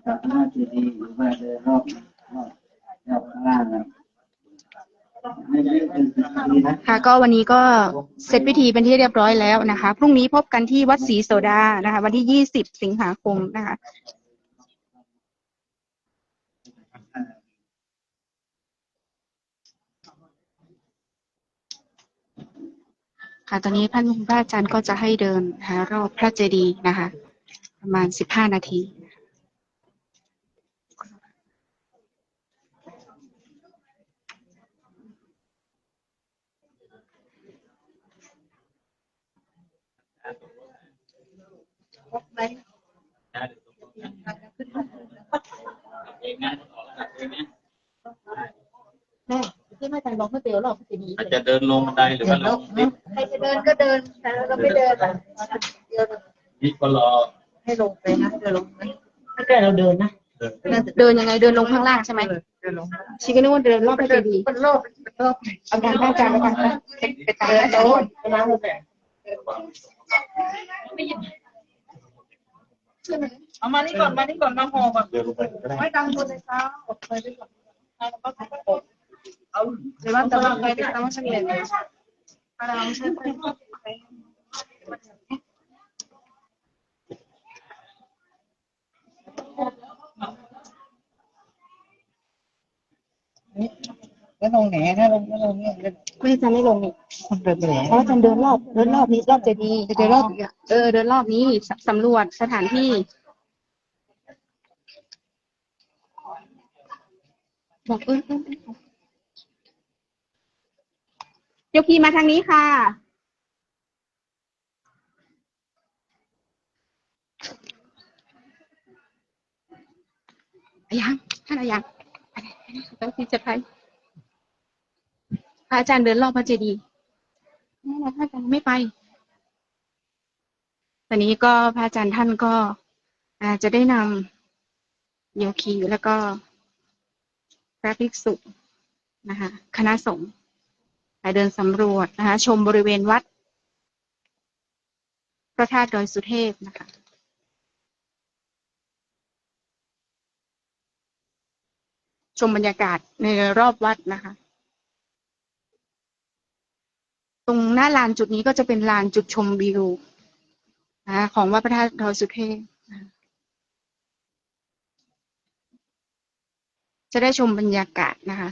ครับ หน้าเจดีย์ หรือว่าเดินรอบ รอบ รอบข้างล่างครับ ไม่ได้เป็นพิธีนะ ค่ะ ก็วันนี้ก็เสร็จพิธีเป็นที่เรียบร้อยแล้วนะคะ พรุ่งนี้พบกันที่วัดศรีโสดานะคะ วันที่ ยี่สิบ สิงหาคมนะคะ ค่ะ ตอนนี้ท่านพระอาจารย์ก็จะให้เดินนะคะรอบพระเจดีย์นะคะ ประมาณ สิบห้า นาที แม่ ขึ้นมาทางลงก๋วยเตี๋ยวหรอกก๋วยเตี๋ยวนี้ อาจจะเดินลงบันไดหรือว่าลงลิฟต์ ใครจะเดินก็เดิน แต่เราไม่เดินอะ เดิน นี่ก็รอ ให้ลงไปนะ เดินลงนะ ถ้าเกิดเราเดินนะ เดิน เดินยังไง เดินลงข้างล่างใช่ไหม เดินลง ชีก็นึกว่าเดินรอบพระเจดีย์ เป็นรอบ เป็นรอบ เอาตามพระอาจารย์แล้วกันนะ ไปตามพระอาจารย์ เอามานี่ก่อน มานี่ก่อน มาห่อก่อน เดินลงไปก็ได้ ไว้ตามบนเลยเจ้า ออกไปดีกว่า เอา เดี๋ยวเราจะลองไปติดตามว่าเฉลี่ย แล้วลงไหน ถ้าลง ถ้าลงเนี่ย ไม่ อาจารย์ไม่ลงนี่ มันเดินไปไหน เพราะอาจารย์เดินรอบ เดินรอบนี้ รอบเจดีย์ เดินรอบอีกอะ เออ เดินรอบนี้ ส- สำรวจสถานที่ บอก เออ เออ เออ โยคีมาทางนี้ค่ะ อายัง ท่านอายัง ต้องที่จะไป พระอาจารย์เดินรอบพระเจดีย์ ไม่นะ พระอาจารย์ไม่ไป ตอนนี้ก็พระอาจารย์ท่านก็ อ่า จะได้นำโยคีแล้วก็พระภิกษุนะคะ คณะสงฆ์ไปเดินสำรวจนะคะ ชมบริเวณวัดพระธาตุดอยสุเทพนะคะ ชมบรรยากาศในรอบวัดนะคะ ตรงหน้าลานจุดนี้ก็จะเป็นลานจุดชมวิวนะคะ ของวัดพระธาตุดอยสุเทพนะคะ จะได้ชมบรรยากาศนะคะ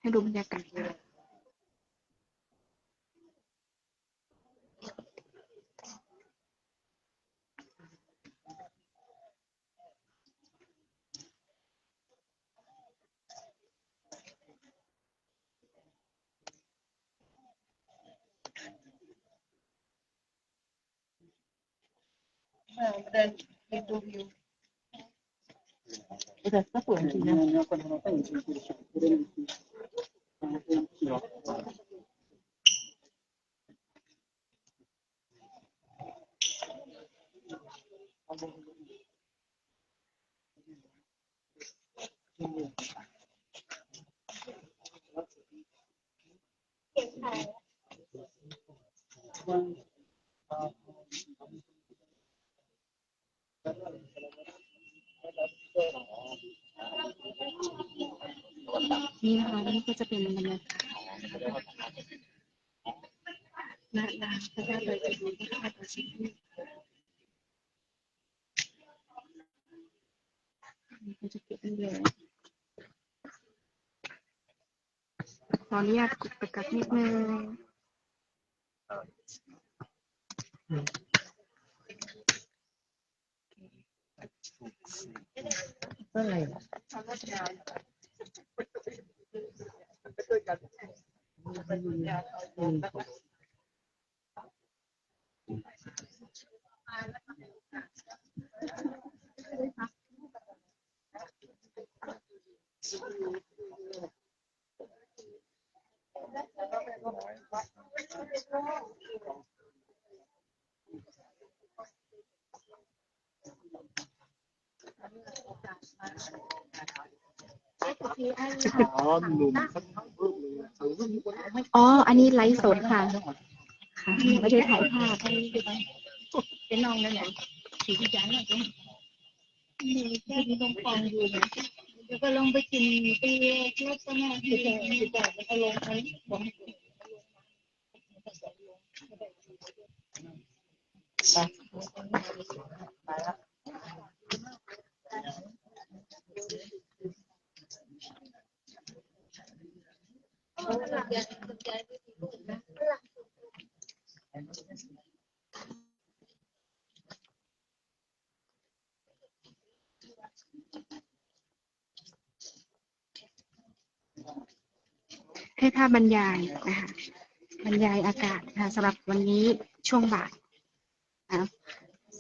ให้ดูบรรยากาศค่ะ อ่า เดินไปดูวิว แต่ก็สวยจริงนะ นี่นะคะ นี่ก็จะเป็นบรรยากาศหน้าลานพระธาตุดอยสุเทพ นี่ก็จะเก็บไว้เลย ขออนุญาตกุกกักนิดนึง เท่าไหร่ล่ะ? อ๋อ อันนี้ไลฟ์สดค่ะ ค่ะ ไม่ได้ถ่ายภาพ เป็นน้องนั่นแหละ ขี่จักรยานมาจ้ะ มีแค่มีลงกองอยู่นะ แล้วก็ลงไปกินเบียร์ที่วัดสมาธิ แล้วก็ลงไป ให้ภาพบรรยายนะคะ บรรยายอากาศนะคะ สำหรับวันนี้ช่วงบ่ายนะ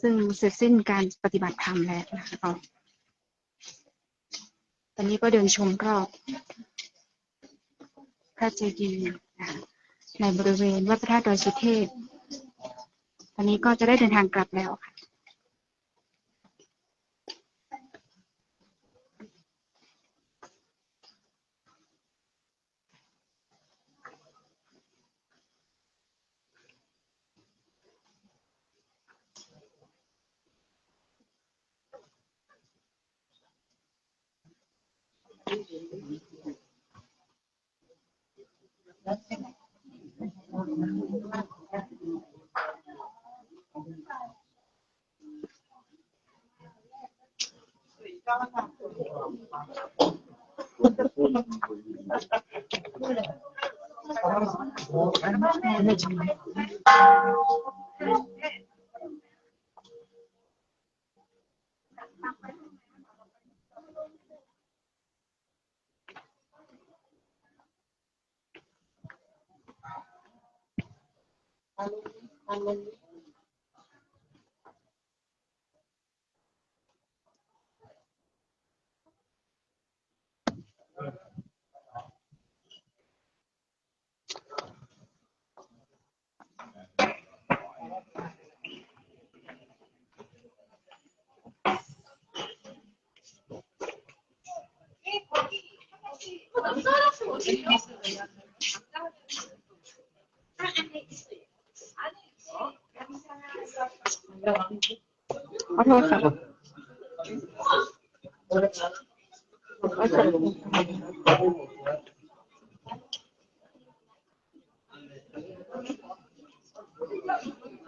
ซึ่งเสร็จสิ้นการปฏิบัติธรรมแล้วนะคะ ก็ ตอนนี้ก็เดินชมรอบพระเจดีย์นะคะ ในบริเวณวัดพระธาตุดอยสุเทพ ตอนนี้ก็จะได้เดินทางกลับแล้วค่ะ ขอโทษค่ะ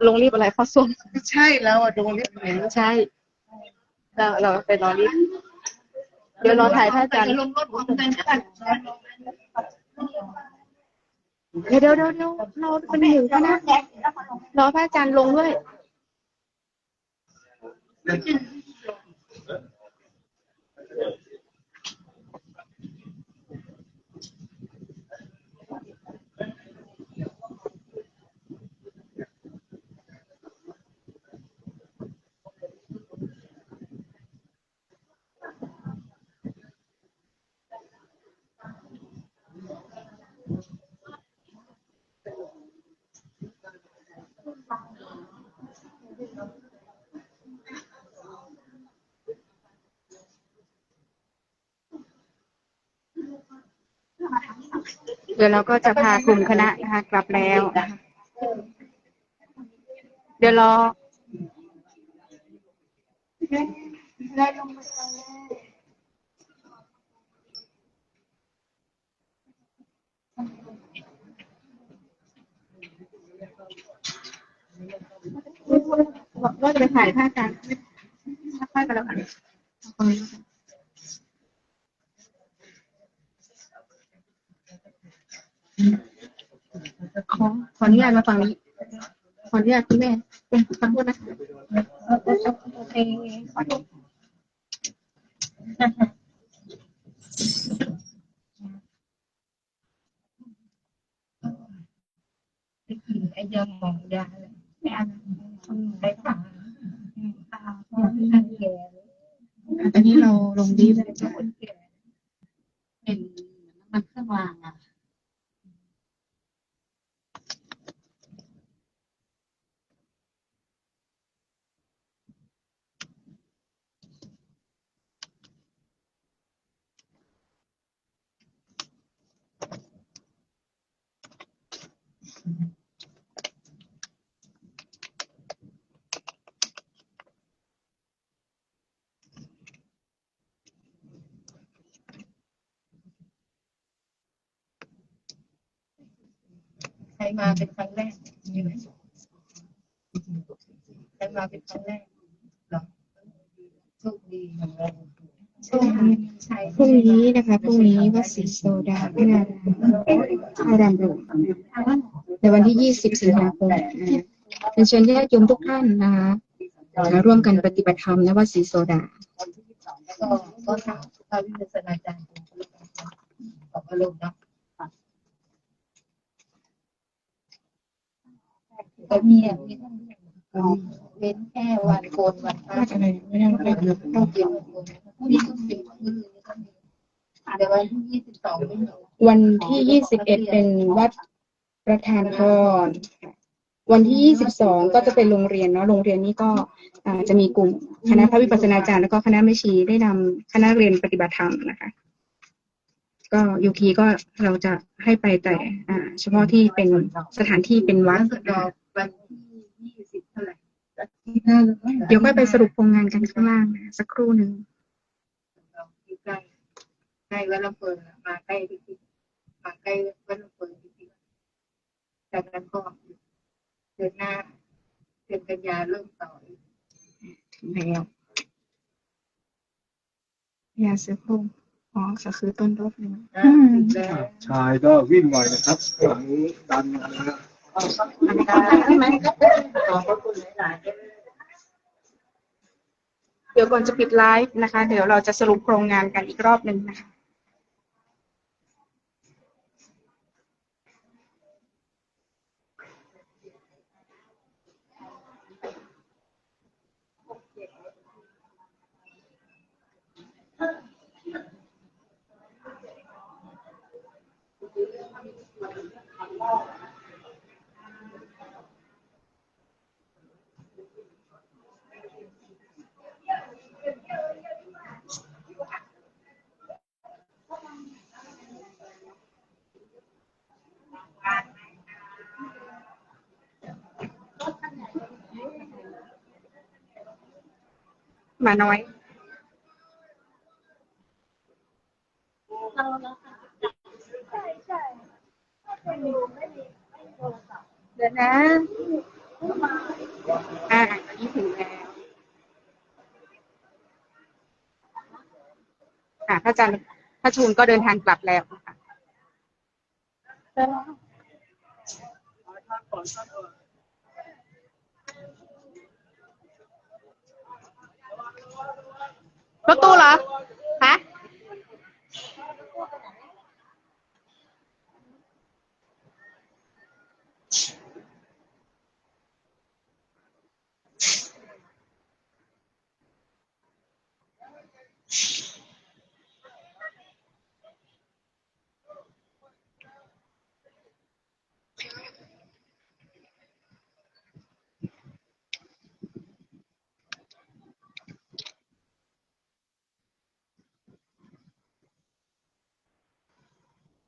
ลงลิฟต์อะไร เข้าส้วม ใช่แล้วอ่ะ ลงลิฟต์ไหน ใช่ เรา เราไปรอลิฟต์ เดี๋ยวรอถ่ายพระอาจารย์ ลงรถพร้อมกันก็ได้ เดี๋ยว เดี๋ยว เดี๋ยว เดี๋ยว เราเป็นหมู่คณะ รอพระอาจารย์ลงด้วย เดี๋ยวเราก็จะพากลุ่มคณะนะคะ กลับแล้วนะคะ เดี๋ยวรอ ว่าจะไปถ่ายพระอาจารย์ ค่อยไปแล้วกัน ขอ ขออนุญาตมาฝั่งนี้ ขออนุญาตคุณแม่ ขอโทษนะคะ โอเค ขอโทษ ได้กินไอ้ยาหมองยาอะไร ไม่อ่านคนหนึ่งได้ค่ะ ค่ะ คนแก่ อันนี้เราลงลิฟต์ คนแก่ เป็นน้ำมันเครื่องรางอะ ใครมาเป็นครั้งแรก มีไหม ใครมาเป็นครั้งแรกเหรอ โชคดีของเรา โชคดี พรุ่งนี้นะคะ พรุ่งนี้วัดศรีโสดาพินาราม พระรามหลวง ในวันที่ ยี่สิบ สิงหาคม เรียนเชิญญาติโยมทุกท่านนะคะ ร่วมกันปฏิบัติธรรม ณ วัดศรีโสดา ก็ ก็ถามพระวิปัสสนาจารย์ ของอารมณ์เนาะ ก็มีอ่ะ มี เว้นแค่วันโกนวันพระ อะไร ไม่ได้ ไม่ได้ ต้องเก็บวันโกน พรุ่งนี้ต้องเก็บ มื้อนี้ต้องมี แต่วันที่ ยี่สิบสอง ไม่มี วันที่ ยี่สิบเอ็ด เป็นวัดประทานพร วันที่ ยี่สิบสอง ก็จะเป็นโรงเรียนเนาะ โรงเรียนนี้ก็ อ่า จะมีกลุ่มคณะพระวิปัสสนาจารย์ แล้วก็คณะแม่ชีได้นำคณะเรียนปฏิบัติธรรมนะคะ ก็ ยูที ก็เราจะให้ไปแต่ อ่า เฉพาะที่เป็นสถานที่เป็นวัด วันที่ ยี่สิบ เท่าไหร่ เดี๋ยวค่อยไปสรุปโครงงานกันข้างล่างนะ สักครู่หนึ่ง เราอยู่ใกล้ ใกล้วัดลำเพลิน มาใกล้ที่สุด มาใกล้วัดลำเพลินที่สุด จากนั้นก็เดือนหน้า เดือนกันยาเริ่มต่ออีก ถึงแล้ว พญาเสือโคร่ง อ๋อ ก็คือต้นรถเลย อ่า ถึงแล้ว ชายก็วิ่งไวนะครับ หลังดันมานะฮะ ได้ไหม ขอบพระคุณหลายๆ เดี๋ยวก่อนจะปิดไลฟ์นะคะ เดี๋ยวเราจะสรุปโครงงานกันอีกรอบหนึ่งนะคะ หมาน้อย เดี๋ยวนะ อ่า ตอนนี้ถึงแล้ว ค่ะ พระอาจารย์ พระชูนก็เดินทางกลับแล้วนะคะ รถตู้เหรอ ฮะ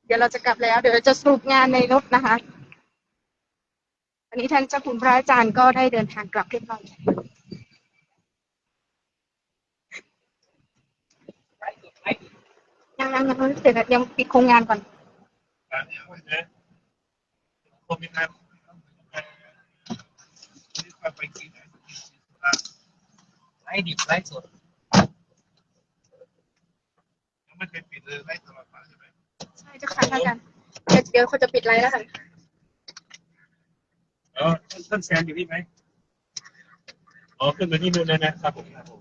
เดี๋ยวเราจะกลับแล้ว เดี๋ยวเราจะสรุปงานในรถนะคะ อันนี้ท่านเจ้าคุณพระอาจารย์ก็ได้เดินทางกลับเรียบร้อย ยัง ยัง ยังไม่เสร็จอะ ยังปิดโครงงานก่อน คนมีงาน ไปกินนะ ไลฟ์ดิบไลฟ์สด ยังไม่เคยปิดเลย ไลฟ์ตลอดมาใช่ไหม ใช่เจ้าค่ะ อาจารย์ เดี๋ยว เดี๋ยวเขาจะปิดไลฟ์แล้วค่ะ อ๋อ ท่าน ท่านแซมอยู่นี่ไหม อ๋อ ขึ้นมาที่นู่นแล้วนะครับผม ครับผม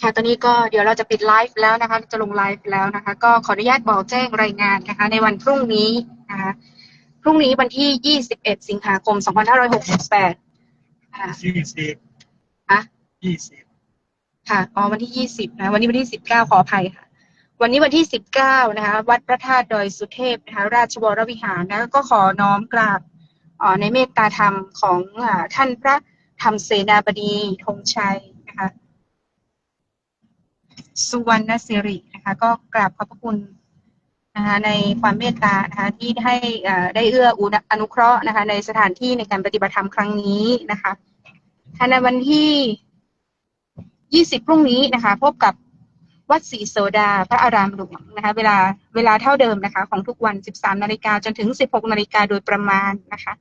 ค่ะ ตอนนี้ก็เดี๋ยวเราจะปิดไลฟ์แล้วนะคะ จะลงไลฟ์แล้วนะคะ ก็ขออนุญาตบอกแจ้งรายงานนะคะ ในวันพรุ่งนี้ นะคะ พรุ่งนี้วันที่ ยี่สิบเอ็ด สิงหาคม สองพันห้าร้อยหกสิบแปด ค่ะ ยี่สิบ ฮะ ยี่สิบ ค่ะ อ๋อ วันที่ ยี่สิบ นะ วันนี้วันที่ สิบเก้า ขออภัยค่ะ วันนี้วันที่ สิบเก้า นะคะ วัดพระธาตุดอยสุเทพนะคะ ราชวรวิหารนะ ก็ขอน้อมกราบเอ่อในเมตตาธรรมของอ่าท่านพระธรรมเสนาบดีธงชัยนะคะ สุวรรณสิรินะคะ ก็กราบขอบพระคุณนะคะ ในความเมตตานะคะ ที่ให้เอ่อได้เอื้ออุณอนุเคราะห์นะคะ ในสถานที่ในการปฏิบัติธรรมครั้งนี้นะคะ ท่านในวันที่ ยี่สิบ พรุ่งนี้นะคะ พบกับวัดศรีโสดาพระอารามหลวงนะคะ เวลาเวลาเท่าเดิมนะคะ ของทุกวัน สิบสาม นาฬิกาจนถึง สิบหก นาฬิกาโดยประมาณนะคะ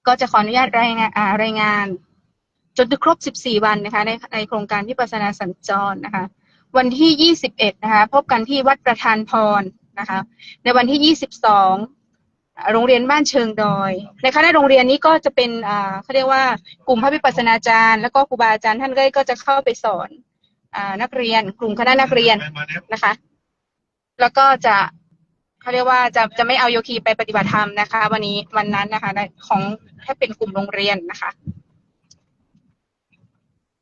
ก็จะขออนุญาตรายงานอ่ารายงาน จนครบ สิบสี่ วันนะคะ ในในโครงการวิปัสสนาสัญจรนะคะ วันที่ ยี่สิบเอ็ด นะคะ พบกันที่วัดประธานพรนะคะ ในวันที่ ยี่สิบสอง โรงเรียนบ้านเชิงดอย ในคณะโรงเรียนนี้ก็จะเป็นอ่าเขาเรียกว่ากลุ่มพระวิปัสสนาจารย์ แล้วก็ครูบาอาจารย์ท่านก็ก็จะเข้าไปสอนอ่านักเรียน กลุ่มคณะนักเรียนนะคะ แล้วก็จะเขาเรียกว่าจะจะไม่เอาโยคีไปปฏิบัติธรรมนะคะ วันนี้วันนั้นนะคะในของถ้าเป็นกลุ่มโรงเรียนนะคะ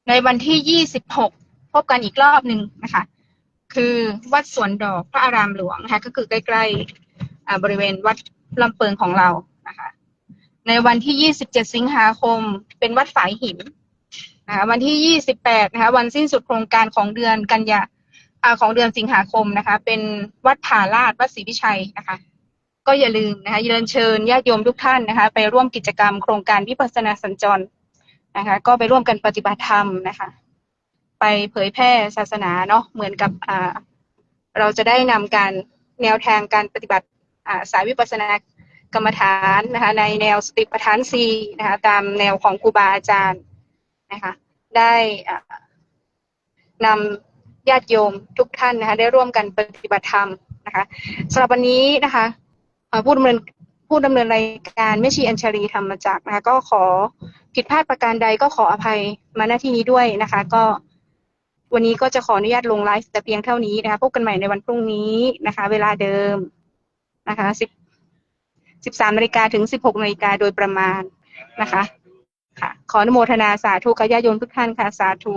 ในวันที่ ยี่สิบหก พบกันอีกรอบหนึ่งนะคะ คือวัดสวนดอกพระอารามหลวงนะคะ ก็คือใกล้ๆอ่าบริเวณวัดลำเปิงของเรานะคะ ในวันที่ ยี่สิบเจ็ด สิงหาคม เป็นวัดฝายหินนะคะ วันที่ ยี่สิบแปด นะคะ วันสิ้นสุดโครงการของเดือนกันยาอ่าของเดือนสิงหาคมนะคะ เป็นวัดผาลาดวัดศรีวิชัยนะคะ ก็อย่าลืมนะคะเรียนเชิญญาติโยมทุกท่านนะคะ ไปร่วมกิจกรรมโครงการวิปัสสนาสัญจรนะคะ ก็ไปร่วมกันปฏิบัติธรรมนะคะ ไปเผยแพร่ศาสนาเนาะ เหมือนกับอ่าเราจะได้นำการแนวทางการปฏิบัติอ่าสายวิปัสสนากรรมฐานนะคะ ในแนวสติปัฏฐานสี่นะคะ ตามแนวของครูบาอาจารย์นะคะ ได้อ่า นำญาติโยมทุกท่านนะคะ ได้ร่วมกันปฏิบัติธรรมนะคะ สำหรับวันนี้นะคะเอ่อผู้ดำเนินผู้ดำเนินรายการแม่ชีอัญชลีธรรมจักรนะคะ ก็ขอผิดพลาดประการใดก็ขออภัยมาณที่นี้ด้วยนะคะ ก็วันนี้ก็จะขออนุญาตลงไลฟ์แต่เพียงเท่านี้นะคะ พบกันใหม่ในวันพรุ่งนี้นะคะ เวลาเดิมนะคะ สิบ สิบสาม นาฬิกาถึง สิบหก นาฬิกาโดยประมาณนะคะ ค่ะ ขออนุโมทนาสาธุกับญาติโยมทุกท่านค่ะ สาธุ